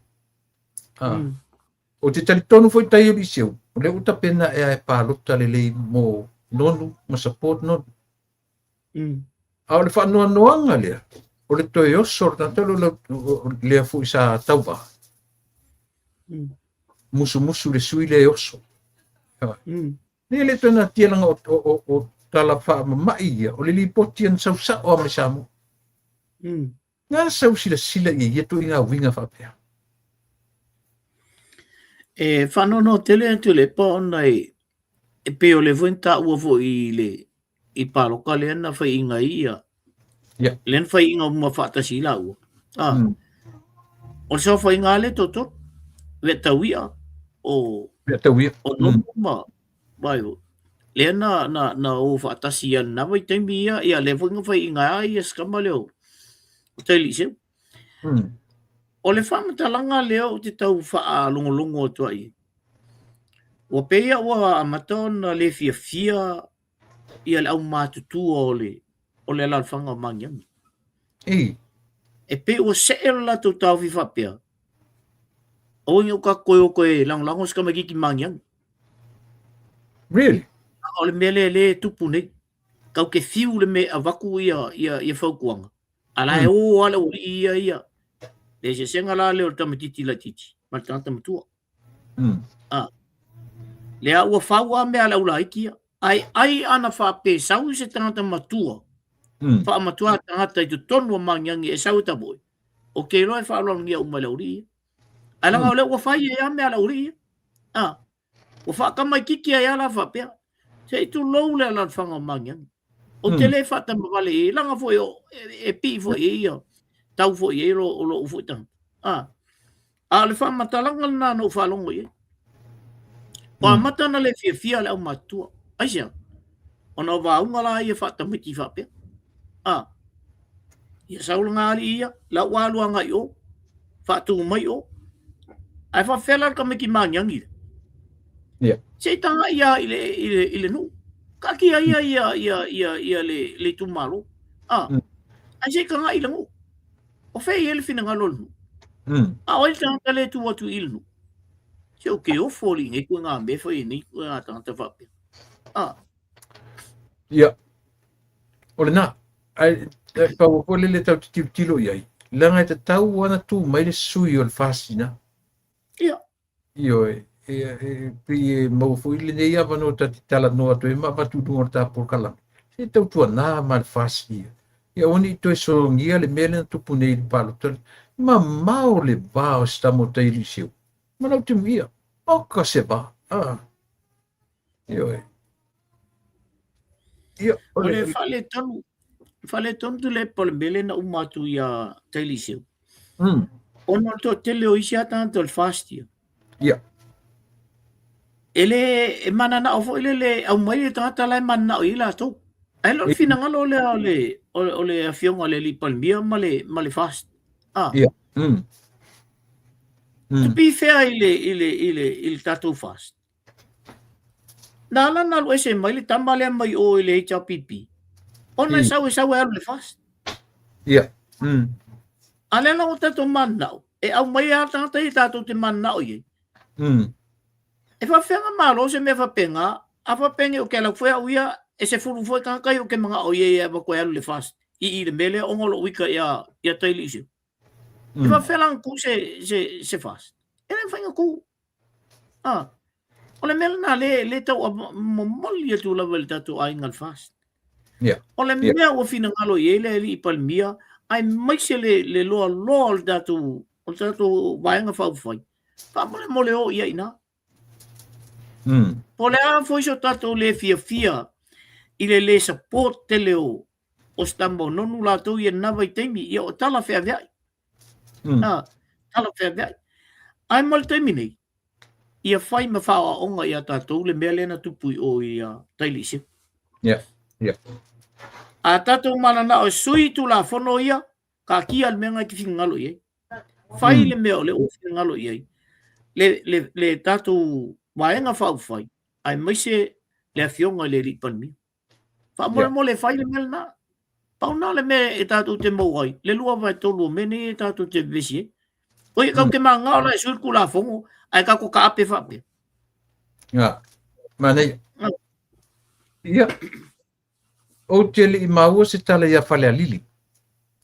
Ah. Ou te talitonu foi Taioliiseu, o lea ua tapena ea e palota lelei mo Nonu ma support Nonu. A o le faanoanoaga lea, o le toe oso o le tagata lea o lea foi sa tauva. Musumusu le sui lea e oso. Nei le toe natia laga o, o, o, o tala faamama'i ia, o le lipoti na sau sa'o lava mai Samoa. Na sau silasila i ia ituaiga uiga faapea. E faanoanoa tele atu le pa ona e, e pei o le foi na taua foi i le i paloka lea na faiina ai ia. Yeah. Lea na faiina uma faatasi i laua. Ah. O le saofaiga lea toatolu. Ve'atauia o Ve'atauia. O Nonu ma vai o. Lea na, na, na o faatasi ia lena vaitaimi ia, ia lea foi na faiina ai ia si tama lea o o Tailiiseu. O le faamatalaga lea ou te tau faalogologo atu ai, ua pei ua amata ona le fiafia ia le aumatutua o le o le alaalafaga o Magiagi. Ei. E pei ua see le latou taofi faapea, aua ne i o tatou toe o toe lagolago se tamaitiiti Magiagi. Really? O le mea lea lea e tupu nei. Tatou te fiu le mea e avatu ia, ia, ia fautuaga. A la e o lava le aualii ia ia. Le eseesega la lea o le tamaitiiti laitiiti ma le tagata matua. Ah. Lea ua fau lava mea a le aulaiti ia. Ae ai ana faapesau se tagata matua, faamatua tagata i totonu o Magiagi e sau e tamoe, ou te iloa e faaaloalogia uma e le aualii ia. Ae leaga o lea ua fai ai lava mea a le aualii ia. Ah. Ua faatamaitiiti ai lava la faapea. Se i tulou le alaalafaga o Magiagi. Ou te le faatamavale i ai, leaga foi o, e, e pii foi i ai ia, tau foi i ai lo, o lou foi tagata. Ah. A o le faamatalaga lena na ou faalogo i ai. Ua amata ona le fiafia le aumatutua. Aisea? Ona o vaauga la ia faatamaiti faapea. Ah. Ia sau lana alii ia, la ua alu agai i o, faatu mai o. Ae faapefea la le tamaiti magiagi lea? Yeah. Se i tagai ia i le, i le, i le nuu. Taatia ia ia, ia, ia, ia le, le itumalo. Ah. Ae se i tagai i le nuu. O fea e i ai le finagalo o le nuu? A o ai le tagata lea e tu atu i le nuu? Se ou te ofo alii nei koe ngā mea e fai ai nei koe ngā tagata faapea. Ah. Ia. O lena. Ae E pau foi lele tatou te tilotilo i ai, leaga e tatau lava ona tu mai le sui o le FAST ina. Ia. Ioe, e pei e maua foi lenei avanoa ta te talanoa atu ai ma avatu i luga o le ta polokalame, se tautuana ma le FAST ia. Ia aua ne i toe sologia le mea lea na tupu nei i le palota, mamao le va o se tama o Tailiiseu ma Lautimuia. Oka se va. Ah. Ioe. Ia, o le faaletonu, faaletonu Tuilaepa o le mea lea na uma atu ia Tailiiseu. Ona o le toatele o isi lava tagata o le FAST ia. Ia. E le e mananao foi lele aumai le tagata la e mananao i ai latou. Ae le o le finagalo lea o le o le afioga i le alii Palemia ma le ma le FAST. Ah. Ia. To be fair i le i le i le i le tatou FAST. Na ala ona alu ese mai le tama lea mai o i le HRPP, ona e sau e sau e alu i le FAST. Ia. A lea la ua tatou mananao, e aumai lava tagata ia tatou te mananao i ai. E faapefea ona malo se mea faapena, a faapea nei okay lau foi au ia, e 10 foi tagata ia ou te manao i ai e avatu e alu i le FAST i i le mea lea ona o lou ita ia ia Tailiiseu. E faapefea la ona tu se, se, se FAST? E le mafai ona tu. Ah, o le mea lena le, le tau momoli atu lava i le tatou aiga le FAST. O le mea ua finagalo i ai le alii Palemia, aemaise le, le loaloa o le tatou, o le tatou vaega faaupufai, faamolemole o i ai i ina. Po o le a foi so tatou le fiafia i le le support tele o, o se tama o Nonu latou i lena vaitaimi, ia o tala feaveai. Ah, tala feaveai. Ae mo le taimi nei, ia fai ma faaoaoga ia tatou le mea lea na tupu i o i a Tailiiseu. Yeah. Yeah. A tatou mananao e sui Tulafono ia, taatia le mea na e te finagalo i ai. Fai le mea o lea ua finagalo i ai le, le, le tatou vaega faaupufai, aemaise le afioga i le alii Palemia. Faamolemole fai le mea lena. Pau na le mea e tatou te maua ai, le 2/3 o mea nei e tatou te vevesi ai. Oi, tatou te manao la e sui le Tulafono, ae tatou taape faapea. Ia, manaia. Ia, ou te le i maua se tala ia Falealili.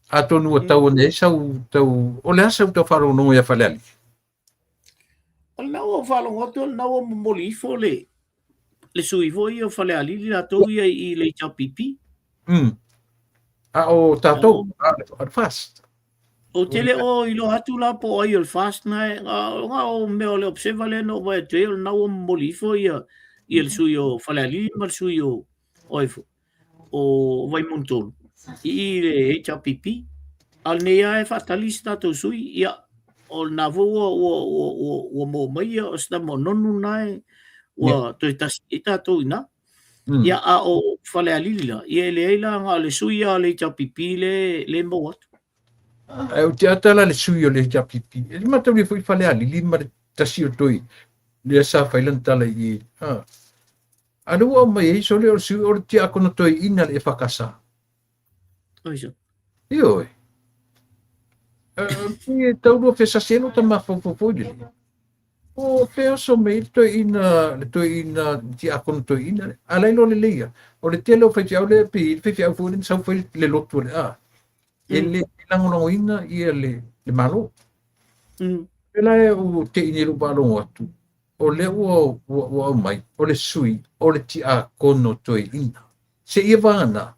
Atonu ua tau ane ai sau tau, o le a sau tau faalogologo ia Falealili? O lena ua ou faalogo atu, o lena ua momoli ifo le, le sui foi ia o Falealili latou ia i le HRPP. A o tatou, a o le FAST. Ou te le o iloa atu la po o ai o le FAST na e, na o mea o le observer lea na ou vaai atu ai, o lena ua momoli ifo ia, ia le sui o Falealili ma le sui o, o ai foi, o Vaimauga 3 i i le HRPP. A o lenei lava e faatali se tatou sui, ia, o lena foi ua, ua, ua, ua, ua maua mai ia o se tama o Nonu lena e, ua toe tasi ai tatou i ina. Ia, a o Falealili la, ia e leai la na o le sui lava o le HRPP le, le maua atu. Ae ou te ata la le sui o le HRPP. E mataulia foi Falealili ma le tasi o toi lea sa fai lana tala i i. Ha. A lea ua aumai ai sole o le sui o le tiakono toeaina le EFKS. Aisa. Ioe. E tau lua fesasi ai lo ta mafaufau foi lele. O fea oso mai le toeaina, le toeaina, tiakono toeaina le. A la e iloa lelei ia. O le tele o faifeau lea pei le faifeau foi lea na sau fai le lotu a le a. E le lagolagoina ia le, le Malo. Pela e ua tei nei lou faalogo atu, o lea ua, ua, ua aumai, o le sui, o le tiakono toeaina. Seia vagana,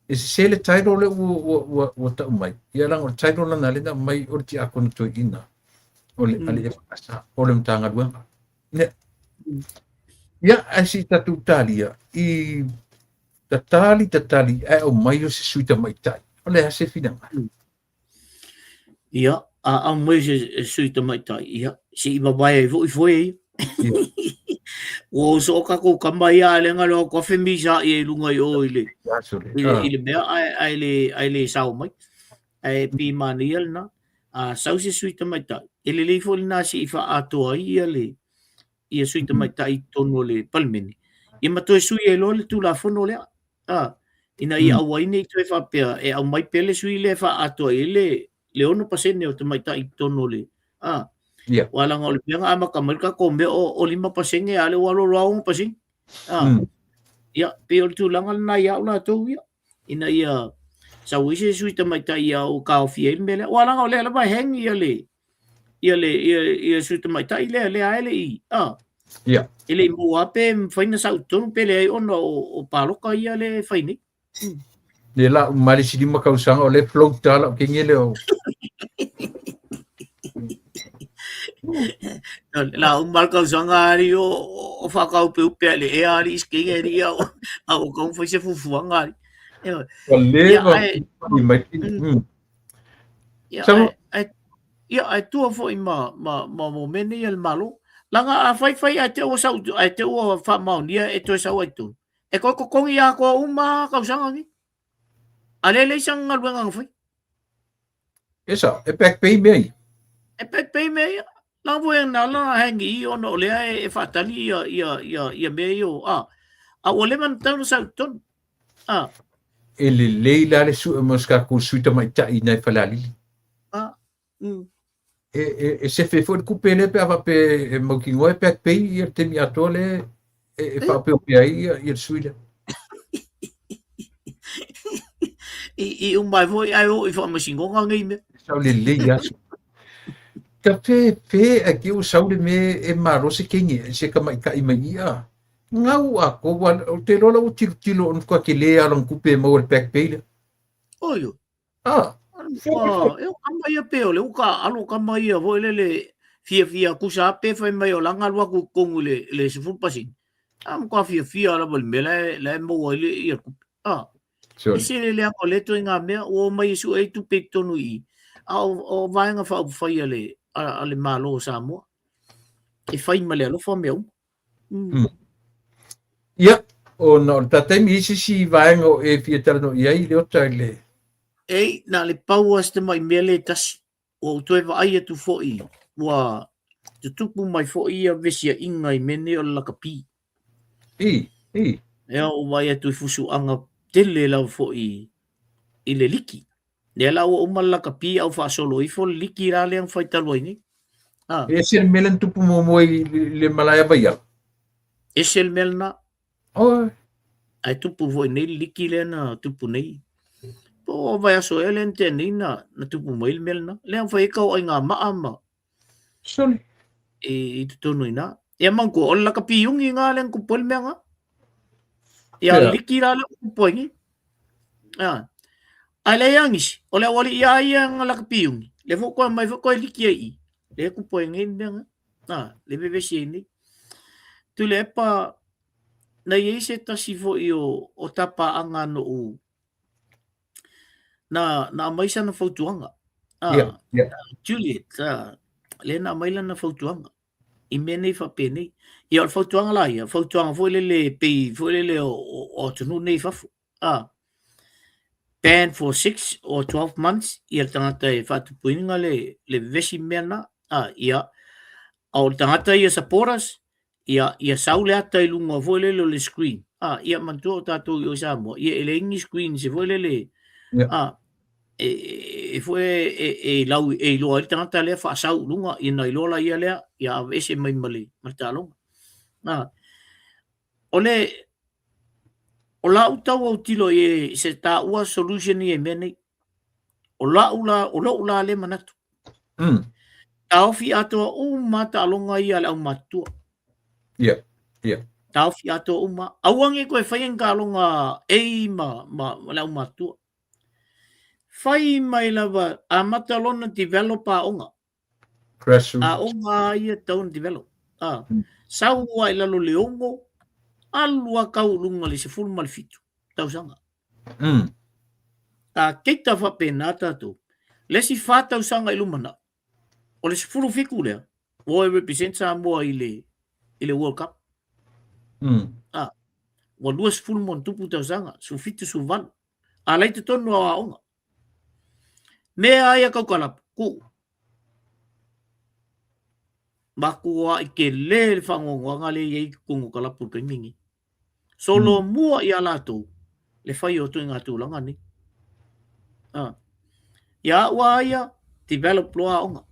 e sese le title lea ua, ua, ua, ua tau mai. Ia leaga o le title lana lea na aumai o le tiakono toeaina o le, a le EFKS, o le Matagaluega. Ia, ia ae se i tatou talia i tatali, tatali, ae aumai o se sui tamaitai. O le a se finagalo? Ia, a aumai se sui tamaitai, ia, se i vavae ai foi foe ia. Ua oso o tatou tama ia, ae le galo atu afe misa i lunga i o i le, i le, i le mea, ae, ae le, ae le sao mai. Ae pi manaia lena. A sau se sui tamaitai, e lelei foi lena se i faaatoa ai ia le, ia sui tamaitai i totonu o le Palemene, ia ma toe sui ai loa le Tulafono lea. A, ina ia aua ai ne i toe faapea e aumai pea le sui lea e faaatoa i ai le, le 6% o tamaitai i totonu o le, a, Yeah. Aua leaga o le mea na amata mai le tatou mea o, o 5%, a lea ua alu alu lava 6%. A, ia, pei o le tulaga lena ia au latou ia, ina ia Sau ai se sui tamaitai ia o taofia ai le mea lea. Aua leaga o lea lava e hang ia le ia le ia, ia sui tamaitai lea lea e le i a. Ia. E le i maua pe mafai ona sau i totonu pe leai ona o paloka ia le fai nei. Le la uma le isi 5 tausaga o lea e float lava lau kenge lea o La uma le tausaga ali o whakaupeupe a le ea ali isi kenge ali ia a o kau whai se fufuanga ali. Ua leva mai. Ia, ai, ia, ai tua foi ma, ma, ma mo mea nei a le Malo. Leaga a fai fai ae te ua sau, ae te ua faamaonia e toe sau ai totonu. E toe totogi atoa uma tausaga nei. A lea e leai sana galuega na fai. E sao, e back pay mea ia. E back pay mea ia. Leaga foi na ala ona hang i i ona o lea e faatali ia, ia, ia, ia mea ia o, a. A ua leva ona tatau ona sau i totonu. A. E lelei la le sue mai o se tatou sui tamaitai i nai Falealili. A. Mm. E, e, e sefe foi le tupe lea pe a faapea e mautinoa e back pay ia le taimi atoa lea e, e faaopeopea ai ia, ia le sui lea. I, i uma ai foi ae oo i faamasinoga nei mea. Sau lelei aso. Ka pe pe a ke o sau le mea e malo se kenge se tamaitai mai ia. Ngau a ko wa o te lola o tilo tilo on kwa ke le ala kupe mo le back pay le. Oi. Ah. E o kama ia pe o le uka alo kama ia foi le le fia fia kusa pe fai mai o langa lua ku kongu le le 10%. A mo ka fia fia lava le mea la la maua ai le ia kupe. Ah. Sure. E se le lea o le toi ngā mea o mai e sue ai tupe i totonu i i. A o, o vaega faaupufai a le, a, a le Malo o Samoa. E fai ma le alofa mea uma. Mm. Ia, ona o le ta taimi i se isi vaega o e fia talanoa i ai Leota i le... Ei, na le pau lava si tamai mea lea e tasi. Ua ou toe vaai atu foi, ua tutupu mai foi ia vesiaiga i mea nei o le lakapi. I, i. Ea, ua vaai atu i fusuaga tele lava foi i le liki. Lea la ua uma le lakapi a ua faasolo ifo le liki la lea na fai talu ai nei. Ah. E ese le mea lea na tupu muamua i le malae a Vaiala. Ese le mea lena. Oi. Ae tupu foi nei le liki lea na tupu nei. Po o vaiaso ea lea na tea nei na, na tupu mai le mea lena. Lea na fai ai taoaiga maa ma Sole. I, i totonu i nā. Ia manatua, o le lakapi iugi ngā lea na tupu ai le mea ngā. Ia le liki la lea ua tupu ai nei. Ia. Ae leai lava nisi, o le aualii lava ia na lakapi iugi, lea foi ua toe aumai foi toe liki ai i i. Lea e tupu ai nei le mea ngā. A, lea e vevesi ai nei. Tuilaepa, na i ai se tasi foi o, o tapaaga noʻu na, na aumai sana fautuaga. Ah, yeah, yeah. Juliet, ah, lea na aumai lana fautuaga i mea nei faapenei. Ia, o le fautuaga la ia, fautuaga foi lele pei foi lele o, o, o atunuu nei i fafo. Ah, ban for 6 or 12 months ia le tagata e faatupuina le, le vevesi mea na. Ah, ia, a o le tagata ia supporters, ia, ia sau le ata i luga foi lele o le screen. Ah, ia manatua o tatou i o i Samoa, ia e leai ni screen se foi lele, yeah. ah, e, e, e foi e, e, lau, e iloa ai le tagata lea faasau i luga, ia na iloa la ia lea, ia aveese mai ma le, ma le taaloga. Ah, o le, o lau tau autilo i e se taua solution ia i mea nei. O lau la, o lou la lea manatu. Taofi atoa uma taaloga ia a le aumatutua. Yeah, yeah. Taofi atoa uma. Aua nei toe faia ni taaloga A ma, ma, ma le aumatutua. Fai mai lava, amata lona develop aoga. Grassroots. Aoga ia tatau ona develop. Ah, sau lava i lalo le 6, alu lava tau i luga i le 17 tausaga. A keita faapena tatou, le isi 4 tausaga i lumanai, o le 17 lea, ua o e represent Samoa i le, i le World Cup. Ah, ua 20 ma ona tupu tausaga, 17, 18. A la i totonu o aoga. Mea ai a kaukalapu, kuu. Makuaʻi tele le faanoanoaga lea e i ai i totonu o kalapu i le taimi lenei. Solomua iā latou le fai o ituaiga tulaga nei. Ah. Ia au a ia, develop loa aoga.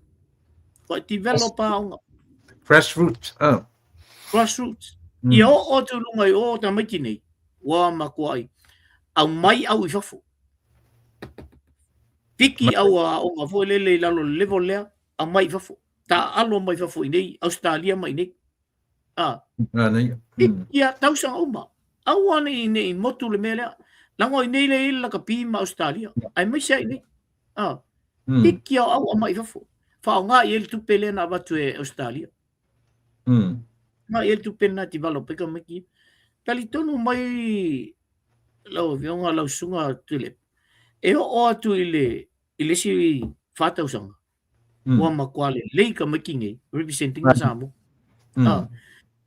Koe develop aoga. Grassroots. Ah. Grassroots. Ia oo atu i luga i o tamaiti nei, ua makuaʻi, aumai au i fafo. Piki au aoga foi lele i lalo le level lea, aumai i fafo. Taaalo mai fafo i nei, Ausetalia ma i nei. Ah. Ia, tausaga uma. Aua ne i motu le mea lea. Lago i nei le i le lakapi ma Ausetalia. Aemaise ai nei. Ah. Piki au au aumai i fafo. Faaaoga i ai le tupe lea na avatu e Ausetalia. Faaaoga i ai le tupe lena e develop ai tamaiti ia. Talitonu mai lau Afioga lau Susuga Tuilaepa, e oo atu i le i le isi 4 tausaga, ua matua lelei tamaiti nei representing a Samoa.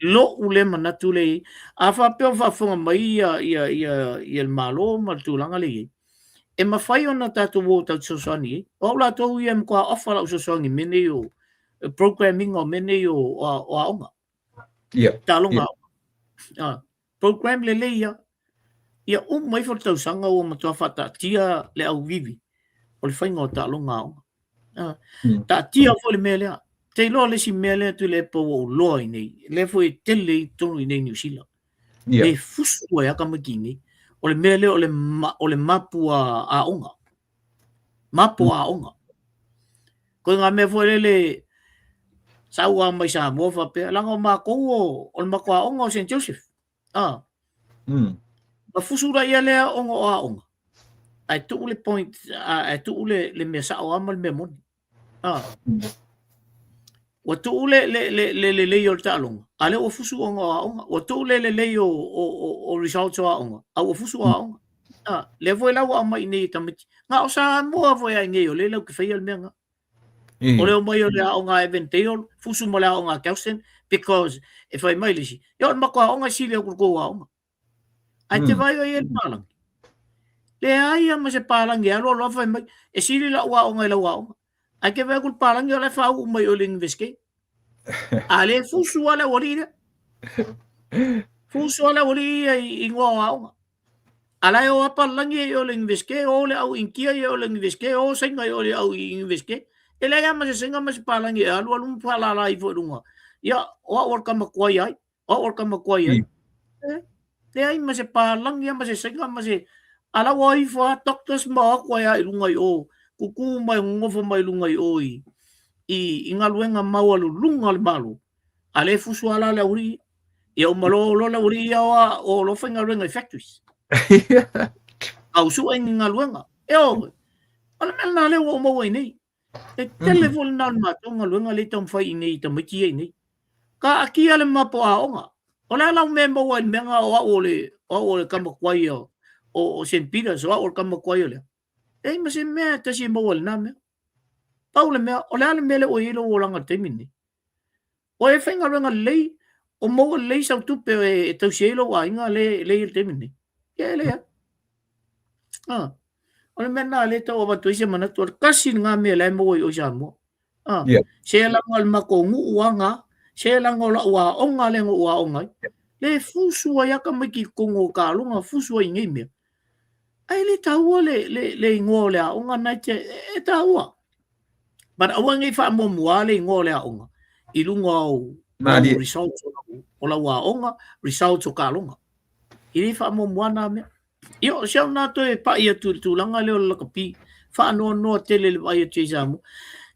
Lo'u lea manatu lea i ai. A faapea o faafofoga mai ia ia ia ia le Malo ma le tulaga lea i ai, e mafai ona tatou o tatou fesoasoani i ai. O au latou ia e matua offer lau fesoasoani i mea nei o programming o mea nei o aoga. Taaloga aoga. Program lelei ia. Ia uma ifo le tausaga ua matua faataatia le auivi o le faiga o taaloga aoga. Taatia foi le mea lea. Te iloa le isi mea lea Tuilaepa ua ou iloa i nei, lea foi e tele i totonu i nei Niu Sila. Le fusu ai lava tamaiti i nei. O le mea lea o le mapu aoga. Mapu aoga. Koe ngā mea foi lele sau lava mai Samoa faapea, leaga o matou o le matou aoga o Saint Joseph. Ah. Ma fusu la ia lea ona o aoga. Ae tuu le point, ae tuu le mea sao lava ma le mea moni. Ah. Ua tuu le lelei o le taaloga, a lea ua fusu ona o aoga. Ua tuu le lelei o results o aoga, a ua fusu aoga. Ah, lea foi la ua aumai i nei e tamaiti. Na o Samoa foi lava i nei o lea latou te faia le mea lena. O le omai o le aoga a Evandale, fusu ma le aoga a Kelston, because e fai mai le isi, ia o le matou aoga e sili atu i le tou aoga. Ae te vaai oe i ai le palagi. Leai lava ma se palagi e alu alu lava fai mai, e sili lau aoga i lau aoga. Ae te vaai atu i le palagi o la e faauu mai i o i le Universite. A lea e fusu lava le aualii lea. Fusu lava le aualii ia i igoa o aoga. A la e o lava palagi ia i o i le Universite, o le au Initia ia i o i le Universite, o Saina i o i le au Universite. E leai lava ma se Saina ma se palagi e alu alu ma faalala ifo i luga. Ia, o au o le tama tuai ai. O au o le tama tuai ai. Leai ma se palagi ma se Saina ma se... A la ua ifo lava doctors ma o atu ai lava i luga i o, tutu mai nonofo mai luga i o i galuega maualuluga a le Malo. A lea e fusu lava la le aualii. Ia uma loa o loa le aualii ia o loa faigaluega i factories. Tau sue ni galuega. E o, o le mea lena lea ua ou maua i nei. E tele foi lena o le matou galuega lea e taumafai i nei i tamaiti ia i nei. Ka akia le mapo aoga. O le a lau mea e maua ai i le mea lena o au o le, o au o le tama tuai o, o St. Peters, o au o le tama tuai o lea. E leai ma se mea e tasi e maua i lena mea. Pau le mea, o le a le mea lea ua i ai lou olaga i le taimi lenei? O e faigaluega lelei, o maua lelei sau tupe e tausi ai lou aiga lea e i le taimi lenei. Ia e leai. Ah, o le mea lena lea e tau avatu ai se manatu, o le tasi lena mea la e maua i o i Samoa. Ah, yeah. Se laga o le matou nuu lava na, se laga o lau aoga lea na ou aoga ai. Le fusu ai lava tamaiti i totonu o taaloga, fusu ai i nei mea. Ae le taua le, le, le igoa o le aoga na e te, e taua. But aua nei faamuamua le igoa o le aoga i luga o, o results o lau aoga, results o taaloga. E le faamuamua na mea. Ia, o si au nā toe pa'i atu i le tulaga lea o le lakapi, faanoanoa tele le vaai atu i Samoa.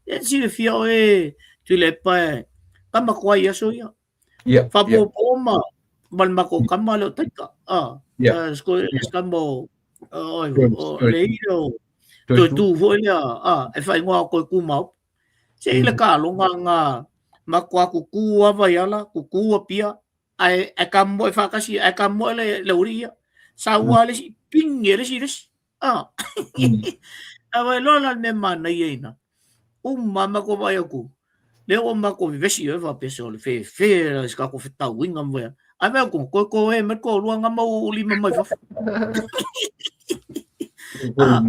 E silafia oe Tuilaepa e tama tuai i aso ia. Yeah, Faapopo ma ma le matou tama lea o Taika. Ah, yeah. Uh, tama o o le ia o toe tu foi lea, ah, e faaigoa o Toetū Maopu. Se i le taaloga nga matua kuku lava i ala, kuku Apia, ae ae kamoe faatasi, ae kamoe le le aualii ia. Sau lava le isi, pigi e le isi le isi. Ah. Ae vaai loa la le mea manaia i ina. Uma lava matou vaai atu, lea ua matou vevesi oe faapea se o le fefe la i se tatou fetauiga ma mea. Ae vaai atu, toe toē mai le toalua na ma ou lima mai fafo. Ah,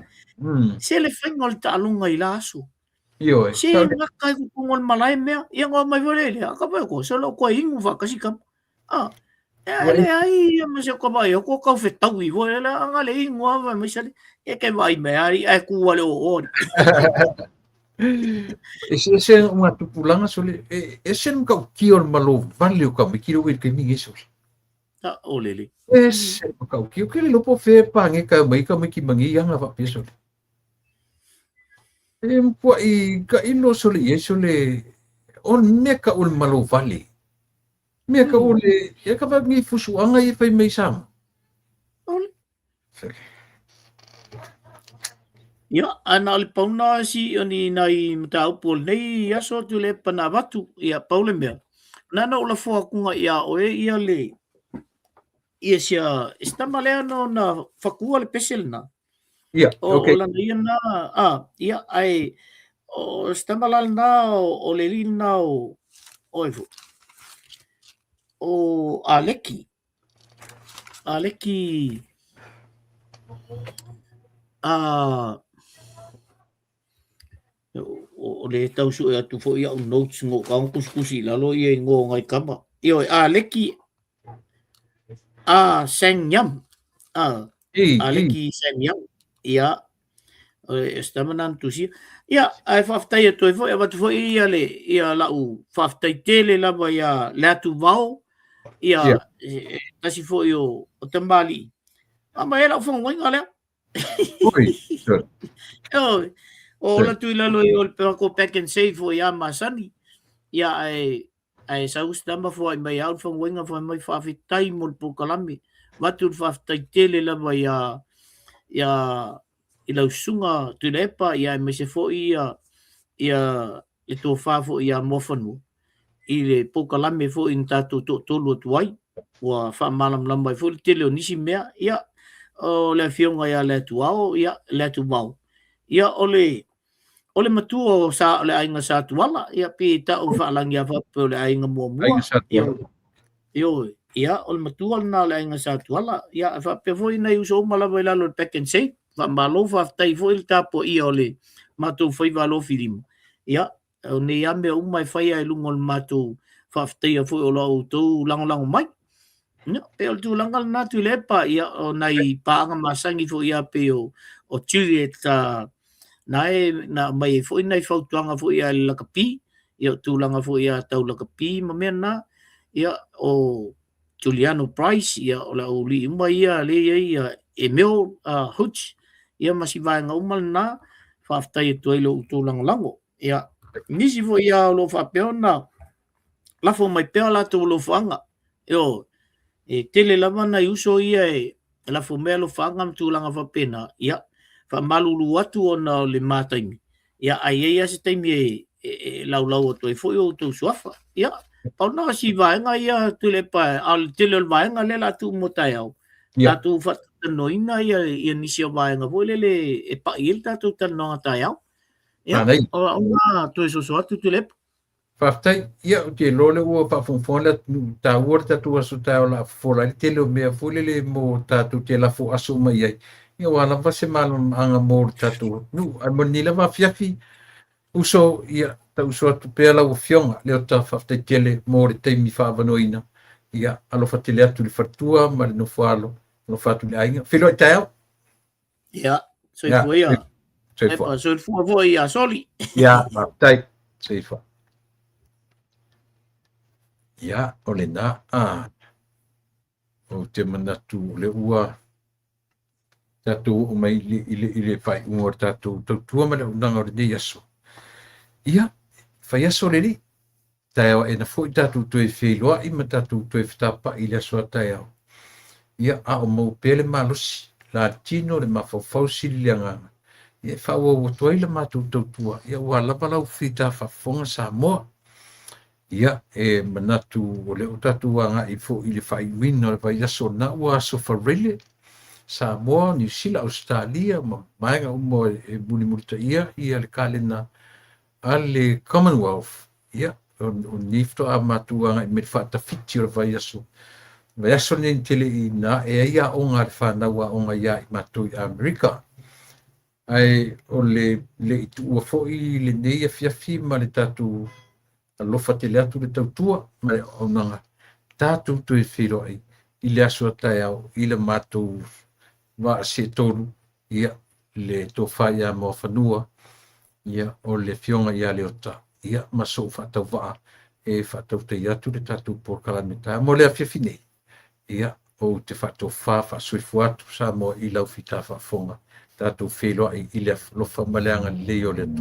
se le faiga o le taaloga i la aso. Ioe. Se gata i totonu o le malae mea. Ia na omai foi lea i lea, a ka vaai atu, se o lou toe inu faatasi tama. Ah, e leai ia ma se ka vaai atu o tau fetaui foi le anga le inu lava fai mai sale. Ia ke vaai mai alii ae ku lava le oo alii. Eseese ngā tupulaga sole, e ese le matautia o le malo vale o tamaiti lea ua i le taimi lenei sole. A o lele. Ese le matautia, ou te le iloa po o fea e pageka ai mai tamaiti ma nei aga faapea sole. E matuai tailo sole i ai sole, o le mea tau o le malovale. Mea tau o le, ia ka vaai nei fusuaga ia e fai mai i Samoa. Ia, ae na o le pau lena si o ni nai mataupu o lenei aso atu le pana avatu. Ia, pau le mea. Na na ou lafo atu ia oe ia le ia sia si tama lea no na fatua le pese lena. Ia, O, okay. o lana ia na, a, ia, ai, o si tama la lena o le alii lena o, o ai foi, o Aleki. Aleki, a, o le tau sue atu foi au notes ngo ka kusikusi i lalo ia ingoa o ngai kama. Ioe, Aleki a Sang Yam. A, Aleki Sang Yam. Ia, e se tama nana tusia. Ia, ae faafetai atu ai foi, avatu foi ia le, ia lau faafetai tele lava ia le atu vao, ia, e, tasi foi o tamalii. A ma e lau whangainga lea. Oi, sure. Oi, o la tui lalo i o le pako pack and save foi a masani. Ia, ae, ae sau se tama foai mai au le whangainga foai mai faafetai mo le polokalame. Avatu le faafetai tele lava ia, ia, i lau susuga Tuilaepa, ia aemaise foi ia, ia le tofa foi ia Muafanua i le polokalame foi na tatou toatolu atu ai, ua faamalamalama ai foi le tele o nisi mea. Ia, o le afioga ia Leatuao, ia Leatuvao, ia o le o le matua o sa o le aiga Sa Tuala, ia pe tau faalagi a faapea o le aiga muamua. Aiga Sa Ia, Tuala. ioe, ia o le matua lena o le aiga Sa Tuala. Ia e faapea foi nai uso uma lava i lalo o le pack and save. Faamalo faafetai foi le tapuaia o le matou faiva alofilima. Ia, o nei lava mea uma e faia i luga o le matou faafetaia foi o lo outou lagolago mai. Ia, pei o le tulaga lena Tuilaepa, ia o nai paaga masani foi ia pei o Juliet, na e na aumai ai foi nai fautuaga foi ia le lakapi, ia o tulaga foi ia tau lakapi ma mea na, ia o Juliano Price, ia o le aualii uma ia lea e i ai ia Emil Hutch, ia ma si vaega uma lena, faafetai atu ai i lo outou lagolago. Ia, nisi foi ia o lo o faapea ona lafo mai pea latou alofaga. Ioe, e tele lava nai uso ia e lafo mai alofaga ma tulaga faapena. Ia, faamalulu atu ona o le ma taimi. Ia, ae i ai lava se taimi e laulau atu ai foi o outou suafa. Ia, pau lena o si vaega ia Tuilaepa, a o le tele o le vaega lea o le a tuu mo taeao. Tatou faatalanoaina ia nisi o vaega foi lele e pai ai le tatou talanoaga taeao. Ia, o au lena toe soso atu Tuilaepa. Faafetai. Ia, ou te iloa o lea ua faafogafoga le atunuu, taua le tatou aso taeao o le a fofola ai le tele o mea foi lele mo tatou te lafo aso uma i ai. Ia, ua lava se malamalamaaga mo le tatou atunuu. Ae mo lenei lava afiafi, uso, ia, tauso atu pea lau afioga, Leota, faafetai tele mo le taimi faaavanoaina. Ia, alofa tele atu i le faletua ma le nofoalo, alofa atu i le aiga. Feiloai taeao. Ia, soifua ia. Soifua. Soifua foi ia Soli. Ia, faafetai. Soifua. Ia, o lena, a, ou te manatu o lea ua tatou oo mai i le, i le faaiuga o le tatou tautua ma le auaunaga o lenei aso. Ia, fai aso le alii. Taeao aena foi tatou toe feiloai ma tatou toe fetapa'i i le aso a taeao. Ia, a o maua pea le malosi, la le tino, le mafaufau, sili le agaga, ia e faaauau atu ai la matou tautua, ia ua lava lau fita faafofoga Samoa. Ia, e manatu o lea ua tatou agai foi i le faaiuina o le vaiaso lena ua aso Faraile, Samoa, Niu Sila, Ausetalia ma vaega uma e mulimulitaia ia le kalena a le Commonwealth. Ia, o lenei faatoa matou agai mai i le faatafiti o le vaiaso. Vaiaso lenei na tele ina ae ai aoga a le fanau aoga ia i matou i Amerika. Ae o le le i tuua foi lenei afiafi ma le tatou alofa tele atu le tautua ma le auaunaga, tatou toe feiloai i le aso a taeao i le matou vaa seetolu, ia, le tofa ia Muafanua, ia, o le afioga ia Leota, ia, ma sou faatauvaa e faatautai atu le tatou polokalame taeao. Mo le afiafi nei, ia, ou te faatofa faasoifua atu Samoa i lau fita faafofoga, tatou feiloai i le alofa ma le agalelei o le Atua.